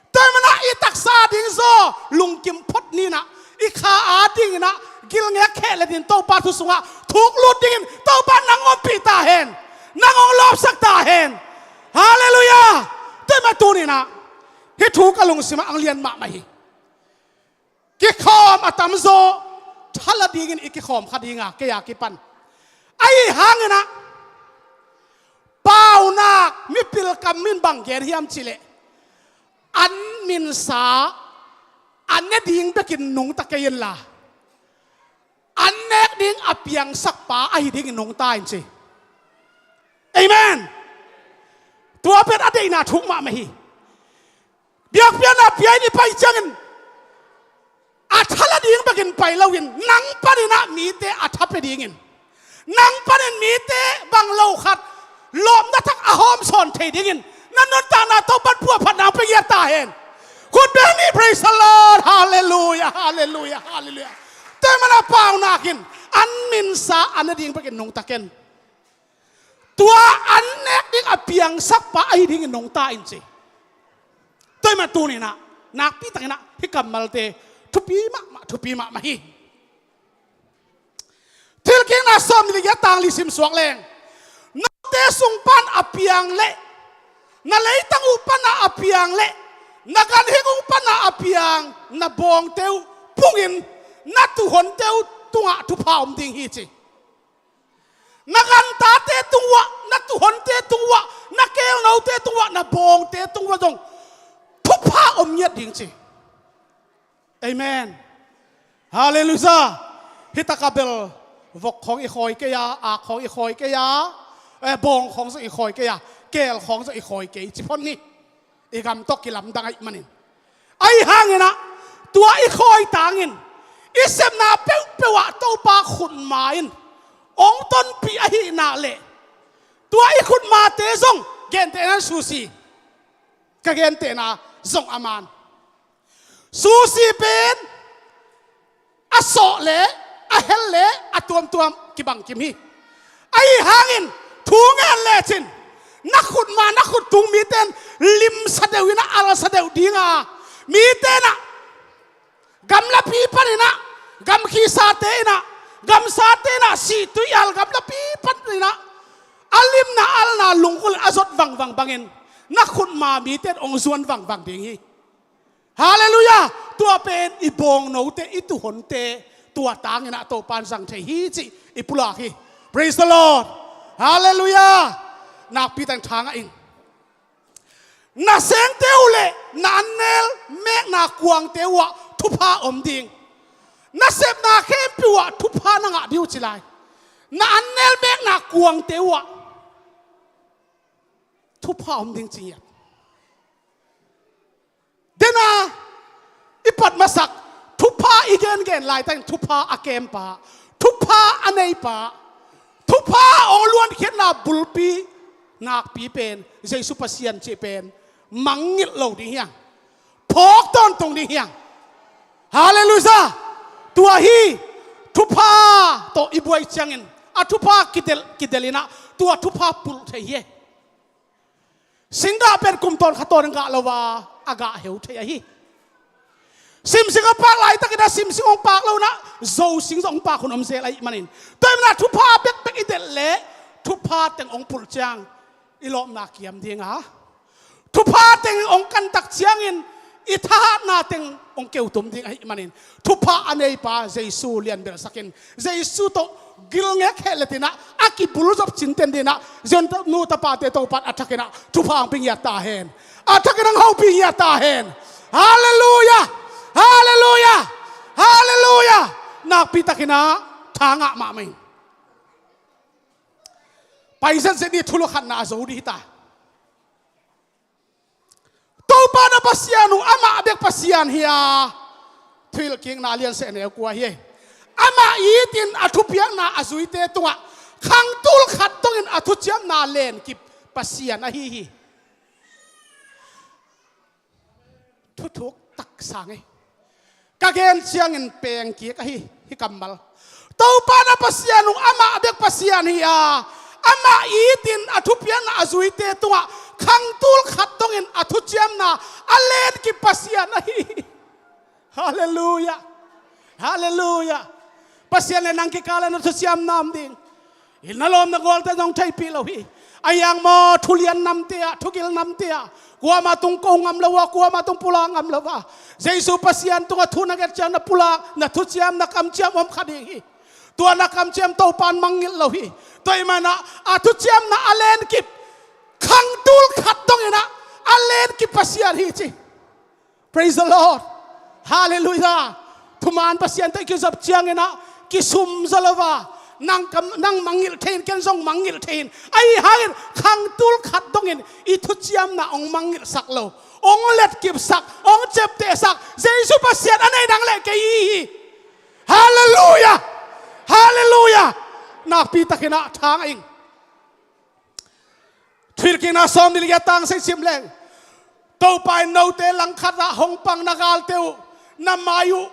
Tua manah i taksa a ding zaw lungkim phot ninah i kha a dinginah gilngek khehletin Topa thu sungah thuk lut dingin Topa nang ompih ta hen. Nang hong lawpsak ta hen. Halleluiah. Tua mah tuninah hih thu ka lungsimah ang lian mahmah hi. Kikhawm a tamzaw thala dingin i kikhawm kha dinga kei a kipan. Ahi hanginah paunak mipil kam in bang gen hiam cihleh an minsa a ne ding bekin nungta kei inla an nek ding a piangsakpa ahi dingin nungta in ci. Amen. Tua pen a deihna thuk mahmah hi. Biakpiakna pia in i pai ciangin a thala ding bekin pai loin nang paninah mite a tha pia dingin nang panin mite bang lo khat lawpna thak a hawm sawn thei dingin na nuntakna Topan puahphatna hong pia ngiat ta hen. Khut beng ni. Praise the Lord. Halleluiah, halleluiah, halleluiah. Tua manah paunak in an minsa a ne ding bekin nungta ken. Tua an nek ding a piangsakpa ahi dingin nungta in ci. Tua mah tuninah nakpi takinah hih kammalte thupi mahmah, thupi mahmah hi. Thilkikna sawm nih le giat tang li simsuak leng note sung pan a piang leh na leitang uh pana a piang leh na ganhing uh pana a piang na bawngte uh pungin na tuuhonte uh tungah thupha om ding hi ci. Na gantate tunguah na tuuhonte tung uah, na keelnote tung uah, na bawngte tung uah zong thupha om ngiat ding ci. Amen. Halleluiah. Hih takah bel vok khawng i khawi kei a, ak khawng i khawi kei a, eh, bawng khawng zong i khawi kei a, keel khawng zong i khawi kei ci phot ni. I gam tawh kilamdang ahih manin. Ahi hangin ah, tua i khawi tangin i sepna peuhpeuh ah Topa khutma in hong tonpih ahih nak leh, tua i khutmate zong gentehna in susi, ka gentehna zong a man. Susi pen a sawh le a hel le a tuamtuam kibangkim hi. Ahi hangin thu ngen lecin na khutma, na khut tung mite in limsa deuh in ah, alsa deuh ding a, mite in ah gamlapi panin ah, gamkhisate in ah, gamsate in ah, sihtui al gamlapi panin ah a limna alna lungkul a zot vangvang bangin na khutma mite in hong zuan vangvang ding hi. Halleluiah. Tua pen i bawngnote, i tuuhonte, tua tangin ah Topa in zang thei hi cih i pulak hi. Praise the Lord. Halleluiah. Nakpi tangin thangah ing. Nasengte uh le na annel mekna kuangte uh ah thupha om ding. Na sepna khempeuh uh ah thupha na ngah ding uh ci lai. Na annel mekna kuangte uh ah thupha om ding ci ngiat. Dena i pat masak, thupha i gengen laitakin thupha a kempa, thupha a neipa, thupha hong luankhiatna bulpi nakpi pen Jesu Pasian cih pen mangngilh lo ding hiang. Phawk tawntung ding hiang. Halleluiah. Tua hi. Thupha tawh i buai ciangin a thupha kidelh, kidelh in ah tua thupha pulh thei hi. Singgah pen kum tawn kha tawn in gah lo a, a gah heu thei ahi. Simsing a pak laitakin ah simsing hong pak lo in ah zosing zong hong pak hun om zel ahih manin, tua ahih manin ah thupha bekbek i delh leh thupha teng hong pulh ciang i lawpna kiam ding a, thupha teng hong kantak ciangin i thahatna teng hong keutum ding ahih manin, thupha a neipa Jesu lianbelhsak in, Jesu tawh gilngek hetlet in ah a kibulzop cinten ding in ah, Zion nu tapate Topa in a thakin ah thupha hong pia ngiat ta hen. A thakin hong hopih ngiat ta hen. Halleluiah. Halleluiah. Halleluiah. Nakpi takin ah tha ngah mahmah ing. Pai zenzen ni, thulu khatna a zo dih hi ta. Topa na Pasian uh amah bek Pasian hi a, Thuhilhkikna lian seh neu kua hi. Amah itin a thupiakna a zuite tungah khangtul khat dongin a thuciamna lenkip Pasian ahi hi. Thuthuk taksang hi. Ka gen ciangin pengkik ahi hi kammal. Topa na Pasian uh amah bek Pasian hi a, amah itin a thupiakna a zuite tungah khangtul khat dongin a thuciamna a lenkip Pasian ahi hi. Halleluiah. Halleluiah. Pasian le nang kikal ah na thuciamna om ding. I na lawm na gualte zong theihpih lo hi. A hiang maw, thulian namte ah, thugil namte ah kuamah tung ko ngam lo a, kuamah tung pulak ngam lo a, Jesu Pasian tungah thu na nget ciang na pulak, na thuciam, na kamciam om kha ding hi. Tua na kamciam Topa in mangngilh lo hi. Tua ahih manin ah a thuciamna a lenkip, khangtul khat dongin ah a lenkip Pasian hi ci. Praise the Lord. Halleluiah. Thuman Pasian tawh i kizop ciangin ah kisum zaw lo a, nang kam, nang mangngilh thei in, ken zong mangngilh thei in. Ahi hangin khangtul khat dongin i thuciamna hong mangngilhsak lo, hong letkipsak, hong ciaptehsak Jesu Pasian a nei nang le kei i hi hi. Halleluiah. Halleluiah. Nakpi takin ah tha ngah ing. Thuhilhkikna sawmnih le giat, tang sagih sim leng. Topa in note langkhat ah hong pang na galte uh na mai uh,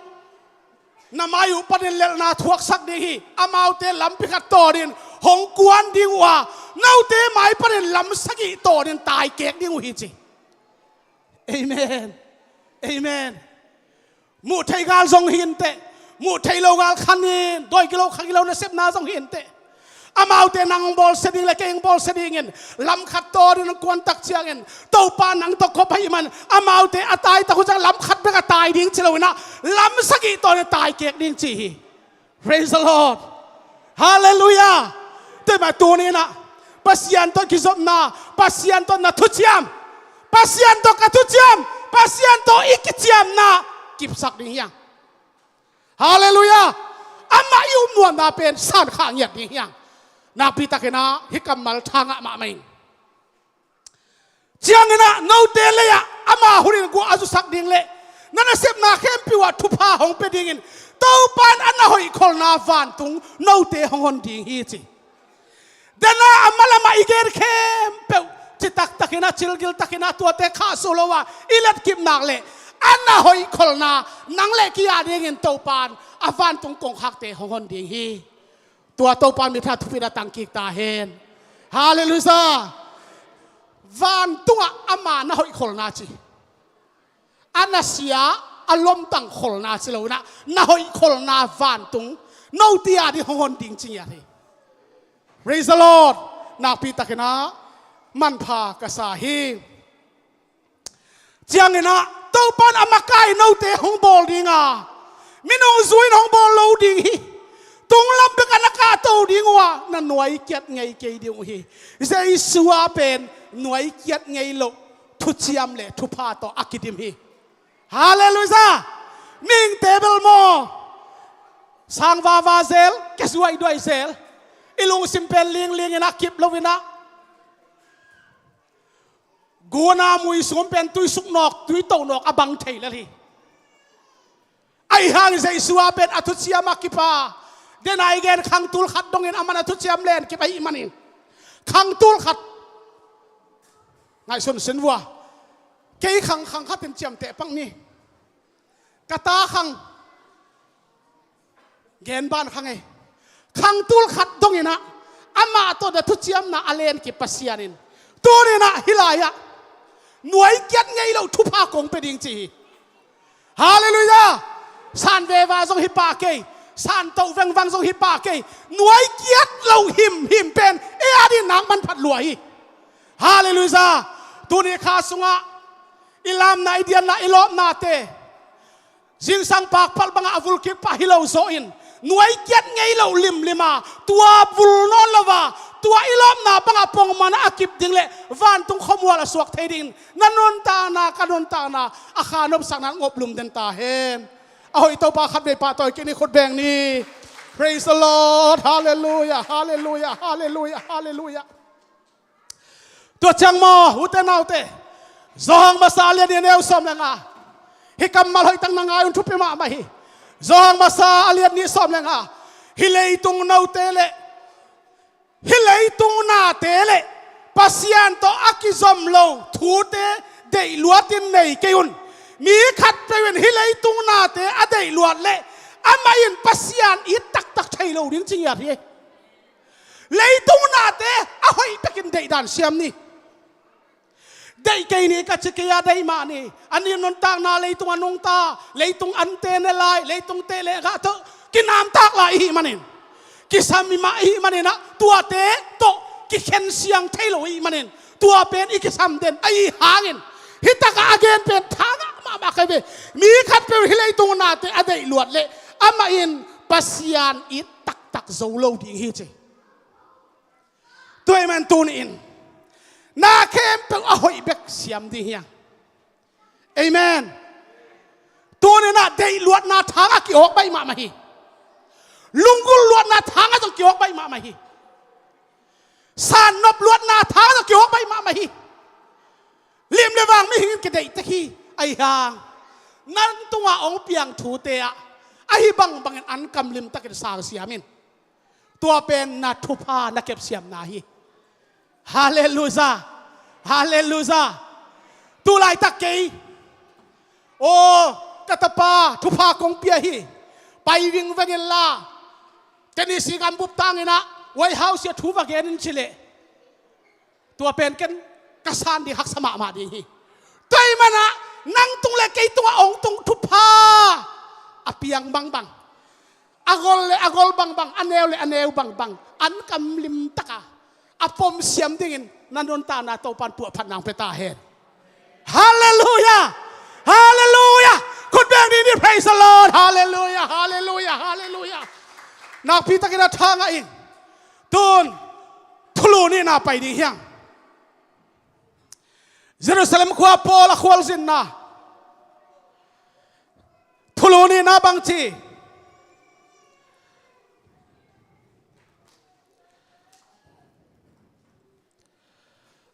na mai uh panin lelhna thuaksak ding hi. Amaute lampi khat tawnin hong kuan ding uh a, note mai panin lam sagih tawnin taikek ding uh hi ci. Amen. Amen. Muh theih gal zong hi inteh, muh theih loh gal kha ni, dawi gilo kha gilo nasepna zong hi inteh, amaute nang hong bawlsia ding le kei hong bawlsia dingin lam khat tawnin hong kuan tak ciangin, Topa nang tawh khop ahih manin amaute a tai tak uh ciang lam khat bek a tai ding ci lo in ah, lam sagih tawnin taikek ding ci hi. Praise the Lord. Halleluiah. Tua ahih manin tuni in ah Pasian tawh kizopna, Pasian tawh na thuciam, Pasian tawh ka thuciam, Pasian tawh i kiciamna kipsak ding hi hang. Halleluiah. Amah i upnuamna pen sankhah ngiat ding hi hang. Nakpi takin ah hih kammal thangah mahmah ing. Ciangin ah note lei-ah ama hunin guah a zusak ding le na nasepna khempeuh ah thupha hong pia dingin Topa in a na hoih kholna vantung note hong hon ding hi ci. Dena a malam ah i gen khempeuh citak takin ah, cilgil takin ah, tuate khahsuah lo a i letkip nak leh a na hoih kholna nang le kei a dingin Topa in a vantung kongkhakte hong hon ding hi. Tua Topa in mitha thupina tangkik ta hen. Halleluiah. Vantungah ama na hoih kholna ci, a na sia, a lomtang kholna ci lo in ah, na hoih kholna vantung note a ding hong hon ding ci ngiat hi. Praise the Lord. Nakpi takin ah manpha ka sa hi. Ciangin ah Topa in a makai note hong bawl ding a, minung zui in hong bawl lo ding hi. Tunglam bek a na kahto ding uh a, na nuai kiat ngei kei ding uh hi. Jesu a pen nuai kiat ngei loh thuciam le thupha tawh a kidim hi. Halleluiah. Mihingte bel maw, sang vava zel, kia zuaiduai zel, i lungsim pen lingling in ah, kip lo in ah, guna mui sung pen tui suk nawk, tui to nawk a bang thei lel hi. Ahi hangin Jesu a pen a thuciam a kip a, dena i gen khangtul khat dongin aman a thuciam len kip ahih manin, khangtul khat ngaihsun sin vua. Kei khang, khang khatin ciamteh pak ni. Ka ta khang, gen ban khang ei. Khangtul khat dongin ah amah tawh na thuciamna a len kip Pasian in tuni in ah hih lai-ah nuai kiat ngei loh thupha kong pia ding ci hi. Halleluiah. San veva zong hi pah kei, san toh vengvang zong hi pah kei, nuai kiat loh himhim pen ei a dingin nak manphat lua hi. Halleluiah. Tuni kha sungah i lamna, i dianna, i lawpnate zingsang pakpalh bangah a vulkik pah hi lo zawhin, nuai kiat ngei loh limlim a, tua vul nawn lo a, tua i lawpna bangah pongman a kip ding le vantung khuamual a suak thei dingin na nuntakna, ka nuntakna a kha nopsakna ngop lum den ta hen. A hoih Topa khatvei pahtawi kik ni. Khut beng ni. Praise the Lord. Halleluiah, halleluiah, halleluiah, halleluiah. Tua ciang maw, ute naute, Johan masa a lian nih a neu sawm le nga. Hih kammal hoih tak na ngai un, thupi mahmah hi. Johan masa a lian nih sawm le nga. Hih leitung note le hih leitung nate le Pasian tawh a kizom lo thute deih luatin nei kei un. Mi khatpeuh in hih leitung nate a deih luat le amah in Pasian it taktak thei lo ding ci ngiat hi. Leitung nate a hoih bekin deihdan siam ni. Deih kei ni ka ci kei a, deih mah ni. A ni nuntakna leitung a nungta, leitung ante ne lai, leitung teh le gah tawh kinamtak lai i hih manin, kisam i mah i hih manin ah, tuate tawh kikhen siang thei lo i hih manin, tua pen i kisam den ahih hangin, hih takah a gen pen thangah mahmah ka hi ve. Mi khatpeuh hih leitung nate a deih luat le amah in Pasian it taktak zo lo ding hi ci. Tua ahih man tuni-in na khempeuh a hoih bek siam ding hi hang. Amen. Tuni-in ah deih luatna thangah ki-awk baih mahmah hi. Lunggulh luatna thangah zong ki-awk baih mahmah hi. Sannop luatna thangah zong ki-awk baih mahmah hi. Lim le vang mihing in kideih tek hi. Ahi hang, nang tungah hong piang thute ah ahi bangbangin an kamlim takin sang siam in. Tua pen na thupha na kepsiamna hi. Halleluiah. Halleluiah. Tu laitak kei, aw, ka tapa thupha kong pia hi, pai vingveng inla, Tennessee gambup tangin ah White House ah thu va gen in ci leh, tua pen ken ka san ding haksa mahmah ding hi. Tua ahih man ah nang tung le kei tungah hong tung thupha a piang bangbang, a gol le a gol bangbang, a neu le a neu bangbang, an kamlim taka a pom siam dingin na nuntakna Topa in puahphat nang pia ta hen. Halleluiah. Halleluiah. Khut beng ni ni, praise the Lord. Halleluiah, halleluiah, halleluiah. Nakpi takin a thangah ing. Tun Thulu nihna pai ding hiam? Jerusalem khua Paul a khualzinna. Thulu nihna bangci?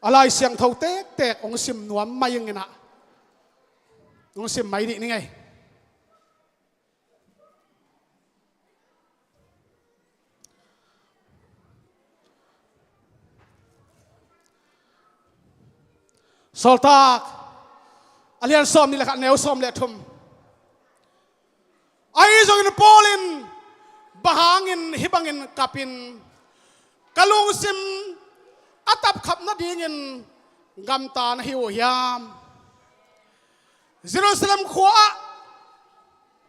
A Lai Siangtho tektek hong sim nuam mai inginah, hong sim mai dih ni ngei. Sawltak a lian sawm nih le khat, neu sawm le thum. Ahi zongin Paul in, bang hangin hih bangin kapin ka lungsim a tapkhap nadingin gamta na hi uh hiam? Jerusalem khua-ah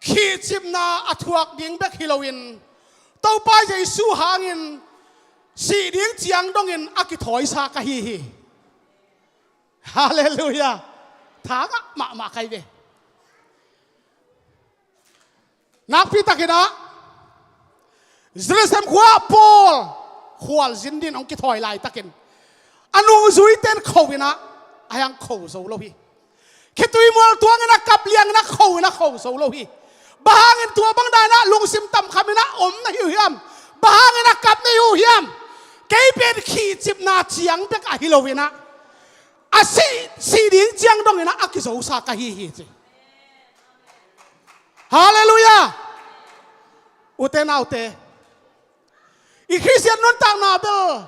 khihcipna a thuak ding bek hi loin, Topa Jesu hangin sih ding ciang dongin a kithawisa ka hi hi. Halleluiah. Thangah mahmah kai ve. Nakpi takinah Jerusalem khua-ah Paul khualzin din hong kithawi laitakin, a nungzuite in kho inah, a hiang kho zo lo hi. Khitui mual tuang inah kap liang inah kho inah kho zo lo hi. Bang hangin tua bang dan inah lungsim tamkham inah om na hi uh hiam? Bang hangin a kap na hi uh hiam? Kei pen khihcipna ciang bek ahi lo inah, a sih, sih ding ciang dong inah a kizosa ka hi hi, ci. Halleluiah. Ute naute, i Khristian nuntakna bel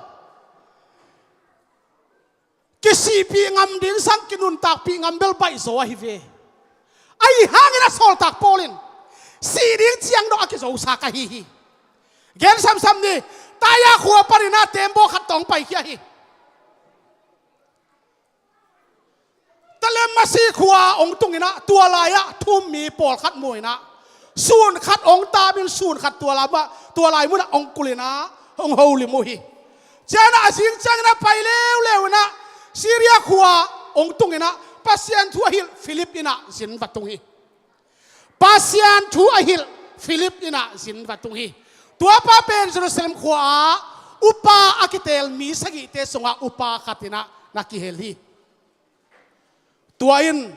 kisihpih ngam ding sang kinuntakpih ngam bel baihzaw ahi ve. Ahi hangin a sawltak Paul in, sih ding ciang dong a kizosa ka hi hi. Gen samsam ni. Taia khua paninah tembaw khat tawh paikhia hi. Talem masi khua hong tung inah, tua lai-ah thu-um mi pawlkhat mu inah, sun khat hong tamin sun khat tua lai, tua lai munah hong kul inah hong holim uh hi. Cianah a zing ciang inah pai leuleu inah Syria khua hong tung inah Pasian thu a hilh Philip innah zin va tung hi. Pasian thu a hilh Philip innah zin va tung hi. Tuapa pen Jerusalem khua-ah upa a kiteel mi sagihte sungah upa khat innah na kihel hi. Tua in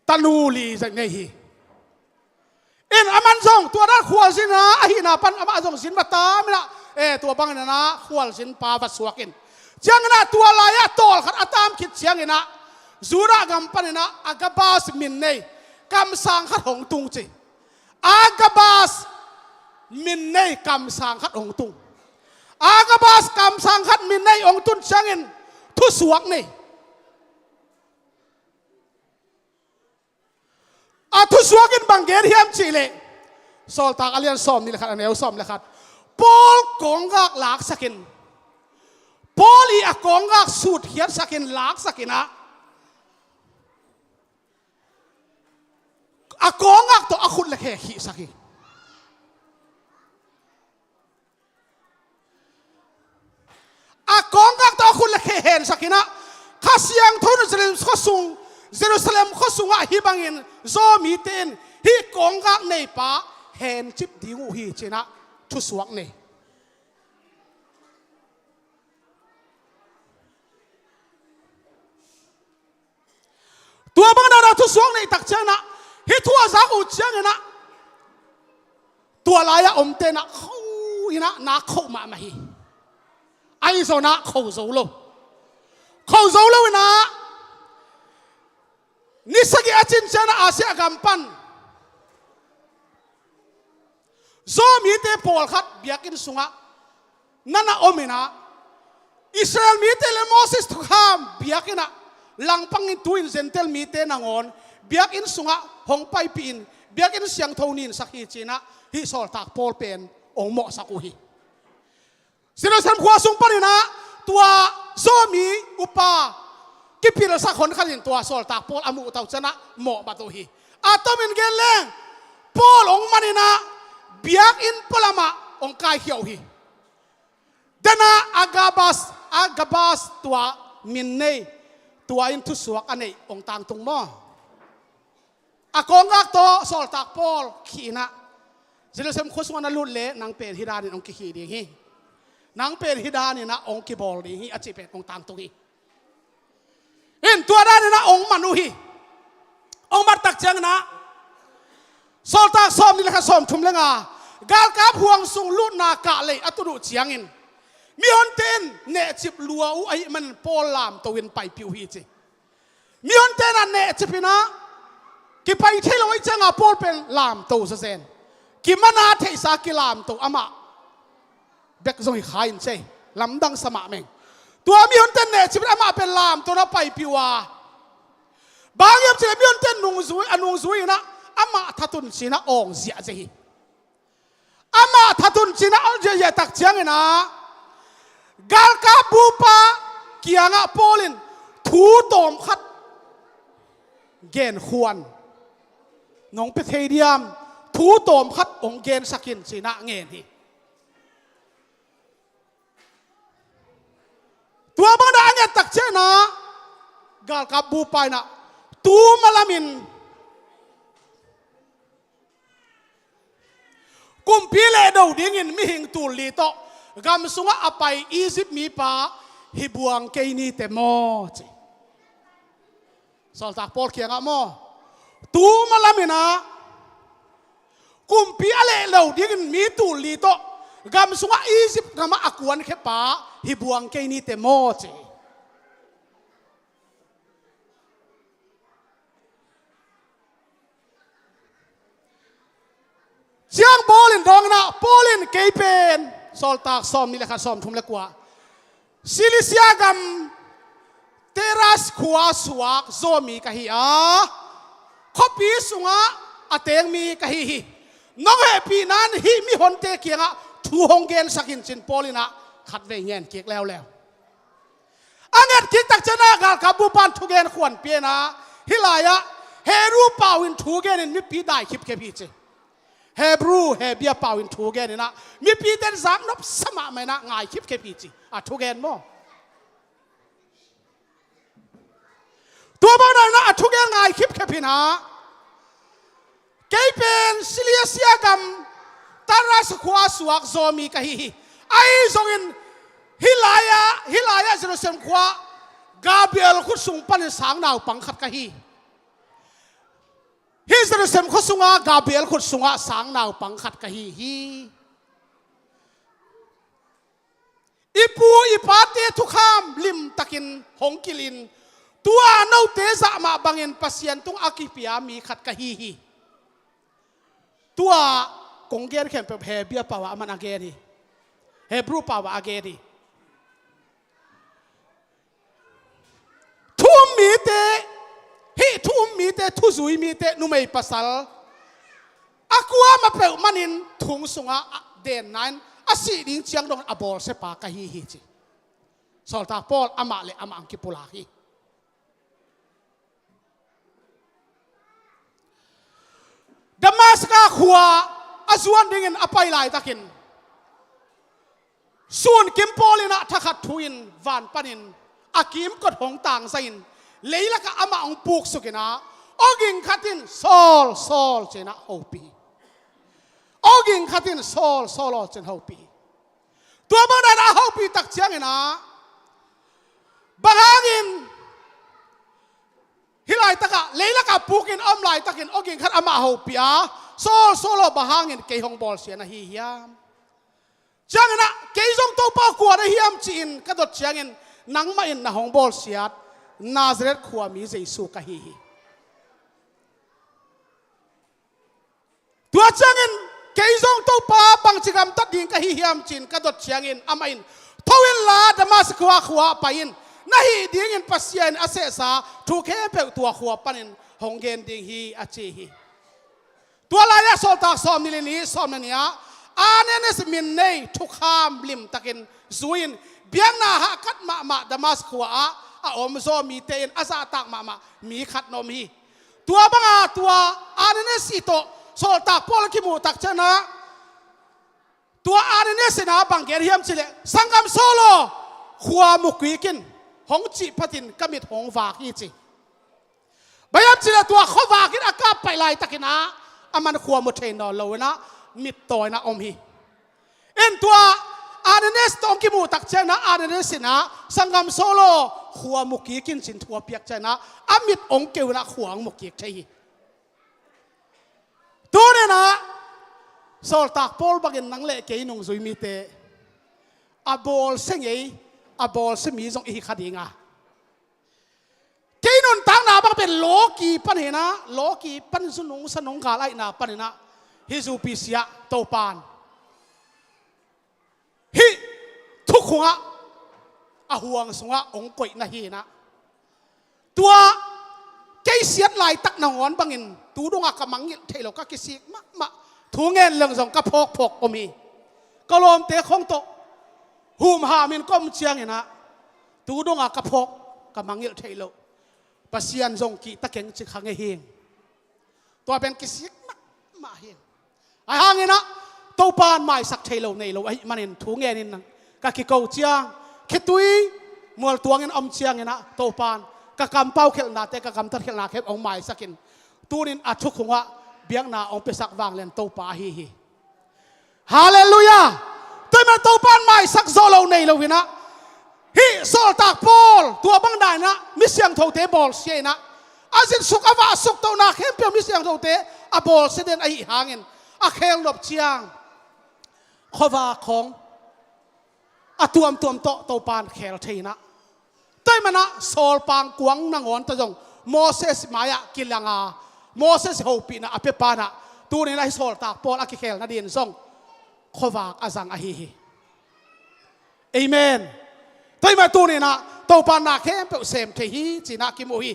tanu li zat ngei hi. In aman zong tua dan khualzin a, ahihna pan amah zong zin va tam inah, eh, tua bangin ah khualzin pa va suak in. Ciangin ah tua lai-ah tawlkhat a tam khit ciangin ah Judah gam panin ah Agabas min nei kamsang khat hong tung ci. Agabas min nei kamsang khat hong tung. Agabas kamsang khat min nei hong tun ciangin thusuak nei. A thusuak in bang gen hiam cih leh, Sawltak a lian sawm nih le khat, a neu sawm le khat. Paul kawnggak laksakin, Paul i a kawnggak sutkhiatsakin laksakin ah, a kawnggak tawh a khut le khe khihsak hi. A kawnggak tawh a khut le khe hensakin ah, Kha Siangtho in Jerusalem khua sung, Jerusalem khua sungah hih bangin Jew mite in hih kawnggak neipa hencip ding uh hi ci-in ah thusuak nei. Tua bang dan a thusuak neih tak ciangin ah, hih thu a zak uh ciangin ah, tua lai-ah omte in ah kho in ah nak khoh mahmah hi. Ahi zongin ah kho zo lo. Kho zo lo in ah, ni sagih a cin ciangin ah Asia gam pan Jew mite pawlkhat biakinn sungah na na om in ah, Israel mite le Moses thukham biakinn ah langpangin tu-in Gentile mite nangawn biakinn sungah hong paipih in, biakinn siangtho ninsak hi ci-in ah hih Sawltak Paul pen hong mawhsak uh hi. Jerusalem khua sung panin ah tua Jew mi upa kipilsak hon khat in tua Sawltak Paul a muh tau ciangin ah mawh bat uh hi. A tomin gen leng, Paul hong man in ah biakinn pualamah hong kaikhia uh hi. Dena Agabas, Agabas tua min nei, tua in thusuak a neih hong tangtung maw? A kawnggak tawh Sawltak Paul khih in ah, Jerusalem khua sungah na lut leh nang pen hih danin hong kikhih ding hi. Nang pen hih danin ah hong kibawl ding hi, a cih pen hong tangtung hi. In tua danin ah hong man uh hi. Hong man tak ciangin ah Sawltak sawmnih le khat, sawmthum le nga, galkap huang sung lutna kah lei a tun uh ciangin mihonte in nehcip lua uh ahih manin Paul lamto in paipih uh hi ci. Mihonte in ah nehcip in ah kipai thei lo ahih ciangin Paul pen lamto zawzen. Kimana theihsa kilamto amah bek zong hi kha in ci. Lamdang sa mahmah ing. Tua mihonte in nehcip in amah pen lamto in ah paipih uh a, bang hiam cih leh mihonte in nungzui, a nungzui in ah amah that un ci-in ah awng ziahziah hi. Amah that un ci-in ah awng ziahziah tak ciangin ah galkap bupa kiangah Paul in thu tawmkhat genkhuan, nong pia thei diam, thu tawmkhat hong gensak in ci-in ah ngen hi. Tua bangin ah a nget tak ciangin ah galkap bupa in ah tu ma lamin kumpi lehdo dingin mihing tul li tawh gam sungah a pai Egypt mipa hi buang kei nite maw ci. Sawltak Paul kiangah maw, tu ma lamin ah kumpi a lehdo dingin mi tul li tawh gam sungah Egypt gamah a kuankhia pa hi buang kei nite maw ci. Ciang bawl in dawng in ah Paul in kei pen, Sawltak sawmnih le khat, sawmthum le kua, Cilicia gam Troas khua suak Zomi ka hi a, khuapi sungah a teng mi ka hi hi. Nong hehpihna in hih mihonte kiangah thu hong gensak in ci-in Paul in ah khatvei ngen kik leuleu. A nget kik tak ciangin ah galkap bupa in thugen khuan pia in ah hih lai-ah Hebrew pau in thugen in mipi dai khipkhep hi ci. Hebrew, Hebia pau in thugen in ah mipite in zaknop sa mahmah in ah ngai khipkhep hi ci. A thugen maw? Tua bangin ah a thugen ngai khipkhep in ah kei pen Cilicia gam Troas khua suak Zomi ka hi hi. Ahi zongin hih lai-ah, hih lai-ah Jerusalem khua Gabriel khut sung panin sang naupang khat ka hi. Hih Jerusalem khua sungah Gabriel khut sungah sang naupang khat ka hi hi. I pu i pate thukham limtakin hong kilh in tua note zah mah bangin Pasian tung a kipia mi khat ka hi hi. Tua kong gen khempeuh Hebia pau ah aman a gen hi. Hebrew pau ah a gen hi. Thu um mite, hih thu um mite, thuzui mite, numei pasal a kuamah peuh manin thong sungah a denna in a sih ding ciang dong a bawlsia pa ka hi hi ci. Sawltak Paul amah le amah ang kipulak hi. Damaska khua a zuan dingin a pai laitakin sun kim pawl in ah thakhat thu in van panin a kimkot hong tangzai in leilakah amah hong puksuk in ah awging khat in Saul, Saul ci-in ah hopih hi. Awging khat in Saul, Saul aw ci-in hopih hi. Tua bangin a hopih tak ciangin ah bang hangin hih laitakah leilakah pukin a om laitakin awging khat amah hopih a, Saul, Saul aw, bang hangin kei hong bawlsia na hi hiam? Ciangin ah kei zong Topa aw kua na hiam ci-in ka dot ciangin nangmah in na hong bawlsiat Nazareth khuami Jesu ka hi hi. Tua ciangin kei zong Topa bangci gamtat ding ka hi hiam ci-in ka dot ciangin amah in tho inla Damascus khua ah pai in na hih dingin Pasian in a sehsa thu khempeuh tua khua panin hong gen ding hi a ci hi. Tua lai-ah Sawltak sawmnih le nih, sawm le nih ah Ananias min nei thukham limtakin zui-in biakna hahkat mahmah Damascus khua ah a om Zomi te in a zahtak mahmah mi khat na om hi. Tua banga tua Ananias i tawh Sawltak Paul a kimuh tak ciangin ah tua Ananias in ah bang gen hiam cih leh, sanggam Saul aw, khua mu kik in, hong cih phatin ka mit hong vak hi ci. Bang hiam cih leh tua khuavak in a kap paih laitakin ah aman khua mu thei nawn lo in ah mittawi in ah om hi. In tua Ananias tawh hong kimuh tak ciangin ah, Ananias in ah, sanggam Saul aw, khua mu kik in, ci-in thu a piak ciangin ah, a mit hong keu in ah khua hong mu kik thei hi. Tuni-in ah, sawltak Paul bangin nang le kei nungzui mite, a bawlsia ngei, a bawlsia mi zong i hi kha ding a. Kei nuntakna bang pen lawki pan hi-in ah, lawki pan zu nungsa nunggal ahihna panin ah, hih zupi sia Topan hih thukhun ah, a huang sungah hong koih na hi-in ah, tua kei siat laitak nangawn bangin tu dongah ka mangngilh theih loh, ka kisik mahmah, thu ngen leng zong ka phawkphawk om hi. Ka lawmte khawng tawh humhamin ka om ciangin ah, tu dongah ka phawk, ka mangngilh theih loh. Pasian zong kihta keng ci kha ngei hi. Tua pen kisik mahmah hi. Ahi hangin ah, Topan maisak thei lo nei lo ahih manin thu ngenin ka kiko ciang, khitui mualtuangin om ciangin ah, Topan ka kampau khelhnate, ka gamtat khelhna khempeuh hong maisak in, tuni-in a thukhun ah biakna hong piasak vanglian Topa ahi hi. Halleluiah. Tua ahih manin Topan maisak zawh lo nei lo hi-in ah, hih sawltak Paul tua bang dan-in ah mi siangthote bawlsia in ah, a zitsuk a vahsuk tohna khempeuh mi siangthote a bawlsia den ahih hangin, a khelnop ciang khuavak khawng a tuamtuam tawh Topan khel thei-in ah, tua ahih manin ah sawlpang kuang nangawn tawh zong Moses mai-ah kilang a, Moses hopihna a pia pa-in ah, tuni-in ah hih sawltak Paul a kikhel nadingin zong khuavak a zang ahi hi. Amen. Tua ahih manin tuni-in ah Topan na khempeuh sem thei hi, ci-in ah kimu hi.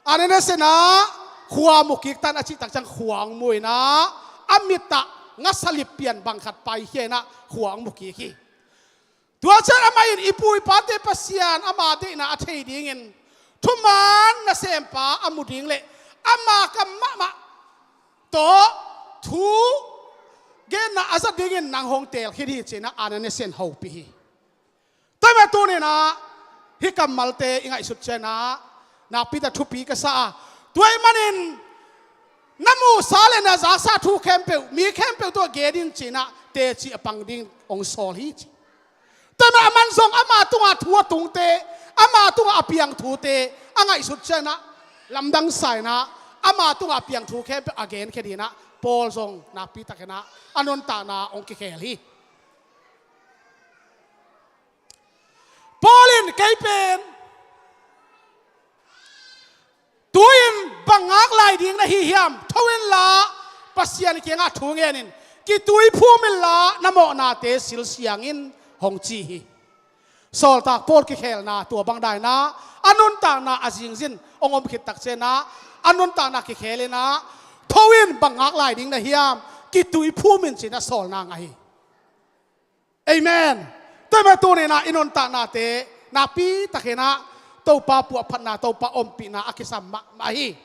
Ananias in ah khua mu kik ta in, a cih tak ciang khua hong mu in ah, a mit ah ngasa lip pian bang khat paikhia in ah khua hong mu kik hi. Tua ciang amah in, i pu i pate Pasian ama deihna a thei dingin thuman nasempa a mu ding le ama kam mahmah tawh thu genna a zat dingin nang hong teel khin hi, ci-in ah Ananias in hopih hi. Tua ahih manin tuni-in ah hih kammalte i ngaihsut ciangin ah nakpi tak thupi ka sa a, tua ahih manin na muhsa le na zasa thu khempeuh mi khempeuh tungah gen in, ci-in ah teci a pang dingin hong sawl hi, ci. Tua ahih manin aman zong ama tungah thu a tungte, ama tungah a piang thute a ngaihsut ciangin ah, lamdang sa-in ah, ama tungah a piang thu khempeuh a genkhia dingin ah Paul zong nakpi takin ah a nuntakna hong kikhel hi. Paul in, kei pen tu-in bang ngak lai ding na hi hiam? Tho inla, Pasian kiangah thu ngen in, kituiphum inla, na mawhnate silsiang in, hong ci hi. Sawltak Paul kikhelna tua bang dan-in ah, a nuntakna a zingzin hong om khit tak ciangin ah, a nuntakna kikhel in ah, tho in bang ngak lai ding na hiam? Kituiphum in, ci-in ah sawlna ngah hi. Amen. Tua ahih manin tuni-in ah i nuntaknate nakpi takin ah Topa puahphatna, Topa ompihna a kisam mahmah hi.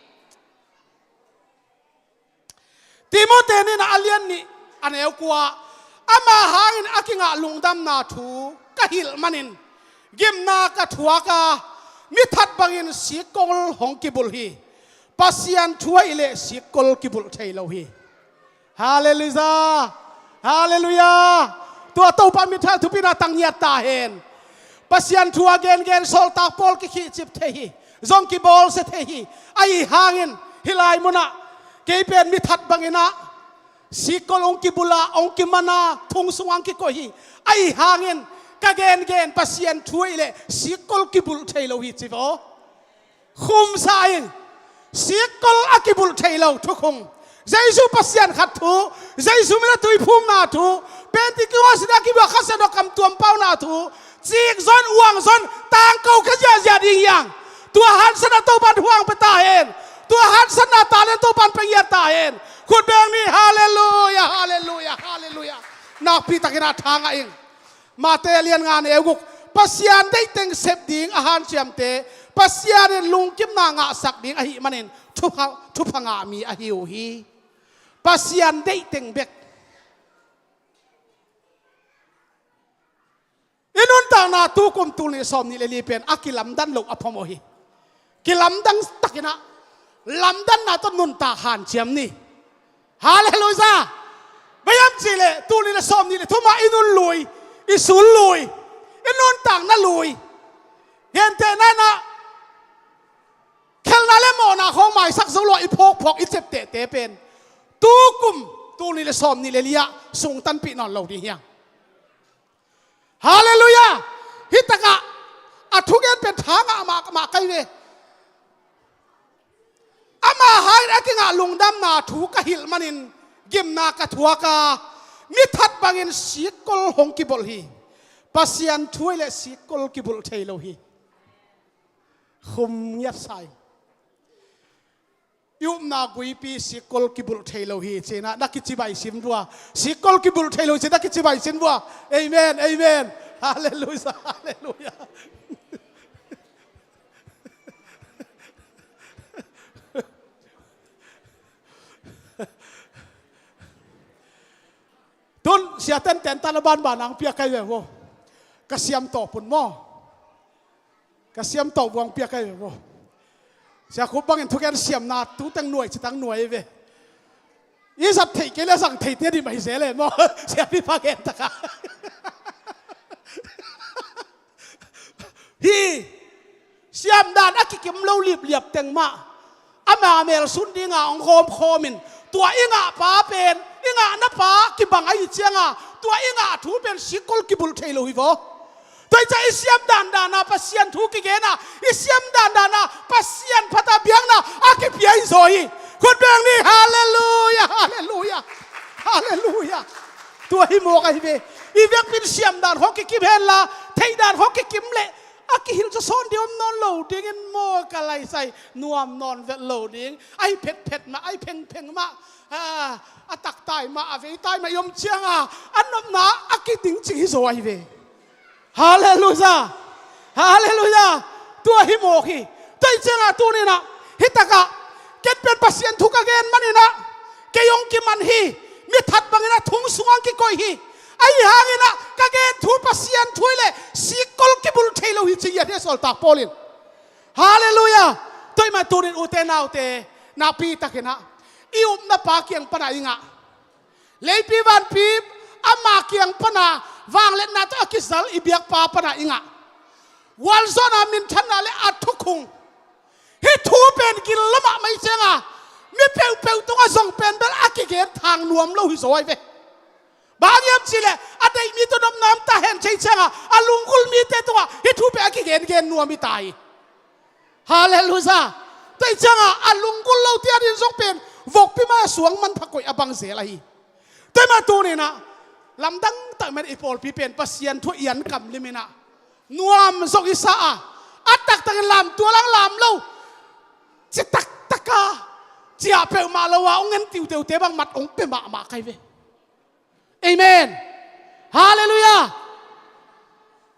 Timoti nihna a lian nih a neu kua, ama hangin a kingah lungdamna thu ka hilh manin gimna ka thuak a, mi that bangin sikkol hong kibulh hi. Pasian thu ahih leh sikkol kibulh thei lo hi. Halleluiah. Halleluiah. Tua Topa minthanna thupina tang ngiat ta hen. Pasian thu a gengen sawltak Paul kikhihcip thei hi. Zong kibawlsia thei hi. Ahi hangin hih lai munah kei pen mi that bangin ah sikkol hong kibulh a, hong kiman a, thong sungah hong kikoih hi. Ahi hangin ka gengen Pasian thu ahih leh sikkol kibulh thei lo hi, ci vo. Khumsa ing. Sikkol a kibulh thei lo thukhun. Jesu Pasian khat thu, Jesu min a tuiphumna thu, Pentecost ni a kibuak Kha Siangtho kam tuam pauna thu, cik zon, uang zon, tangko khia ziahziah ding hi hang. Tua haksatna Topan thu hong pia ta hen. Tua haksatna talent Topan pia ngiat ta hen. Khut beng ni, halleluiah, halleluiah, halleluiah. Nakpi takin ah tha ngah ing. Mate a lian nga neu guk, Pasian deih teng sep ding a hanciamte Pasian in lungkimna ngahsak ding ahih manin thupha, thupha ngah mi ahi uh hi. Pasian deih teng bek. I nuntakna tukum tul nih sawmnih le li pen a kilamdan lo a phamawh hi. Kilamdang takin ah, lamdanna tawh nuntak hanciam ni. Halleluiah. Bang hiam cih leh tul nih le sawmnih le thum ah i nun lui, I sul lui, i nuntakna lui, gentehna in ah khelhna le mawhna khawng maisak zo lo a i phawkphawk i ceptehte pen tukum, tul nih le sawm nih le li ah sungtanpih nawn lo ding hi hang. Halleluiah. Hi takah a thugen pen tha ngah mahmah ka hi ve. Ama hangin a kingah lungdamna thu ka hilh manin gimna ka thuak a, mi that bangin sikkol hong kibolh hi. Pasian thu ahih leh sikkol kibulh thei lo hi. Khum ngiat sa ing. I upna guipi sikkol kibulh thei lo hi ci-in ah na kicibai sin vua. Sikkol kibulh thei lo hi ci-in na kicibai sin vua. Amen, amen. Halleluiah, halleluiah. Tun sia tenten tan a banban ang piak kai ve vo. Ka siam tawh pun maw? Ka siam tawh vuang piak kai ve vo. Sia Khup bangin thugen siamna tu teng nuai ci tang nuai ve. I zat theih kei le zang theite dih mah hi zel e maw? Siapi pa gen taka. Hi siamdan a kikim lo lipliap teng mah ama melsun dinga hong khawmkhawm in, tua i ngah pa pen, i ngahna pa kibang ahih cianga tua i ngah thu pen sikkol kibulh thei lo hi vaw. Tua hi ciah i siam dandana Pasian thu kigena, i siam dandana Pasian phata biakna a kipia hi zaw hi. Khut beng ni, halleluiah, halleluiah, halleluiah. Tua hi mawk ahi ve. I vekpin siam dan khawng kikim henla, theih dan khawng kikim leh a kihilh zaw sawn ding om nawn lo dingin maw ka laisai, nuam nawn vet lo ding. Ahi phetphet mah, ahi phengpheng mah, a, a taktai mah, a veitai mah i om cianga a nopna a kiding cing hi zaw ahi ve. Halleluiah. Halleluiah. Tua hi mawk hi. Tua hi cianga tuninah hi takah ken pen Pasian thu ka gen maninah kei hong kiman hi. Mi that banginah thong sungah kikoih hi. Ahi hanginah ka gen thu Pasian thu hi leh sikkol kibulh thei lo hi ci hi a, hi a sawltak Paul in. Halleluiah. Tua hi mah tunin ute naute, nakpi takinah i upna pa kiang panah i ngah, leipi vanpi ama kiang pana vangliatna tawh a kizal i biakpa pana i ngah, gualzawhna, minthanna le a thukhung, hih thu pen gil lo mahmah i cianga mi peuhpeuh tungah zong pen bel a kigen thang nuam lo hi zaw ahi ve. Bang hang hiam cihleh a deih mi tawh nopna om ta hen ci cianga a lunggulh mite tungah hih thu pen a kigengen nuam hi ta hi. Halleluiah. Tua hi cianga a lunggulh lote adingin zong pen vokpi mai a suang manpha koih a bang zel ahi. Tua hi mah tuninah lamdang tak men i pawlpi pen Pasian thu i an kamliminah nuam zong i sa a, a taktakin lamtual ang lam lo, ci taktaka ciah peuhmah lo a hong en tiuteute bang mat hong pia mahmah kai ve. Amen. Halleluiah.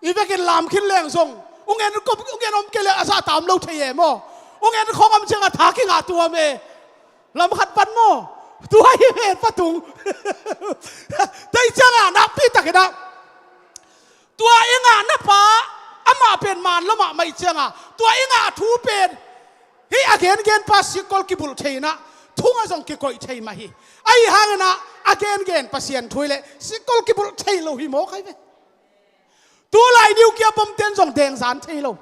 I vekin lam khin leng zong ung en kop, ung en om kei le a zahta om lo thei e maw? Ung en khong om cianga tha kingah tuam e. Lam khat pan maw? Tua hi ve patung. Tua hi cianga nakpi takinah tua i ngahna pa amah pen man lo mahmah i cianga tua i ngah thu pen hih a gengen pa sikkol kibulh thei inah thungah zong kikoih thei mah hi. Ahi hanginah a gengen Pasian thu hi leh sikkol kibulh thei lo hi mawk ahi ve. Tulai nuclear bomb ten zong dengzan thei lo.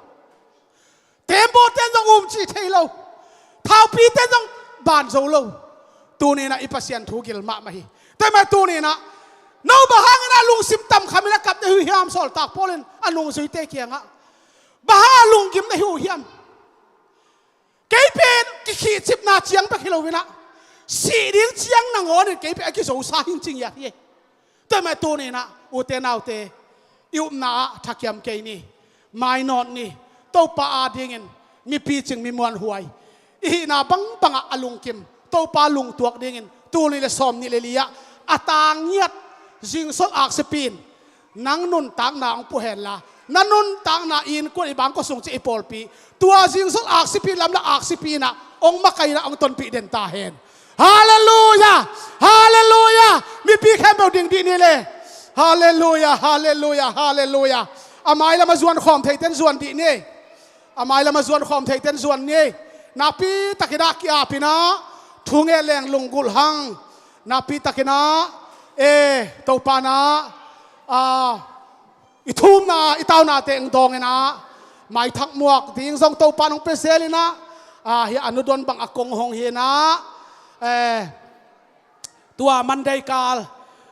Tembaw ten zong umcih thei lo. Thaupi ten zong ban zo lo. Tuninah i Pasian thu gil mahmah hi. Tua hi mah tuninah no bang hanginah lungsim tamkhamin a kap na hi uh hiam? Sawltak Paul in a nungzuite kiangah bang hanga lunggim na hi uh hiam? Kei pen kikhihcipna ciang bek hi loinah sih ding ciang nangawnin kei pen a kizosa hing cing hiat hi. Tua hi mah tuninah ute naute, i upna ah thakiam kei ni. Mainawt ni. Topa adingin mi picing, mi muanhuai, i hihna bangbangah a lungkim Topa lungtuak dingin tul nih le sawm nih le li-ah a tangiat zingsol aksipi in nang nuntakna hong puh henla, na nuntakna i innkuan, i bangkua sung, ci i pawlpi tua zingsol aksipi lamla aksipi inah hong makaihna hong tonpih den ta hen. Halleluiah. Halleluiah. Mipi khempeuh ding dih ni le. Halleluiah, halleluiah, halleluiah. A mailam a zuan khawm theiten zuan dih ni. A mailam a zuan khawm theiten zuan ni. Nakpi takinah ki-apinah thu nget leng lunggulh hang. Nakpi takinah e Topa na a i thumna, i taunate hong dawng inah, maithak muak ding zong Topa nong pia zel inah, a, hi a nu don bang a kong hong hi inah, eh, tua Monday kal,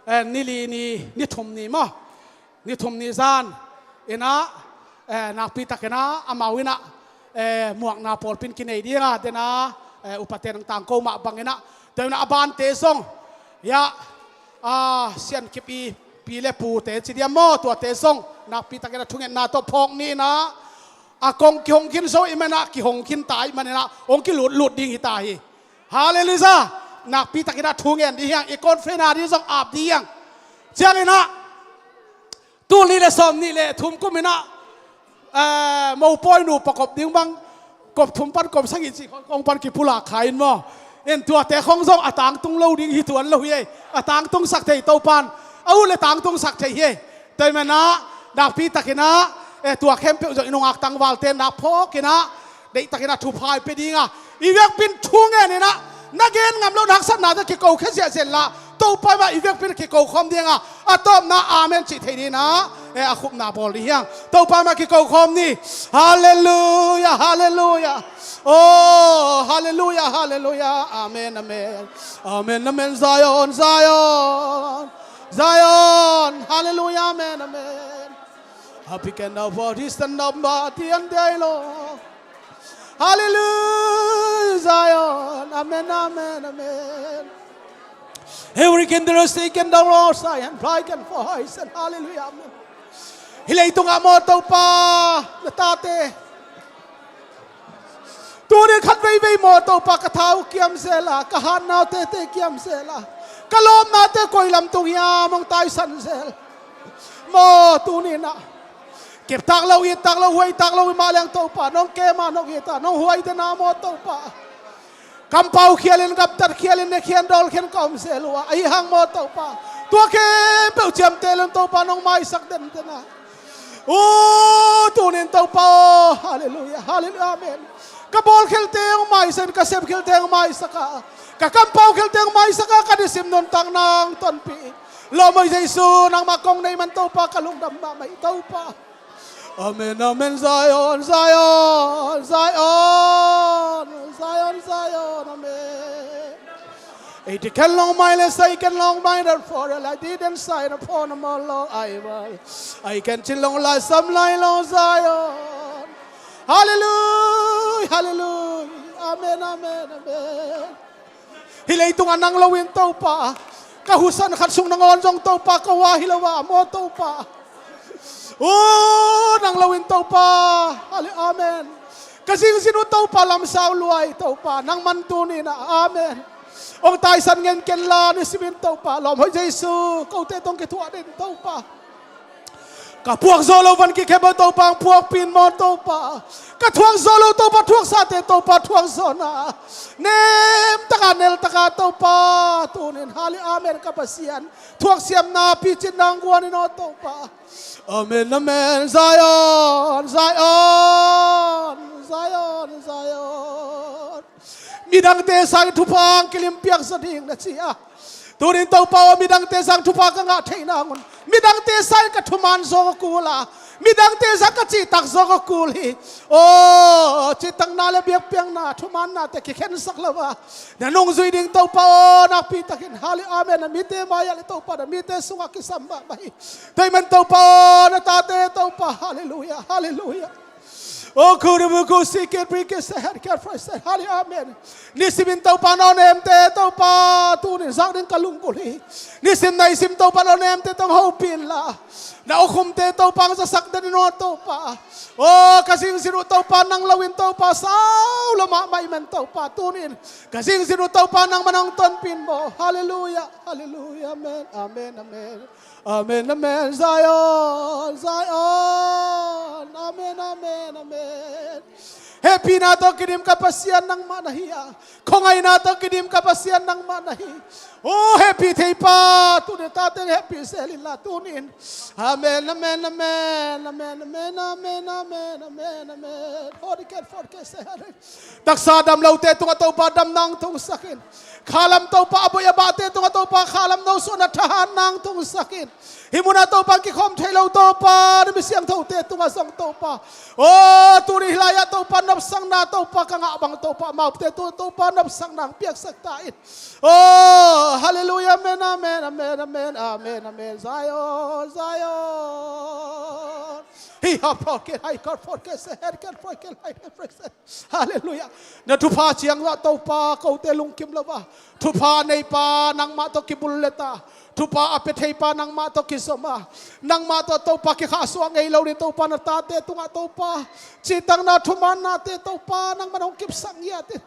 eh, ni li ni, ni thum ni maw, ni thum ni zan inah, eh, nakpi tak inah amau inah, eh, muakna pawlpi in kinei ding a, den a, eh, upate nang tangko mah bang inah, tua inah a bante zong, ya, a, siankip i pi le pute ci diam maw, tuate zong nakpi tak inah thungetna tawh phawk ni inah, a kong kihong khin zo i man inah, kihong khin ta i man inah, hong kilutlut ding hi ta hi. Halleluiah. Nakpi tak inah thu ngen ding hi hang, i conference ading zong ap ding hi hang. Ciang inah, tul nih le sawm nih le thum kum inah, eh, mopawi nu pakop ding bang, kop thum pan kop sagih cih khong pan kipulak kha in maw. In tuate khong zong a tangtung lo ding hi tuan lo hi ei. A tangtungsak thei Topan, a ut le tangtungsak thei hi ei. Tua ahih man inah, nakpi tak inah, eh, tua khempeuh zong i nungak tangvalte nak phawk inah, deih tak inah thupha i pia ding a, i biakpi in thu ngen inah, na gen ngam lo na haksatnate kiko khia ziahziah inla, Topa mah i biakpi in kiko khawm ding a, a tawpna amen cih thei ding inah, eh, a khupna bawl ding hi hang. Topa mah kiko khawm ni. Halleluiah, halleluiah. Oh, halleluiah, halleluiah. Amen, amen. Amen, amen. Zion, Zion, Zion. Halleluiah, amen, amen. Happy can now for this and number the end day, Lord. Halleluiah, Zion. Amen, amen, amen. Every can the rest can down, Lord, Zion. Fly can for high, and hallelujah, amen. Hi leitungah maw Topa, na tate tuni khat veivei maw Topa, ka thau kiam zel a, ka hatnau tete kiam zel a, ka lawpnate koi lam tung hiam hong taisan zel. Maw tuni inah, kep tak lo, it tak lo, huai tak lo i mah leng Topa, nong kem a, nong it a, nong huai den a maw Topa, kampau khial in, gamtat khial in, ne khian dawl khian ka om zel uh a, ahi hang maw Topa, tua khempeuh ciamteh lo in Topa, nong maisak denden a. Oh, tuni in Topa, oh, halleluiah, halleluiah, amen. Ka bawlkhialte hong maisak in, ka sepkhialte hong maisak a, ka kampau khialte hong maisak a, ka nisim nuntakna hong tonpih. Lawm hoih Jesu, nangmah kong nei man Topa, ka lungdam mahmah hi Topa. Amen, amen, Zion, Zion, Zion, Zion, Zion, amen. Ei ti khen long mai le sai khen long mai, therefore I didn't sign upon a more long I will. I can chin long lai sam lai long Zion. Halleluiah, halleluiah. Amen, amen, amen. Hi leitungah nang lo in Topa, ka husan khat sung nangawn zong Topa, ka hua hi lo a maw Topa. Oh, nang lo in Topa. Amen. Ka zingzin uh Topa, lamsau luai Topa, nangman tuni inah, amen, hong taisan ngen ken la, nisimin Topa, lawm hoih Jesu, kote tawh kithuah den Topa. Ka puak zo lo van kikhep uh Topa, hong puakpih in maw Topa. Ka thuak zo lo Topa, thuaksate Topa, thuak zo na. Nem taka, nel taka Topa, tuni in, halleluiah, amen, ka Pasian, thuaksiamna, picitna hong guan in aw Topa. Amen, amen. Zion, Zion, Zion, Zion. Midangte sangin thupha hong kilim piaksa ding na ci a, tuni in Topa aw, midangte sangin thupha ka ngah theih nangun midangte sangin ka thuman zawng a kul a, midangte sangin ka cihtak zawng a kul hi. Oh, cihtakna le biakpiakna, thumannate kikhensak lo a, na nungzui ding Topa aw, nakpi takin, halleluiah, amen, na mite mai-ah le Topa, na mite sungah kisam mahmah hi. Tua ahih man Topa aw, na tate Topa, halleluiah, halleluiah. Oh, kurubu kusi kit pri kit se het kit fre se, halleluiah, amen. Nisimin Topa, na awnemte Topa, tuni in zak ding ka lunggulh hi. Nisim naisim Topa, na awnemte tawh hong hopih inla, na awkhumte Topa, hong zasak den in aw Topa. Oh, ka zingzin uh Topa, nang lo in Topa, sau lo mahmah ahih man Topa, tuni in ka zingzin uh Topa, nangman hong tonpih in maw. Halleluiah, halleluiah, amen, amen, amen. Amen, amen. Zion, Zion. Amen, amen, amen. Hehpihna tawh kidim ka Pasian nangmah na hi a, khuangaihna tawh kidim ka Pasian nangmah na hi. Oh, hehpih thei pa, tuni tate hehpih zel inla tuni in. Amen, amen, amen. Amen, amen, amen, amen, amen, amen. Hodi ken fot ke se hare. Taksa dam lote tungah Topa damna hong tungsak in. Khalam Topa, a boih a bahte tungah Topa kha lam no suahna thahat nang tungsak in. Hih munah Topa kikhawm thei lo Topa, na mi siangthote tungah zong Topa. Aw, tuni hih lai-ah Topa nopsakna Topa ka ngah bang Topa amaute tungah Topa nopsakna hong piaksak ta in. Aw, halleluiah, amen, amen, amen, amen, amen, amen. Zion, Zion. Hi ha phawk kei, hai kar phawk kei se, her kar phawk kei, hai kar phawk se. Halleluiah. Na thupha ciang ah Topa kote lungkim lo a, thupha neipa nangmah tawh kibullet a, thupha a pia theipa nangmah tawh kizom a, nangmah tawh Topa kikhahsuah ngei lo ding Topa na tate tungah Topa citakna thumannate Topa nangmah nong kipsak ngiat in.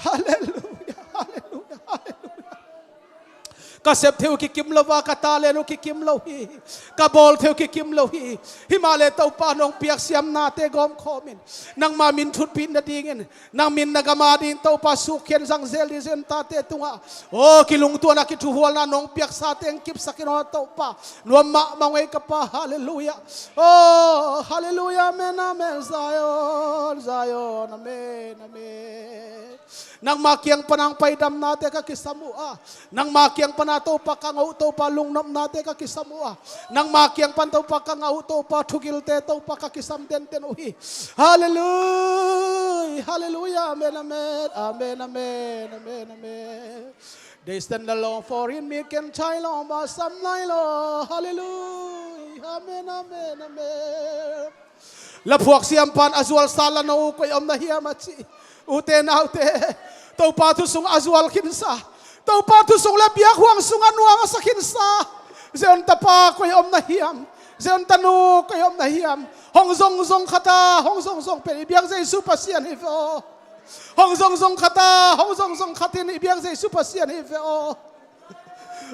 Halleluiah, halleluiah, halleluiah. Ka sep thei uh kikim lo a, ka talent uh kikim lo hi. Ka bawl thei uh kikim lo hi. Himahleh Topa nong piak siamnate gawmkhawm in, nangma min thutpih nadingin, nang min na gam adingin Topa sukhian zangzel ding Zion tate tungah, aw, kilungtuahna kithuhualna nong piaksate hong kipsak in aw Topa. Nuam mahmah ung ei ka Pa, halleluiah. Aw, halleluiah, amen, amen. Zion, Zion, amen, amen. Nangma kiang pana hong pai damnate ka kisam uh a, nangma kiang pana Topa ka ngah uh Topa lungnopnate ka kisam uh a, nangma kiang pan Topa ka ngah uh Topa thugilte Topa ka kisam denden uh hi. Halleluiah, halleluiah, amen, amen, amen, amen, amen, amen. They stand alone for in mi ken chai lo ma sam nai lo. Halleluiah, amen, amen, amen. Laphuak siampan a zualsa lano uh koi om na hiam a ci. Ute naute, Topa thu sung a zual khinsa, Topa thu sung le biakhuang sungah nuam a sa khinsa Zion tapa koi om na hiam? Zion tanu koi om na hiam? Hong zongzong khata hong zongzong pen i biak Jesu Pasian hi ve aw. Hong zongzong khata hong zongzong khatin i biak Jesu Pasian hi ve aw.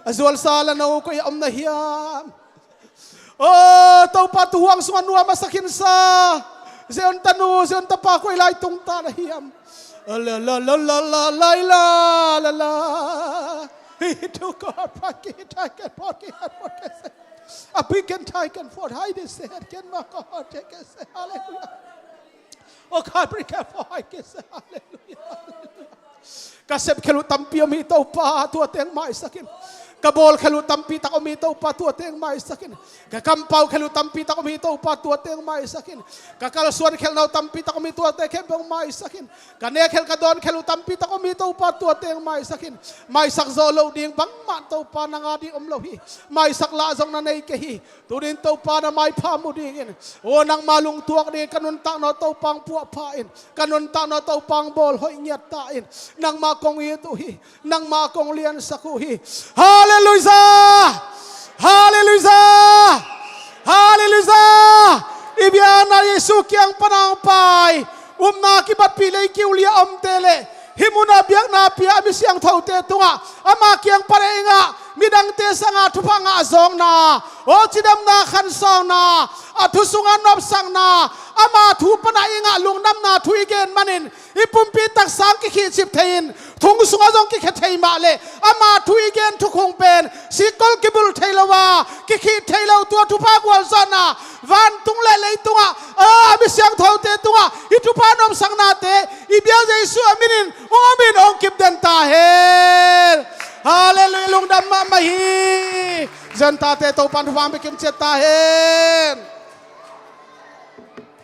A zualsa lano uh koi om na hiam? Aw, Topa thu huang sungah nuam a sa khinsa Zion tanu Zion tapa koi lai tung ta na hiam? A la la la la la la la la la. Hi hi tu ko pa ki thai kan por ki hat por ke se. A pi kan thai kan por hai de se het kan ma ko har te ke se. Halleluiah. Aw, ka bri ka pawh hai kei se, halleluiah, halleluiah. Ka sep khel uh tampi om hi Topa, tua teng maisak in. Ka bawl khel uh tampi tak om hi Topa, tua teng maisak in. Ka kampau khel uh tampi tak om hi Topa, tua teng maisak in. Ka kalsuan khelhna uh tampi tak om hi, tua teng khempeuh maisak in. Ka nek khel ka dawn khel uh tampi tak om hi Topa, tua teng maisak in. Maisak zawh loh ding bangmah Topa nang a ding om lo hi. Maisak lah zong na nei kei hi. Tunin Topa na maipha mu dingin, aw, nangma lungtuak dingin ka nuntakna uh Topa hong puahpha in, ka nuntakna uh Topa hong bawl hoih ngiat ta in. Nangma kong it uh hi, nangma kong liansak uh hi. Halleluiah! Halleluiah! Halleluiah! I biakna Jesu kiang pana hong pai, upna kibatpih lei kiulia omte le hih munah biakna pia a mi siangthote tungah ama kiang pana i ngah, midangte sangah thupha ngah zawkna, aw, cidamna khansauna, a thu sungah nopsakna, ama thu pana i ngah lungdamna thu i gen manin i pumpi taksa hong kikhihcip thei in, thong sungah zong kikhia thei mah le ama thu i gen thukhung pen sikkol kibulh thei lo a, kikhih thei lo, tua thupha gualzawhna vantung le leitungah, a, a mi siangthote tungah hih thupha nopsaknate i biak Jesu a minin hong om in hong kip den ta hen. Halleluiah, lungdam mahmah hi. Zion tate Topa in thupha hong pia kim ciat ta hen.